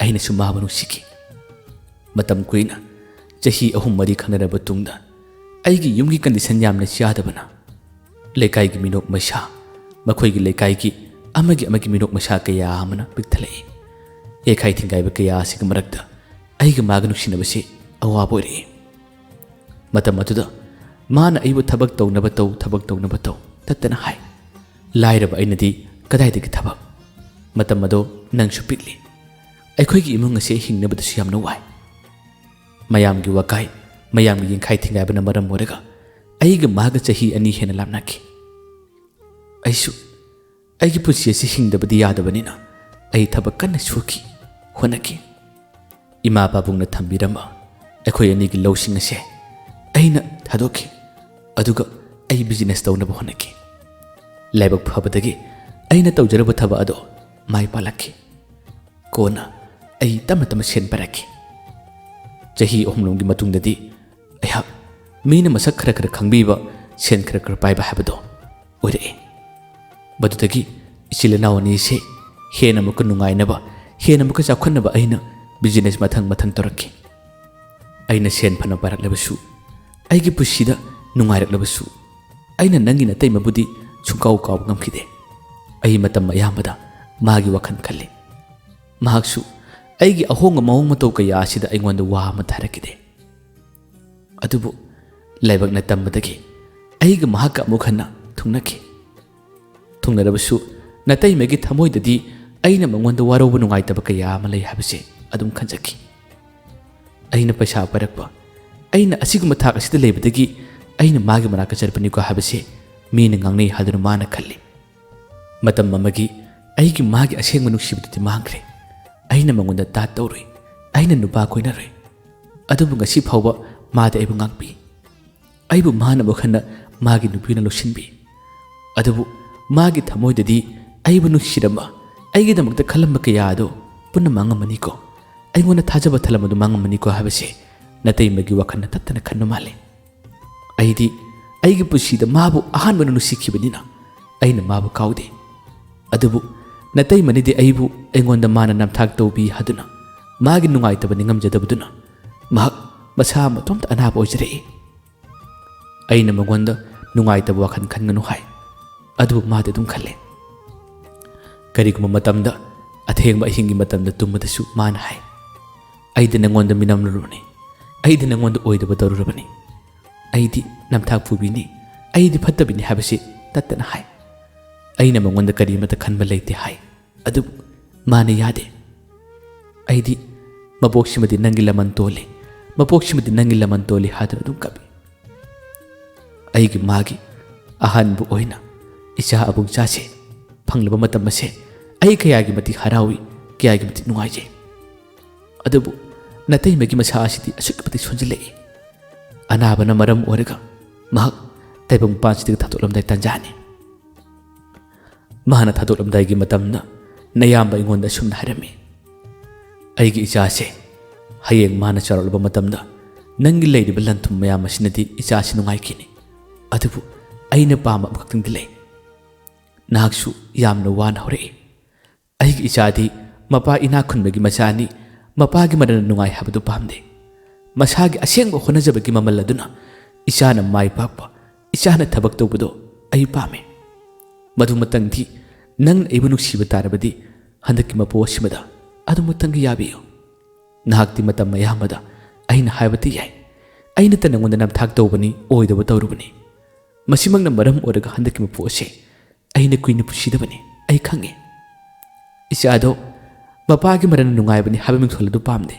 ꯑꯩꯅꯁꯨ ꯃꯥꯕꯨ ꯅꯨꯡꯁꯤꯈꯤ꯫ ꯃꯇꯝ ꯀꯨꯏꯅ, ꯆꯍꯤ ꯑꯍꯨꯝ ꯃꯔꯤ ꯈꯪꯅꯔꯕ ꯇꯨꯡꯗ, ꯑꯩꯒꯤ ꯌꯨꯝꯒꯤ ꯀꯟꯗꯤꯁꯟ ꯌꯥꯝꯅ ꯆꯥꯗꯕꯅ, ꯂꯩꯀꯥꯏꯒꯤ ꯃꯤꯅꯣꯛ ꯃꯩꯁꯥ, ꯃꯈꯣꯏꯒꯤ ꯂꯩꯀꯥꯏꯒꯤ ꯑꯃꯒꯤ ꯑꯃꯒꯤ ꯃꯤꯅꯣꯛ ꯃꯩꯁꯥ ꯀꯌꯥ ꯑꯃꯅ ꯄꯤꯛꯊꯜꯂꯛꯏ꯫ ꯌꯩꯈꯥꯏ ꯊꯤꯡꯒꯥꯏꯕ ꯀꯌꯥ ꯑꯁꯤꯒꯤ ꯃꯔꯛꯇ ꯑꯩꯒ ꯃꯥꯒ ꯅꯨꯡꯁꯤꯅꯕꯁꯤ ꯑꯋꯥꯕ ꯑꯣꯏꯔꯛꯏ꯫ ꯃꯇꯝ ꯑꯗꯨꯗ ꯃꯥꯅ ꯑꯩꯕꯨ ꯊꯕꯛ ꯇꯧꯅꯕ ꯇꯧ, ꯊꯕꯛ ꯇꯧꯅꯕ ꯇꯧ ꯇꯠꯇꯅ ꯍꯥꯏ꯫ ꯂꯥꯏꯔꯕ ꯑꯩꯅꯗꯤ ꯀꯗꯥꯏꯗꯒꯤ ꯊꯕꯛ? ꯃꯇꯝ ꯑꯗꯣ ꯅꯪꯁꯨ ꯄꯤꯛꯂꯤ꯫ ꯑꯩꯈꯣꯏꯒꯤ ꯏꯃꯨꯡ ꯑꯁꯤ ꯍꯤꯡꯅꯕꯗꯁꯨ ꯌꯥꯝꯅ ꯋꯥꯏ꯫ ꯃꯌꯥꯝꯒꯤ ꯋꯥꯀꯥꯏ, ꯃꯌꯥꯝꯒꯤ ꯌꯦꯡꯈꯥꯏ ꯊꯤꯡꯒꯥꯏꯕꯅ ꯃꯔꯝ ꯑꯣꯏꯔꯒ ꯑꯩꯒ ꯃꯥꯒ ꯆꯍꯤ ꯑꯅꯤ ꯍꯦꯟꯅ ꯂꯥꯞꯅꯈꯤ꯫ ꯑꯩꯁꯨ ꯑꯩꯒꯤ ꯄꯨꯟꯁꯤ ꯑꯁꯤ ꯍꯤꯡꯗꯕꯗꯤ ꯌꯥꯗꯕꯅꯤꯅ ꯑꯩ ꯊꯕꯛ ꯀꯟꯅ ꯁꯨꯈꯤ, ꯍꯣꯠꯅꯈꯤ꯫ ꯏꯃꯥ ꯄꯥꯕꯨꯡꯅ ꯊꯝꯕꯤꯔꯝꯕ ꯑꯩꯈꯣꯏ ꯑꯅꯤꯒꯤ ꯂꯧꯁꯤꯡ ꯑꯁꯦ ꯑꯩꯅ ꯊꯥꯗꯣꯛꯈꯤ, ꯑꯗꯨꯒ ꯑꯩ ꯕꯤꯖꯤꯅꯦꯁ ꯇꯧꯅꯕ ꯍꯣꯠꯅꯈꯤ꯫ ꯂꯥꯏꯕꯛ ꯐꯕꯗꯒꯤ ꯑꯩꯅ ꯇꯧꯖꯔꯨꯕ ꯊꯕꯛ ꯑꯗꯣ ꯃꯥꯏ ꯄꯥꯛꯂꯛꯈꯤ꯫ ꯀꯣꯟꯅ ꯑꯩ ꯇꯞꯅ ꯇꯞꯅ ꯁꯦꯟ ꯄꯥꯏꯔꯛꯈꯤ꯫ ꯆꯍꯤ ꯑꯍꯨꯝꯂꯣꯝꯒꯤ ꯃꯇꯨꯡꯗꯗꯤ ꯑꯩꯍꯥꯛ ꯃꯤꯅ ꯃꯁꯛ ꯈꯔ ꯈꯔ ꯈꯪꯕꯤꯕ, ꯁꯦꯟ ꯈꯔ ꯈꯔ ꯄꯥꯏꯕ ꯍꯥꯏꯕꯗꯣ ꯑꯣꯏꯔꯛꯑꯦ꯫ ꯃꯗꯨꯗꯒꯤ ꯏꯆꯤꯜ ꯏꯅꯥꯎ ꯑꯅꯤꯁꯦ ꯍꯦꯟꯅ ꯑꯃꯨꯛꯀ ꯅꯨꯡꯉꯥꯏꯅꯕ, ꯍꯦꯟꯅ ꯑꯃꯨꯛꯀ ꯆꯥꯎꯈꯠꯅꯕ ꯑꯩꯅ business ꯃꯊꯪ ꯃꯊꯪ ꯇꯧꯔꯛꯈꯤ꯫ ꯑꯩꯅ ꯁꯦꯟ ꯐꯅ ꯄꯥꯏꯔꯛꯂꯕꯁꯨ, ꯑꯩꯒꯤ ꯄꯨꯟꯁꯤꯗ ꯅꯨꯡꯉꯥꯏꯔꯛꯂꯕꯁꯨ, ꯑꯩꯅ ꯅꯪꯒꯤ ꯅꯇꯩꯃꯕꯨꯗꯤ ꯁꯨꯡꯀꯥꯎ ꯀꯥꯎꯕ ꯉꯝꯈꯤꯗꯦ꯫ ꯑꯩ ꯃꯇꯝ ꯑꯌꯥꯝꯕꯗ ꯃꯥꯒꯤ ꯋꯥꯈꯜ ꯈꯜꯂꯤ꯫ ꯃꯍꯥꯛꯁꯨ ꯑꯩꯒꯤ ꯑꯍꯣꯡꯕ ꯃꯑꯣꯡ ꯃꯇꯧ ꯀꯌꯥ ꯑꯁꯤꯗ ꯑꯩꯉꯣꯟꯗ ꯋꯥ ꯑꯃꯠꯇ ꯍꯥꯏꯔꯛꯈꯤꯗꯦ꯫ ꯑꯗꯨꯕꯨ ꯂꯥꯏꯕꯛꯅ ꯇꯝꯕꯗꯒꯤ ꯑꯩꯒ ꯃꯍꯥꯛꯀ ꯑꯃꯨꯛ ꯍꯟꯅ ꯊꯨꯡꯅꯈꯤ꯫ ꯊꯨꯡꯅꯔꯕꯁꯨ ꯅꯇꯩꯃꯒꯤ ꯊꯃꯣꯏꯗꯗꯤ ꯑꯩꯅ ꯃꯉꯣꯟꯗ ꯋꯥꯔꯧꯕ ꯅꯨꯡꯉꯥꯏꯇꯕ ꯀꯌꯥ ꯑꯃ ꯂꯩ ꯍꯥꯏꯕꯁꯦ ꯑꯗꯨꯝ ꯈꯟꯖꯈꯤ꯫ ꯑꯩꯅ ꯄꯩꯁꯥ ꯄꯥꯏꯔꯛꯄ, ꯑꯩꯅ ꯑꯁꯤꯒꯨꯝꯕ ꯊꯥꯛ ꯑꯁꯤꯗ ꯂꯩꯕꯗꯒꯤ ꯑꯩꯅ ꯃꯥꯒꯤ ꯃꯅꯥꯛꯇ ꯆꯠꯄꯅꯤꯀꯣ ꯍꯥꯏꯕꯁꯦ ꯃꯤꯅ ꯉꯥꯡꯅꯩ ꯍꯥꯏꯗꯨꯅ ꯃꯥꯅ ꯈꯜꯂꯤ꯫ ꯃꯇꯝ ꯑꯃꯒꯤ ꯑꯩꯒꯤ ꯃꯥꯒꯤ ꯑꯁꯦꯡꯕ ꯅꯨꯡꯁꯤꯕꯗꯨꯗꯤ ꯃꯥꯡꯈ꯭ꯔꯦ꯫ ꯑꯩꯅ ꯃꯉꯣꯟꯗ ꯇꯥꯠ ꯇꯧꯔꯨꯏ, ꯑꯩꯅ ꯅꯨꯄꯥ ꯀꯣꯏꯅꯔꯨꯏ꯫ ꯑꯗꯨꯕꯨ ꯉꯁꯤ ꯐꯥꯎꯕ ꯃꯥꯗꯤ ꯑꯩꯕꯨ ꯉꯥꯛꯄꯤ꯫ ꯑꯩꯕꯨ ꯃꯥꯅ ꯑꯃꯨꯛ ꯍꯟꯅ ꯃꯥꯒꯤ ꯅꯨꯄꯤꯅ ꯂꯧꯁꯤꯟꯕꯤ꯫ ꯑꯗꯨꯕꯨ ꯃꯥꯒꯤ ꯊꯃꯣꯏꯗꯗꯤ ꯑꯩꯕꯨ ꯅꯨꯡꯁꯤꯔꯝꯕ, ꯑꯩꯒꯤꯗꯃꯛꯇ ꯈꯜꯂꯝꯕ ꯀꯌꯥ ꯑꯗꯣ ꯄꯨꯟꯅ ꯃꯥꯡꯉꯝꯃꯅꯤꯀꯣ꯫ ꯑꯩꯉꯣꯟꯗ ꯊꯥꯖꯕ ꯊꯝꯂꯝꯕꯗꯨ ꯃꯥꯡꯉꯝꯃꯅꯤꯀꯣ ꯍꯥꯏꯕꯁꯦ ꯅꯇꯩꯃꯒꯤ ꯋꯥꯈꯜꯅ ꯇꯠꯇꯅ ꯈꯟꯕ ꯃꯥꯜꯂꯦ꯫ ꯑꯩꯗꯤ ꯑꯩꯒꯤ ꯄꯨꯟꯁꯤꯗ ꯃꯥꯕꯨ ꯑꯍꯥꯟꯕꯅ ꯅꯨꯡꯁꯤꯈꯤꯕꯅꯤꯅ ꯑꯩꯅ ꯃꯥꯕꯨ ꯀꯥꯎꯗꯦ꯫ ꯑꯗꯨꯕꯨ ꯅꯇꯩꯃꯅꯤꯗꯤ ꯑꯩꯕꯨ ꯑꯩꯉꯣꯟꯗ ꯃꯥꯅ ꯅꯝꯊꯥꯛ ꯇꯧꯕꯤ ꯍꯥꯏꯗꯨꯅ ꯃꯥꯒꯤ ꯅꯨꯡꯉꯥꯏꯇꯕ ꯅꯤꯡꯉꯝꯖꯗꯕꯗꯨꯅ ꯃꯍꯥꯛ ꯃꯁꯥ ꯃꯇꯣꯝꯇ ꯑꯅꯥꯕ ꯑꯣꯏꯖꯔꯛꯏ꯫ ꯑꯩꯅ ꯃꯉꯣꯟꯗ ꯅꯨꯡꯉꯥꯏꯇꯕ ꯋꯥꯈꯜ ꯈꯟꯒꯅꯨ ꯍꯥꯏ, ꯑꯗꯨꯕꯨ ꯃꯥꯗꯤ ꯑꯗꯨꯝ ꯈꯜꯂꯦ꯫ ꯀꯔꯤꯒꯨꯝꯕ ꯃꯇꯝꯗ ꯑꯊꯦꯡꯕ ꯑꯍꯤꯡꯒꯤ ꯃꯇꯝꯗ ꯇꯨꯝꯕꯗꯁꯨ ꯃꯥꯅ ꯍꯥꯏ, "ꯑꯩꯗꯤ ꯅꯉꯣꯟꯗ ꯃꯤꯅꯝꯂꯨꯔꯕꯅꯤ, ꯑꯩꯗꯤ ꯅꯉꯣꯟꯗ ꯑꯣꯏꯗꯕ ꯇꯧꯔꯨꯔꯕꯅꯤ, ꯑꯩꯗꯤ ꯅꯝꯊꯥꯛ ꯄꯨꯕꯤꯅꯤ, ꯑꯩꯗꯤ ꯐꯠꯇꯕꯤꯅꯤ" ꯍꯥꯏꯕꯁꯤ ꯇꯠꯇꯅ ꯍꯥꯏ꯫ ꯑꯩꯅ ꯃꯉꯣꯟꯗ ꯀꯔꯤꯃꯠꯇ ꯈꯟꯕ ꯂꯩꯇꯦ ꯍꯥꯏ, ꯑꯗꯨꯕꯨ ꯃꯥꯅ ꯌꯥꯗꯦ꯫ "ꯑꯩꯗꯤ ꯃꯄꯣꯛꯁꯤꯃꯗꯤ ꯅꯪꯒꯤ ꯂꯃꯟ ꯇꯣꯜꯂꯤ, ꯃꯄꯣꯛꯁꯤꯃꯗꯤ ꯅꯪꯒꯤ ꯂꯃꯟ ꯇꯣꯜꯂꯤ" ꯍꯥꯏꯗꯨꯅ ꯑꯗꯨꯝ ꯀꯞꯄꯤ꯫ ꯑꯩꯒꯤ ꯃꯥꯒꯤ ꯑꯍꯥꯟꯕ ꯑꯣꯏꯅ ꯏꯆꯥ ꯑꯕꯨꯡꯆꯥꯁꯦ ꯐꯪꯂꯕ ꯃꯇꯝ ꯑꯁꯦ ꯑꯩ ꯀꯌꯥꯒꯤ ꯃꯇꯤꯛ ꯍꯔꯥꯎꯏ, ꯀꯌꯥꯒꯤ ꯃꯇꯤꯛ ꯅꯨꯡꯉꯥꯏꯖꯩ꯫ ꯑꯗꯨꯕꯨ ꯅꯇꯩꯃꯒꯤ ꯃꯁꯥ ꯑꯁꯤꯗꯤ ꯑꯁꯨꯛꯀꯤ ꯃꯇꯤꯛ ꯁꯣꯟꯖꯤꯜꯂꯛꯏ꯫ ꯑꯅꯥꯕꯅ ꯃꯔꯝ ꯑꯣꯏꯔꯒ ꯃꯍꯥꯛ ꯇꯥꯏꯕꯪ ꯃꯄꯥꯟꯁꯤꯗꯒꯤ ꯊꯥꯗꯣꯛꯂꯝꯗꯥꯏ ꯇꯥꯟꯖꯥꯅꯤ꯫ ꯃꯍꯥꯛꯅ ꯊꯥꯗꯣꯛꯂꯝꯗꯥꯏꯒꯤ ꯃꯇꯝꯗ ꯅꯌꯥꯝꯕ ꯑꯩꯉꯣꯟꯗ ꯑꯁꯨꯝꯅ ꯍꯥꯏꯔꯝꯃꯤ, "ꯑꯩꯒꯤ ꯏꯆꯥꯁꯦ ꯍꯌꯦꯡ ꯃꯥꯅ ꯆꯥꯎꯔꯛꯂꯕ ꯃꯇꯝꯗ ꯅꯪꯒꯤ ꯂꯩꯔꯤꯕ ꯂꯟ ꯊꯨꯝ ꯃꯌꯥꯝ ꯑꯁꯤꯅꯗꯤ ꯏꯆꯥꯁꯤ ꯅꯨꯡꯉꯥꯏꯈꯤꯅꯤ꯫ ꯑꯗꯨꯕꯨ ꯑꯩꯅ ꯄꯥꯝꯕ ꯑꯃꯈꯛꯇꯪꯗꯤ ꯂꯩ꯫ ꯅꯍꯥꯛꯁꯨ ꯌꯥꯝꯅ ꯋꯥꯅ ꯍꯧꯔꯛꯏ꯫ ꯑꯩꯒꯤ ꯏꯆꯥꯗꯤ ꯃꯄꯥ ꯏꯅꯥꯛ ꯈꯨꯟꯕꯒꯤ ꯃꯆꯥꯅꯤ, ꯃꯄꯥꯒꯤ ꯃꯔꯟ ꯅꯨꯡꯉꯥꯏ ꯍꯥꯏꯕꯗꯨ ꯄꯥꯝꯗꯦ꯫ ꯃꯁꯥꯒꯤ ꯑꯁꯦꯡꯕ ꯍꯣꯠꯅꯖꯕꯒꯤ ꯃꯃꯜ ꯑꯗꯨꯅ ꯏꯆꯥꯅ ꯃꯥꯏ ꯄꯥꯛꯄ, ꯏꯆꯥꯅ ꯊꯕꯛ ꯇꯧꯕꯗꯣ ꯑꯩ ꯄꯥꯝꯃꯤ꯫ ꯃꯗꯨꯃꯇꯪꯗꯤ ꯅꯪꯅ ꯑꯩꯕꯨ ꯅꯨꯡꯁꯤꯕ ꯇꯥꯔꯕꯗꯤ ꯍꯟꯗꯛꯀꯤ ꯃꯄꯣꯛ ꯑꯁꯤꯃꯗ ꯑꯗꯨꯃꯇꯪꯒ ꯌꯥꯕꯤꯌꯨ꯫ ꯅꯍꯥꯛꯇꯤ ꯃꯇꯝ ꯑꯌꯥꯝꯕꯗ ꯑꯩꯅ ꯍꯥꯏꯕꯗꯤ ꯌꯥꯏ, ꯑꯩꯅꯇ ꯅꯉꯣꯟꯗ ꯅꯝꯊꯥꯛ ꯇꯧꯕꯅꯤ, ꯑꯣꯏꯗꯕ ꯇꯧꯔꯨꯕꯅꯤ꯫ ꯃꯁꯤꯃꯛꯅ ꯃꯔꯝ ꯑꯣꯏꯔꯒ ꯍꯟꯗꯛꯀꯤ ꯃꯄꯣꯛ ꯑꯁꯦ ꯑꯩꯅ ꯀꯨꯏꯅ ꯄꯨꯟꯁꯤꯗꯕꯅꯤ, ꯑꯩ ꯈꯪꯉꯤ꯫ ꯏꯆꯥꯗꯣ ꯃꯄꯥꯒꯤ ꯃꯔꯟ ꯅꯨꯡꯉꯥꯏꯕꯅꯤ ꯍꯥꯏꯕ ꯃꯤꯡꯊꯣꯜ ꯑꯗꯨ ꯄꯥꯝꯗꯦ꯫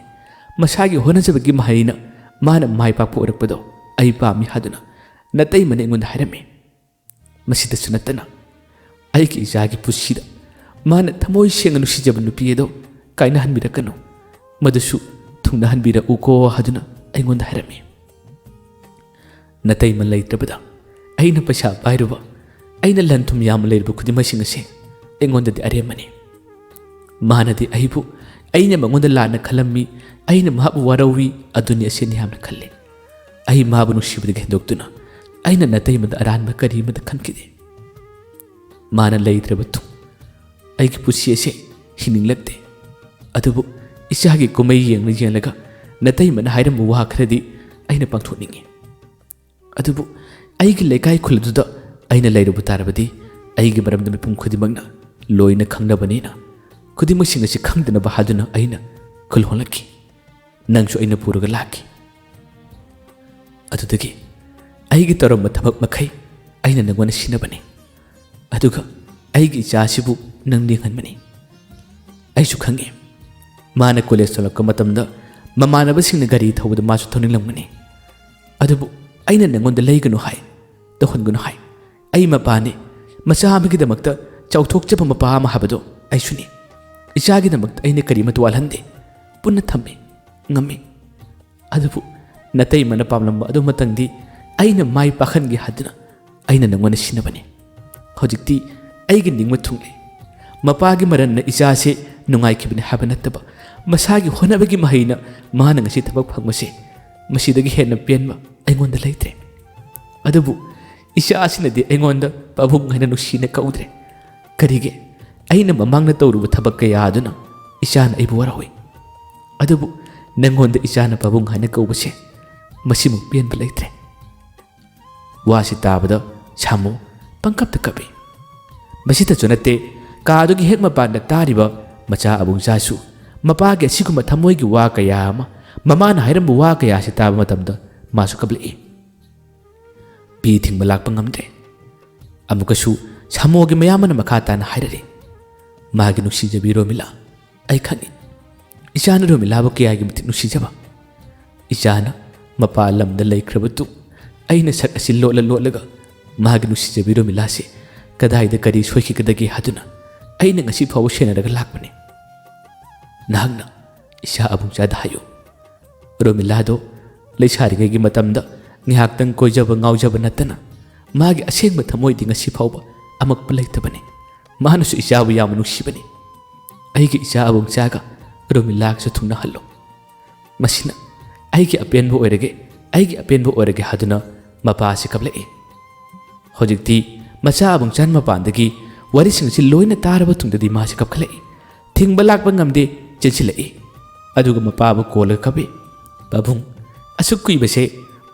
ꯃꯁꯥꯒꯤ ꯍꯣꯠꯅꯖꯕꯒꯤ ꯃꯍꯩꯅ ꯃꯥꯅ ꯃꯥꯏ ꯄꯥꯛꯄ ꯑꯣꯏꯔꯛꯄꯗꯣ ꯑꯩ ꯄꯥꯝꯃꯤ ꯍꯥꯏꯗꯨꯅ ꯅꯇꯩꯃꯅ ꯑꯩꯉꯣꯟꯗ ꯍꯥꯏꯔꯝꯃꯤ꯫ ꯃꯁꯤꯗꯁꯨ ꯅꯠꯇꯅ ꯑꯩꯒꯤ ꯏꯆꯥꯒꯤ ꯄꯨꯟꯁꯤꯗ ꯃꯥꯅ ꯊꯃꯣꯏ ꯁꯦꯡꯅ ꯅꯨꯡꯁꯤꯖꯕ ꯅꯨꯄꯤ ꯑꯗꯣ ꯀꯥꯏꯅꯍꯟꯕꯤꯔꯛꯀꯅꯨ, ꯃꯗꯨꯁꯨ ꯊꯨꯡꯅꯍꯟꯕꯤꯔꯛꯎꯀꯣ ꯍꯥꯏꯗꯨꯅ ꯑꯩꯉꯣꯟꯗ ꯍꯥꯏꯔꯝꯃꯤ꯫ ꯅꯇꯩꯃ ꯂꯩꯇ꯭ꯔꯕꯗ ꯑꯩꯅ ꯄꯩꯁꯥ ꯄꯥꯏꯔꯨꯕ, ꯑꯩꯅ ꯂꯟ ꯊꯨꯝ ꯌꯥꯝꯅ ꯂꯩꯔꯨꯕ ꯈꯨꯗꯤꯡꯃꯛꯁꯤꯡ ꯑꯁꯦ ꯑꯩꯉꯣꯟꯗꯗꯤ ꯑꯔꯦꯝꯕꯅꯤ꯫ ꯃꯥꯅꯗꯤ ꯑꯩꯕꯨ, ꯑꯩꯅ ꯃꯉꯣꯟꯗ ꯂꯥꯟꯅ ꯈꯜꯂꯝꯃꯤ, ꯑꯩꯅ ꯃꯍꯥꯛꯄꯨ ꯋꯥꯔꯧꯏ, ꯑꯗꯨꯅꯤ ꯑꯁꯤꯅꯤ ꯌꯥꯝꯅ ꯈꯜꯂꯤ꯫ ꯑꯩ ꯃꯥꯕꯨ ꯅꯨꯡꯁꯤꯕꯗꯒꯤ ꯍꯦꯟꯗꯣꯛꯇꯨꯅ ꯑꯩꯅ ꯅꯇꯩꯃꯗ ꯑꯔꯥꯟꯕ ꯀꯔꯤꯃꯠꯇ ꯈꯟꯈꯤꯗꯦ꯫ ꯃꯥꯅ ꯂꯩꯇ꯭ꯔꯕ ꯇꯨꯡ ꯑꯩꯒꯤ ꯄꯨꯟꯁꯤ ꯑꯁꯦ ꯍꯤꯡꯅꯤꯡꯂꯛꯇꯦ꯫ ꯑꯗꯨꯕꯨ ꯏꯆꯥꯒꯤ ꯀꯨꯝꯍꯩ ꯌꯦꯡꯂ ꯌꯦꯡꯂꯒ ꯅꯇꯩꯃꯅ ꯍꯥꯏꯔꯝꯕ ꯋꯥ ꯈꯔꯗꯤ ꯑꯩꯅ ꯄꯥꯡꯊꯣꯛꯅꯤꯡꯏ꯫ ꯑꯗꯨꯕꯨ ꯑꯩꯒꯤ ꯂꯩꯀꯥꯏ ꯈꯨꯜ ꯑꯗꯨꯗ ꯑꯩꯅ ꯂꯩꯔꯨꯕ ꯇꯥꯔꯕꯗꯤ ꯑꯩꯒꯤ ꯃꯔꯝꯗ ꯃꯤꯄꯨꯝ ꯈꯨꯗꯤꯡꯃꯛꯅ ꯂꯣꯏꯅ ꯈꯪꯅꯕꯅꯤꯅ ꯈꯨꯗꯤꯡꯃꯛꯁꯤꯡ ꯑꯁꯤ ꯈꯪꯗꯅꯕ ꯍꯥꯏꯗꯨꯅ ꯑꯩꯅ ꯈꯨꯜ ꯍꯣꯡꯂꯛꯈꯤ꯫ ꯅꯪꯁꯨ ꯑꯩꯅ ꯄꯨꯔꯒ ꯂꯥꯛꯈꯤ꯫ ꯑꯗꯨꯗꯒꯤ ꯑꯩꯒꯤ ꯇꯧꯔꯝꯕ ꯊꯕꯛ ꯃꯈꯩ ꯑꯩꯅ ꯅꯪꯉꯣꯟꯗ ꯁꯤꯟꯅꯕꯅꯤ꯫ ꯑꯗꯨꯒ ꯑꯩꯒꯤ ꯏꯆꯥ ꯑꯁꯤꯕꯨ ꯅꯪ ꯂꯦꯡꯍꯟꯕꯅꯤ꯫ ꯑꯩꯁꯨ ꯈꯪꯏ, ꯃꯥꯅ ꯀꯣꯂꯦꯖ ꯇꯝꯂꯛꯄ ꯃꯇꯝꯗ ꯃꯃꯥꯟꯅꯕꯁꯤꯡꯅ ꯒꯥꯔꯤ ꯊꯧꯕꯗ ꯃꯥꯁꯨ ꯊꯧꯅꯤꯡꯂꯝꯒꯅꯤ꯫ ꯑꯗꯨꯕꯨ ꯑꯩꯅ ꯅꯪꯉꯣꯟꯗ ꯂꯩꯒꯅꯨ ꯍꯥꯏ, ꯇꯧꯍꯟꯒꯅꯨ ꯍꯥꯏ꯫ ꯑꯩ ꯃꯄꯥꯅꯤ, ꯃꯆꯥ ꯑꯃꯒꯤꯗꯃꯛꯇ ꯆꯥꯎꯊꯣꯛꯆꯕ ꯃꯄꯥ ꯑꯃ ꯍꯥꯏꯕꯗꯣ ꯑꯩꯁꯨꯅꯤ꯫ ꯏꯆꯥꯒꯤꯗꯃꯛꯇ ꯑꯩꯅ ꯀꯔꯤꯃꯠꯇ ꯋꯥꯠꯍꯟꯗꯦ, ꯄꯨꯟꯅ ꯊꯝꯃꯤ, ꯉꯝꯃꯤ꯫ ꯑꯗꯨꯕꯨ ꯅꯇꯩꯃꯅ ꯄꯥꯝꯂꯝꯕ ꯑꯗꯨꯃꯇꯪꯗꯤ ꯑꯩꯅ ꯃꯥꯏ ꯄꯥꯛꯍꯟꯒꯦ ꯍꯥꯏꯗꯨꯅ ꯑꯩꯅ ꯅꯪꯉꯣꯟꯗ ꯁꯤꯟꯅꯕꯅꯤ꯫ ꯍꯧꯖꯤꯛꯇꯤ ꯑꯩꯒꯤ ꯅꯤꯡꯕ ꯊꯨꯡꯂꯦ꯫ ꯃꯄꯥꯒꯤ ꯃꯔꯟꯅ ꯏꯆꯥꯁꯦ ꯅꯨꯡꯉꯥꯏꯈꯤꯕꯅꯤ ꯍꯥꯏꯕ ꯅꯠꯇꯕ, ꯃꯁꯥꯒꯤ ꯍꯣꯠꯅꯕꯒꯤ ꯃꯍꯩꯅ ꯃꯥꯅ ꯉꯁꯤ ꯊꯕꯛ ꯐꯪꯕꯁꯦ, ꯃꯁꯤꯗꯒꯤ ꯍꯦꯟꯅ ꯄꯦꯟꯕ ꯑꯩꯉꯣꯟꯗ ꯂꯩꯇ꯭ꯔꯦ꯫ ꯑꯗꯨꯕꯨ ꯏꯆꯥ ꯑꯁꯤꯅꯗꯤ ꯑꯩꯉꯣꯟꯗ ꯄꯥꯕꯨꯡ ꯍꯥꯏꯅ ꯅꯨꯡꯁꯤꯅ ꯀꯧꯗ꯭ꯔꯦ꯫ ꯀꯔꯤꯒꯤ? ꯑꯩꯅ ꯃꯃꯥꯡꯗ ꯇꯧꯔꯨꯕ ꯊꯕꯛ ꯀꯌꯥ ꯑꯗꯨꯅ ꯏꯆꯥꯅ ꯑꯩꯕꯨ ꯋꯥꯔꯧꯏ꯫ ꯑꯗꯨꯕꯨ ꯅꯪꯉꯣꯟꯗ ꯏꯆꯥꯅ ꯄꯥꯕꯨꯡ ꯍꯥꯏꯅ ꯀꯧꯕꯁꯦ ꯃꯁꯤꯃꯨꯛ ꯄꯦꯟꯕ ꯂꯩꯇ꯭ꯔꯦ꯫ ꯋꯥꯁꯤ ꯇꯥꯕꯗ ꯁꯥꯃꯨ ꯄꯪꯀꯞꯇ ꯀꯞꯏ꯫ ꯃꯁꯤꯇꯁꯨ ꯅꯠꯇꯦ, ꯀꯥꯗꯨꯒꯤ ꯍꯦꯛ ꯃꯄꯥꯟꯗ ꯇꯥꯔꯤꯕ ꯃꯆꯥ ꯑꯕꯨꯡꯆꯥꯁꯨ ꯃꯄꯥꯒꯤ ꯑꯁꯤꯒꯨꯝꯕ ꯊꯃꯣꯏꯒꯤ ꯋꯥ ꯀꯌꯥ ꯑꯃ, ꯃꯃꯥꯅ ꯍꯥꯏꯔꯝꯕ ꯋꯥ ꯀꯌꯥꯁꯤ ꯇꯥꯕ ꯃꯇꯝꯗ ꯃꯥꯁꯨ ꯀꯞꯂꯛꯏ꯫ ꯄꯤ ꯊꯤꯡꯕ ꯂꯥꯛꯄ ꯉꯝꯗ꯭ꯔꯦ꯫ ꯑꯃꯨꯛꯀꯁꯨ ꯁꯥꯃꯣꯒꯤ ꯃꯌꯥꯝꯕꯅ ꯃꯈꯥ ꯇꯥꯅ ꯍꯥꯏꯔꯛꯏ, "ꯃꯥꯒꯤ ꯅꯨꯡꯁꯤꯖꯕꯤ ꯔꯣꯃꯤꯂꯥ, ꯑꯩ ꯈꯪꯏ꯫ ꯏꯆꯥꯅ ꯔꯣꯃꯤꯂꯥꯕꯨ ꯀꯌꯥꯒꯤ ꯃꯇꯤꯛ ꯅꯨꯡꯁꯤꯖꯕ꯫ ꯏꯆꯥꯅ ꯃꯄꯥ ꯂꯝꯗ ꯂꯩꯈ꯭ꯔꯕ ꯇꯨꯡ ꯑꯩꯅ ꯁꯛ ꯑꯁꯤ ꯂꯣꯠꯂ ꯂꯣꯠꯂꯒ ꯃꯥꯒꯤ ꯅꯨꯡꯁꯤꯖꯕꯤ ꯔꯣꯃꯤꯂꯥꯁꯤ ꯀꯗꯥꯏꯗ ꯀꯔꯤ ꯁꯣꯏꯈꯤꯒꯗꯒꯦ ꯍꯥꯏꯗꯨꯅ ꯑꯩꯅ ꯉꯁꯤ ꯐꯥꯎꯕ ꯁꯦꯟꯅꯔꯒ ꯂꯥꯛꯄꯅꯤ꯫ ꯅꯍꯥꯛꯅ ꯏꯆꯥ ꯑꯕꯨꯡꯆꯥꯗ ꯍꯥꯏꯌꯨ꯫ ꯔꯣꯃꯤꯂꯥꯗꯣ ꯂꯩꯁꯥꯔꯤꯉꯩꯒꯤ ꯃꯇꯝꯗ ꯉꯥꯏꯍꯥꯛꯇꯪ ꯀꯣꯏꯖꯕ ꯉꯥꯎꯖꯕ ꯅꯠꯇꯅ ꯃꯥꯒꯤ ꯑꯁꯦꯡꯕ ꯊꯃꯣꯏꯗꯤ ꯉꯁꯤ ꯐꯥꯎꯕ ꯑꯃꯛꯄ ꯂꯩꯇꯕꯅꯤ꯫ ꯃꯥꯅꯁꯨ ꯏꯆꯥꯕꯨ ꯌꯥꯝꯅ ꯅꯨꯡꯁꯤꯕꯅꯤ꯫ ꯑꯩꯒꯤ ꯏꯆꯥ ꯑꯕꯨꯡꯆꯥꯒ ꯔꯣꯃꯤꯂꯥꯒꯁꯨ ꯊꯨꯡꯅꯍꯜꯂꯨ꯫ ꯃꯁꯤꯅ ꯑꯩꯒꯤ ꯑꯄꯦꯟꯕ ꯑꯣꯏꯔꯒꯦ, ꯑꯩꯒꯤ ꯑꯄꯦꯟꯕ ꯑꯣꯏꯔꯒꯦ" ꯍꯥꯏꯗꯨꯅ ꯃꯄꯥ ꯑꯁꯤ ꯀꯞꯂꯛꯏ꯫ ꯍꯧꯖꯤꯛꯇꯤ ꯃꯆꯥ ꯑꯕꯨꯡꯆꯥꯟ ꯃꯄꯥꯟꯗꯒꯤ ꯋꯥꯔꯤꯁꯤꯡ ꯑꯁꯤ ꯂꯣꯏꯅ ꯇꯥꯔꯕ ꯇꯨꯡꯗꯗꯤ ꯃꯥꯁꯤ ꯀꯞꯈꯠꯂꯛꯏ꯫ ꯊꯤꯡꯕ ꯂꯥꯛꯄ ꯉꯝꯗꯦ, ꯆꯦꯟꯁꯤꯜꯂꯛꯏ꯫ ꯑꯗꯨꯒ ꯃꯄꯥꯕꯨ ꯀꯣꯜꯂꯒ ꯀꯞꯏ, "ꯄꯥꯕꯨꯡ, ꯑꯁꯨꯛ ꯀꯨꯏꯕꯁꯦ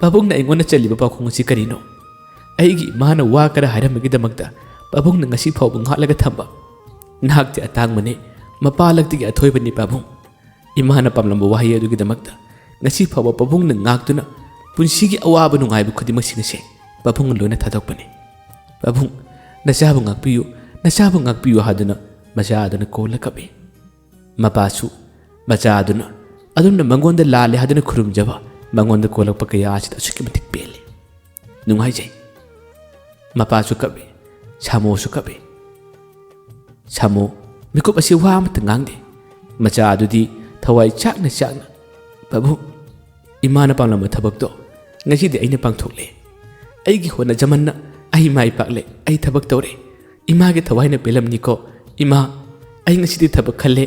ꯄꯥꯕꯨꯡꯅ ꯑꯩꯉꯣꯟꯗ ꯆꯜꯂꯤꯕ ꯄꯥꯎꯈꯣꯡ ꯑꯁꯤ ꯀꯔꯤꯅꯣ? ꯑꯩꯒꯤ ꯏꯃꯥꯅ ꯋꯥ ꯈꯔ ꯍꯥꯏꯔꯝꯕꯒꯤꯗꯃꯛꯇ ꯄꯥꯕꯨꯡꯅ ꯉꯁꯤ ꯐꯥꯎꯕ ꯉꯥꯛꯂꯒ ꯊꯝꯕ꯫ ꯅꯍꯥꯛꯇꯤ ꯑꯇꯥꯡꯕꯅꯤ, ꯃꯄꯥ ꯂꯛꯇꯒꯤ ꯑꯊꯣꯏꯕꯅꯤ ꯄꯥꯕꯨꯡ꯫ ꯏꯃꯥꯅ ꯄꯥꯝꯂꯝꯕ ꯋꯥꯍꯩ ꯑꯗꯨꯒꯤꯗꯃꯛꯇ ꯉꯁꯤ ꯐꯥꯎꯕ ꯄꯥꯕꯨꯡꯅ ꯉꯥꯛꯇꯨꯅ ꯄꯨꯟꯁꯤꯒꯤ ꯑꯋꯥꯕ ꯅꯨꯡꯉꯥꯏꯕ ꯈꯨꯗꯤꯡꯃꯛꯁꯤꯡ ꯑꯁꯦ ꯄꯥꯕꯨꯡꯅ ꯂꯣꯏꯅ ꯊꯥꯗꯣꯛꯄꯅꯤ꯫ ꯄꯥꯕꯨꯡ, ꯅꯆꯥꯕꯨ ꯉꯥꯛꯄꯤꯌꯨ, ꯅꯆꯥꯕꯨ ꯉꯥꯛꯄꯤꯌꯨ" ꯍꯥꯏꯗꯨꯅ ꯃꯆꯥ ꯑꯗꯨꯅ ꯀꯣꯜꯂ ꯀꯞꯏ꯫ ꯃꯄꯥꯁꯨ ꯃꯆꯥ ꯑꯗꯨꯅ ꯑꯗꯨꯝꯅ ꯃꯉꯣꯟꯗ ꯂꯥꯜꯂꯦ ꯍꯥꯏꯗꯨꯅ ꯈꯨꯔꯨꯝꯖꯕ, ꯃꯉꯣꯟꯗ ꯀꯣꯜꯂꯛꯄ ꯀꯌꯥ ꯑꯁꯤꯗ ꯑꯁꯨꯛꯀꯤ ꯃꯇꯤꯛ ꯄꯦꯜꯂꯤ, ꯅꯨꯡꯉꯥꯏꯖꯩ꯫ ꯃꯄꯥꯁꯨ ꯀꯞꯏ, ꯁꯥꯃꯣꯁꯨ ꯀꯞꯏ꯫ ꯁꯥꯃꯣ ꯃꯤꯀꯨꯞ ꯑꯁꯤ ꯋꯥ ꯑꯃꯠꯇ ꯉꯥꯡꯗꯦ꯫ ꯃꯆꯥ ꯑꯗꯨꯗꯤ ꯊꯋꯥꯏ ꯆꯥꯛꯅ ꯆꯥꯛꯅ, "ꯄꯥꯕꯨꯡ, ꯏꯃꯥꯅ ꯄꯥꯝꯂꯝꯕ ꯊꯕꯛꯇꯣ ꯉꯁꯤꯗꯤ ꯑꯩꯅ ꯄꯥꯡꯊꯣꯛꯂꯦ꯫ ꯑꯩꯒꯤ ꯍꯣꯠꯅꯖꯃꯟꯅ ꯑꯩ ꯃꯥꯏ ꯄꯥꯛꯂꯦ, ꯑꯩ ꯊꯕꯛ ꯇꯧꯔꯦ꯫ ꯏꯃꯥꯒꯤ ꯊꯋꯥꯏꯅ ꯄꯦꯜꯂꯝꯅꯤꯀꯣ꯫ ꯏꯃꯥ, ꯑꯩ ꯉꯁꯤꯗꯤ ꯊꯕꯛ ꯈꯜꯂꯦ꯫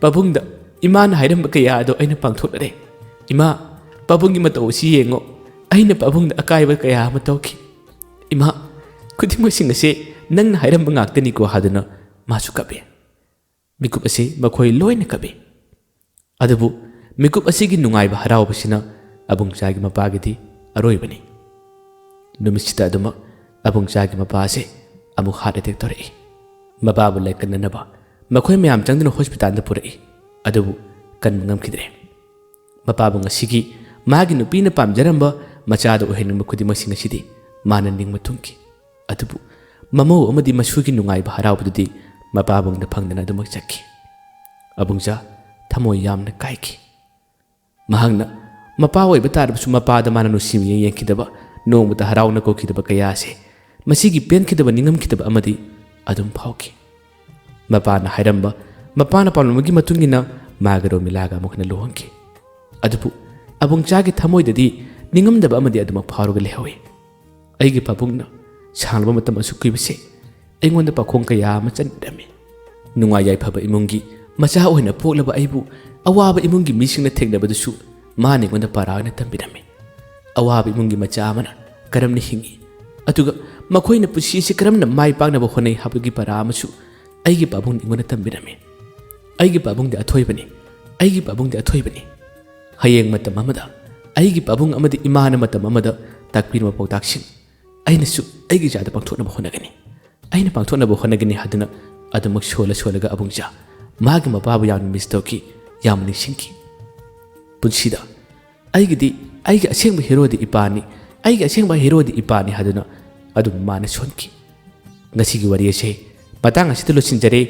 ꯄꯥꯕꯨꯡꯗ ꯏꯃꯥꯅ ꯍꯥꯏꯔꯝꯕ ꯀꯌꯥ ꯑꯗꯣ ꯑꯩꯅ ꯄꯥꯡꯊꯣꯛꯂꯔꯦ꯫ ꯏꯃꯥ, ꯄꯥꯕꯨꯡꯒꯤ ꯃꯇꯧ ꯑꯁꯤ ꯌꯦꯡꯉꯣ꯫ ꯑꯩꯅ ꯄꯥꯕꯨꯡꯗ ꯑꯀꯥꯏꯕ ꯀꯌꯥ ꯑꯃ ꯇꯧꯈꯤ꯫ "ꯏꯃꯥ, ꯈꯨꯗꯤꯡꯃꯛꯁꯤꯡ ꯑꯁꯦ ꯅꯪꯅ ꯍꯥꯏꯔꯝꯕ ꯉꯥꯛꯇꯅꯤꯀꯣ" ꯍꯥꯏꯗꯨꯅ ꯃꯥꯁꯨ ꯀꯞꯏ꯫ ꯃꯤꯀꯨꯞ ꯑꯁꯤ ꯃꯈꯣꯏ ꯂꯣꯏꯅ ꯀꯞꯏ꯫ ꯑꯗꯨꯕꯨ ꯃꯤꯀꯨꯞ ꯑꯁꯤꯒꯤ ꯅꯨꯡꯉꯥꯏꯕ ꯍꯔꯥꯎꯕꯁꯤꯅ ꯑꯕꯨꯡꯆꯥꯒꯤ ꯃꯄꯥꯒꯤꯗꯤ ꯑꯔꯣꯏꯕꯅꯤ꯫ ꯅꯨꯃꯤꯠꯁꯤꯗ ꯑꯗꯨꯃꯛ ꯑꯕꯨꯡꯆꯥꯒꯤ ꯃꯄꯥ ꯑꯁꯦ ꯑꯃꯨꯛ heart attack ꯇꯧꯔꯛꯏ꯫ ꯃꯄꯥꯕꯨ ꯂꯥꯏꯀꯠꯅꯅꯕ ꯃꯈꯣꯏ ꯃꯌꯥꯝ ꯆꯪꯗꯨꯅ ꯍꯣꯁꯄꯤꯇꯥꯜꯗ ꯄꯨꯔꯛꯏ꯫ ꯑꯗꯨꯕꯨ ꯀꯟꯕ ꯉꯝꯈꯤꯗ꯭ꯔꯦ꯫ ꯃꯄꯥꯕꯨ ꯉꯁꯤꯒꯤ ꯃꯥꯒꯤ ꯅꯨꯄꯤꯅ ꯄꯥꯝꯖꯔꯝꯕ ꯃꯆꯥꯗ ꯑꯣꯏꯍꯟꯅꯤꯡꯕ ꯈꯨꯗꯤꯡꯃꯛꯁꯤꯡ ꯑꯁꯤꯗꯤ ꯃꯥꯅ ꯅꯤꯡꯕ ꯊꯨꯡꯈꯤ꯫ ꯑꯗꯨꯕꯨ ꯃꯃꯧ ꯑꯃꯗꯤ ꯃꯁꯨꯒꯤ ꯅꯨꯡꯉꯥꯏꯕ ꯍꯔꯥꯎꯕꯗꯨꯗꯤ ꯃꯄꯥꯕꯨꯡꯗ ꯐꯪꯗꯅ ꯑꯗꯨꯃꯛ ꯆꯠꯈꯤ꯫ ꯑꯕꯨꯡꯖꯥ ꯊꯃꯣꯏ ꯌꯥꯝꯅ ꯀꯥꯏꯈꯤ꯫ ꯃꯍꯥꯛꯅ ꯃꯄꯥ ꯑꯣꯏꯕ ꯇꯥꯔꯕꯁꯨ ꯃꯄꯥꯗ ꯃꯥꯅ ꯅꯨꯡꯁꯤ ꯃꯤꯠꯌꯦꯡ ꯌꯦꯡꯈꯤꯗꯕ, ꯅꯣꯡꯃꯇ ꯍꯔꯥꯎꯅ ꯀꯧꯈꯤꯗꯕ ꯀꯌꯥ ꯑꯁꯦ ꯃꯁꯤꯒꯤ ꯄꯦꯟꯈꯤꯗꯕ, ꯅꯤꯡꯉꯝꯈꯤꯗꯕ ꯑꯃꯗꯤ ꯑꯗꯨꯝ ꯐꯥꯎꯈꯤ꯫ ꯃꯄꯥꯅ ꯍꯥꯏꯔꯝꯕ, ꯃꯄꯥꯅ ꯄꯥꯝꯂꯝꯕꯒꯤ ꯃꯇꯨꯡ ꯏꯟꯅ ꯃꯥꯒ ꯔꯣꯃꯤꯂꯥꯒ ꯑꯃꯨꯛ ꯍꯟꯅ ꯂꯨꯍꯣꯡꯈꯤ꯫ ꯑꯗꯨꯕꯨ ꯑꯕꯨꯡꯆꯥꯒꯤ ꯊꯃꯣꯏꯗꯗꯤ ꯅꯤꯡꯉꯝꯗꯕ ꯑꯃꯗꯤ ꯑꯗꯨꯃꯛ ꯐꯥꯎꯔꯒ ꯂꯩꯍꯧꯏ꯫ "ꯑꯩꯒꯤ ꯄꯥꯕꯨꯡꯅ ꯁꯥꯡꯂꯕ ꯃꯇꯝ ꯑꯁꯨꯛ ꯀꯨꯏꯕꯁꯦ ꯑꯩꯉꯣꯟꯗ ꯄꯥꯈꯣꯡ ꯀꯌꯥ ꯑꯃ ꯆꯟꯕꯤꯔꯝꯃꯤ꯫ ꯅꯨꯡꯉꯥꯏ ꯌꯥꯏꯐꯕ ꯏꯃꯨꯡꯒꯤ ꯃꯆꯥ ꯑꯣꯏꯅ ꯄꯣꯛꯂꯕ ꯑꯩꯕꯨ ꯑꯋꯥꯕ ꯏꯃꯨꯡꯒꯤ ꯃꯤꯁꯤꯡꯅ ꯊꯦꯡꯅꯕꯗꯁꯨ ꯃꯥꯅ ꯑꯩꯉꯣꯟꯗ ꯄꯥꯔꯥ ꯑꯣꯏꯅ ꯇꯝꯕꯤꯔꯝꯃꯤ꯫ ꯑꯋꯥꯕ ꯏꯃꯨꯡꯒꯤ ꯃꯆꯥ ꯑꯃꯅ ꯀꯔꯝꯅ ꯍꯤꯡꯏ, ꯑꯗꯨꯒ ꯃꯈꯣꯏꯅ ꯄꯨꯟꯁꯤ ꯑꯁꯤ ꯀꯔꯝꯅ ꯃꯥꯏ ꯄꯥꯛꯅꯕ ꯍꯣꯠꯅꯩ ꯍꯥꯏꯕꯒꯤ ꯄꯥꯔꯥ ꯑꯃꯁꯨ ꯑꯩꯒꯤ ꯄꯥꯕꯨꯡꯅ ꯑꯩꯉꯣꯟꯗ ꯇꯝꯕꯤꯔꯝꯃꯤ꯫ ꯑꯩꯒꯤ ꯄꯥꯕꯨꯡꯗꯤ ꯑꯊꯣꯏꯕꯅꯤ, ꯑꯩꯒꯤ ꯄꯥꯕꯨꯡꯗꯤ ꯑꯊꯣꯏꯕꯅꯤ꯫ ꯍꯌꯦꯡ ꯃꯇꯝ ꯑꯃꯗ ꯑꯩꯒꯤ ꯄꯥꯕꯨꯡ ꯑꯃꯗꯤ ꯏꯃꯥꯅ ꯃꯇꯝ ꯑꯃꯗ ꯇꯥꯛꯄꯤꯔꯝꯕ ꯄꯥꯎꯇꯥꯛꯁꯤꯡ ꯑꯩꯅꯁꯨ ꯑꯩꯒꯤ ꯏꯆꯥꯗ ꯄꯥꯡꯊꯣꯛꯅꯕ ꯍꯣꯠꯅꯒꯅꯤ꯫ ꯑꯩꯅ ꯄꯥꯡꯊꯣꯛꯅꯕ ꯍꯣꯠꯅꯒꯅꯤ" ꯍꯥꯏꯗꯨꯅ ꯑꯗꯨꯃꯛ ꯁꯣꯜꯂ ꯁꯣꯜꯂꯒ ꯑꯕꯨꯡꯖꯥ ꯃꯥꯒꯤ ꯃꯄꯥꯕꯨ ꯌꯥꯝꯅ miss ꯇꯧꯈꯤ, ꯌꯥꯝꯅ ꯅꯤꯡꯁꯤꯡꯈꯤ꯫ ꯄꯨꯟꯁꯤꯗ ꯑꯩꯒꯤꯗꯤ, ꯑꯩꯒꯤ ꯑꯁꯦꯡꯕ heroꯗꯤ ꯏꯄꯥꯅꯤ, ꯑꯩꯒꯤ ꯑꯁꯦꯡꯕ heroꯗꯤ ꯏꯄꯥꯅꯤ ꯍꯥꯏꯗꯨꯅ ꯑꯗꯨꯝ ꯃꯥꯅ ꯁꯣꯟꯈꯤ꯫ ꯉꯁꯤꯒꯤ ꯋꯥꯔꯤ ꯑꯁꯦ ꯃꯇꯥꯡ ꯑꯁꯤꯗ ꯂꯣꯏꯁꯤꯟꯖꯔꯦ꯫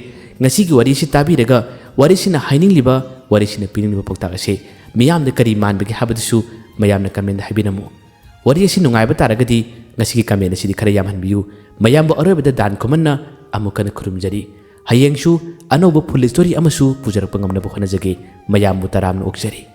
ꯉꯁꯤꯒꯤ ꯋꯥꯔꯤ ꯑꯁꯤ ꯇꯥꯕꯤꯔꯒ ꯋꯥꯔꯤꯁꯤꯅ ꯍꯥꯏꯅꯤꯡꯂꯤꯕ, ꯋꯥꯔꯤꯁꯤꯅ ꯄꯤꯅꯤꯡꯂꯤꯕ ꯄꯥꯎꯇꯥꯛ ꯑꯁꯦ ꯃꯤꯌꯥꯝꯗ ꯀꯔꯤ ꯃꯥꯟꯕꯒꯦ ꯍꯥꯏꯕꯗꯨꯁꯨ ꯃꯌꯥꯝꯅ comment ꯍꯥꯏꯕꯤꯔꯝꯃꯨ꯫ ꯋꯥꯔꯤ ꯑꯁꯤ ꯅꯨꯡꯉꯥꯏꯕ ꯇꯥꯔꯒꯗꯤ ꯉꯁꯤꯒꯤ comment ꯑꯁꯤꯗꯤ ꯈꯔ ꯌꯥꯝꯍꯟꯕꯤꯌꯨ꯫ ꯃꯌꯥꯝꯕꯨ ꯑꯔꯣꯏꯕꯗ ꯗꯥꯟ ꯈꯨꯃꯟꯅ ꯑꯃꯨꯛ ꯍꯟꯅ ꯈꯨꯔꯨꯝꯖꯔꯤ꯫ ꯍꯌꯦꯡꯁꯨ ꯑꯅꯧꯕ full story ꯑꯃꯁꯨ ꯄꯨꯖꯔꯛꯄ ꯉꯝꯅꯕ ꯍꯣꯠꯅꯖꯒꯦ꯫ ꯃꯌꯥꯝꯕꯨ ꯇꯔꯥꯝꯅ ꯑꯣꯛꯆꯔꯤ꯫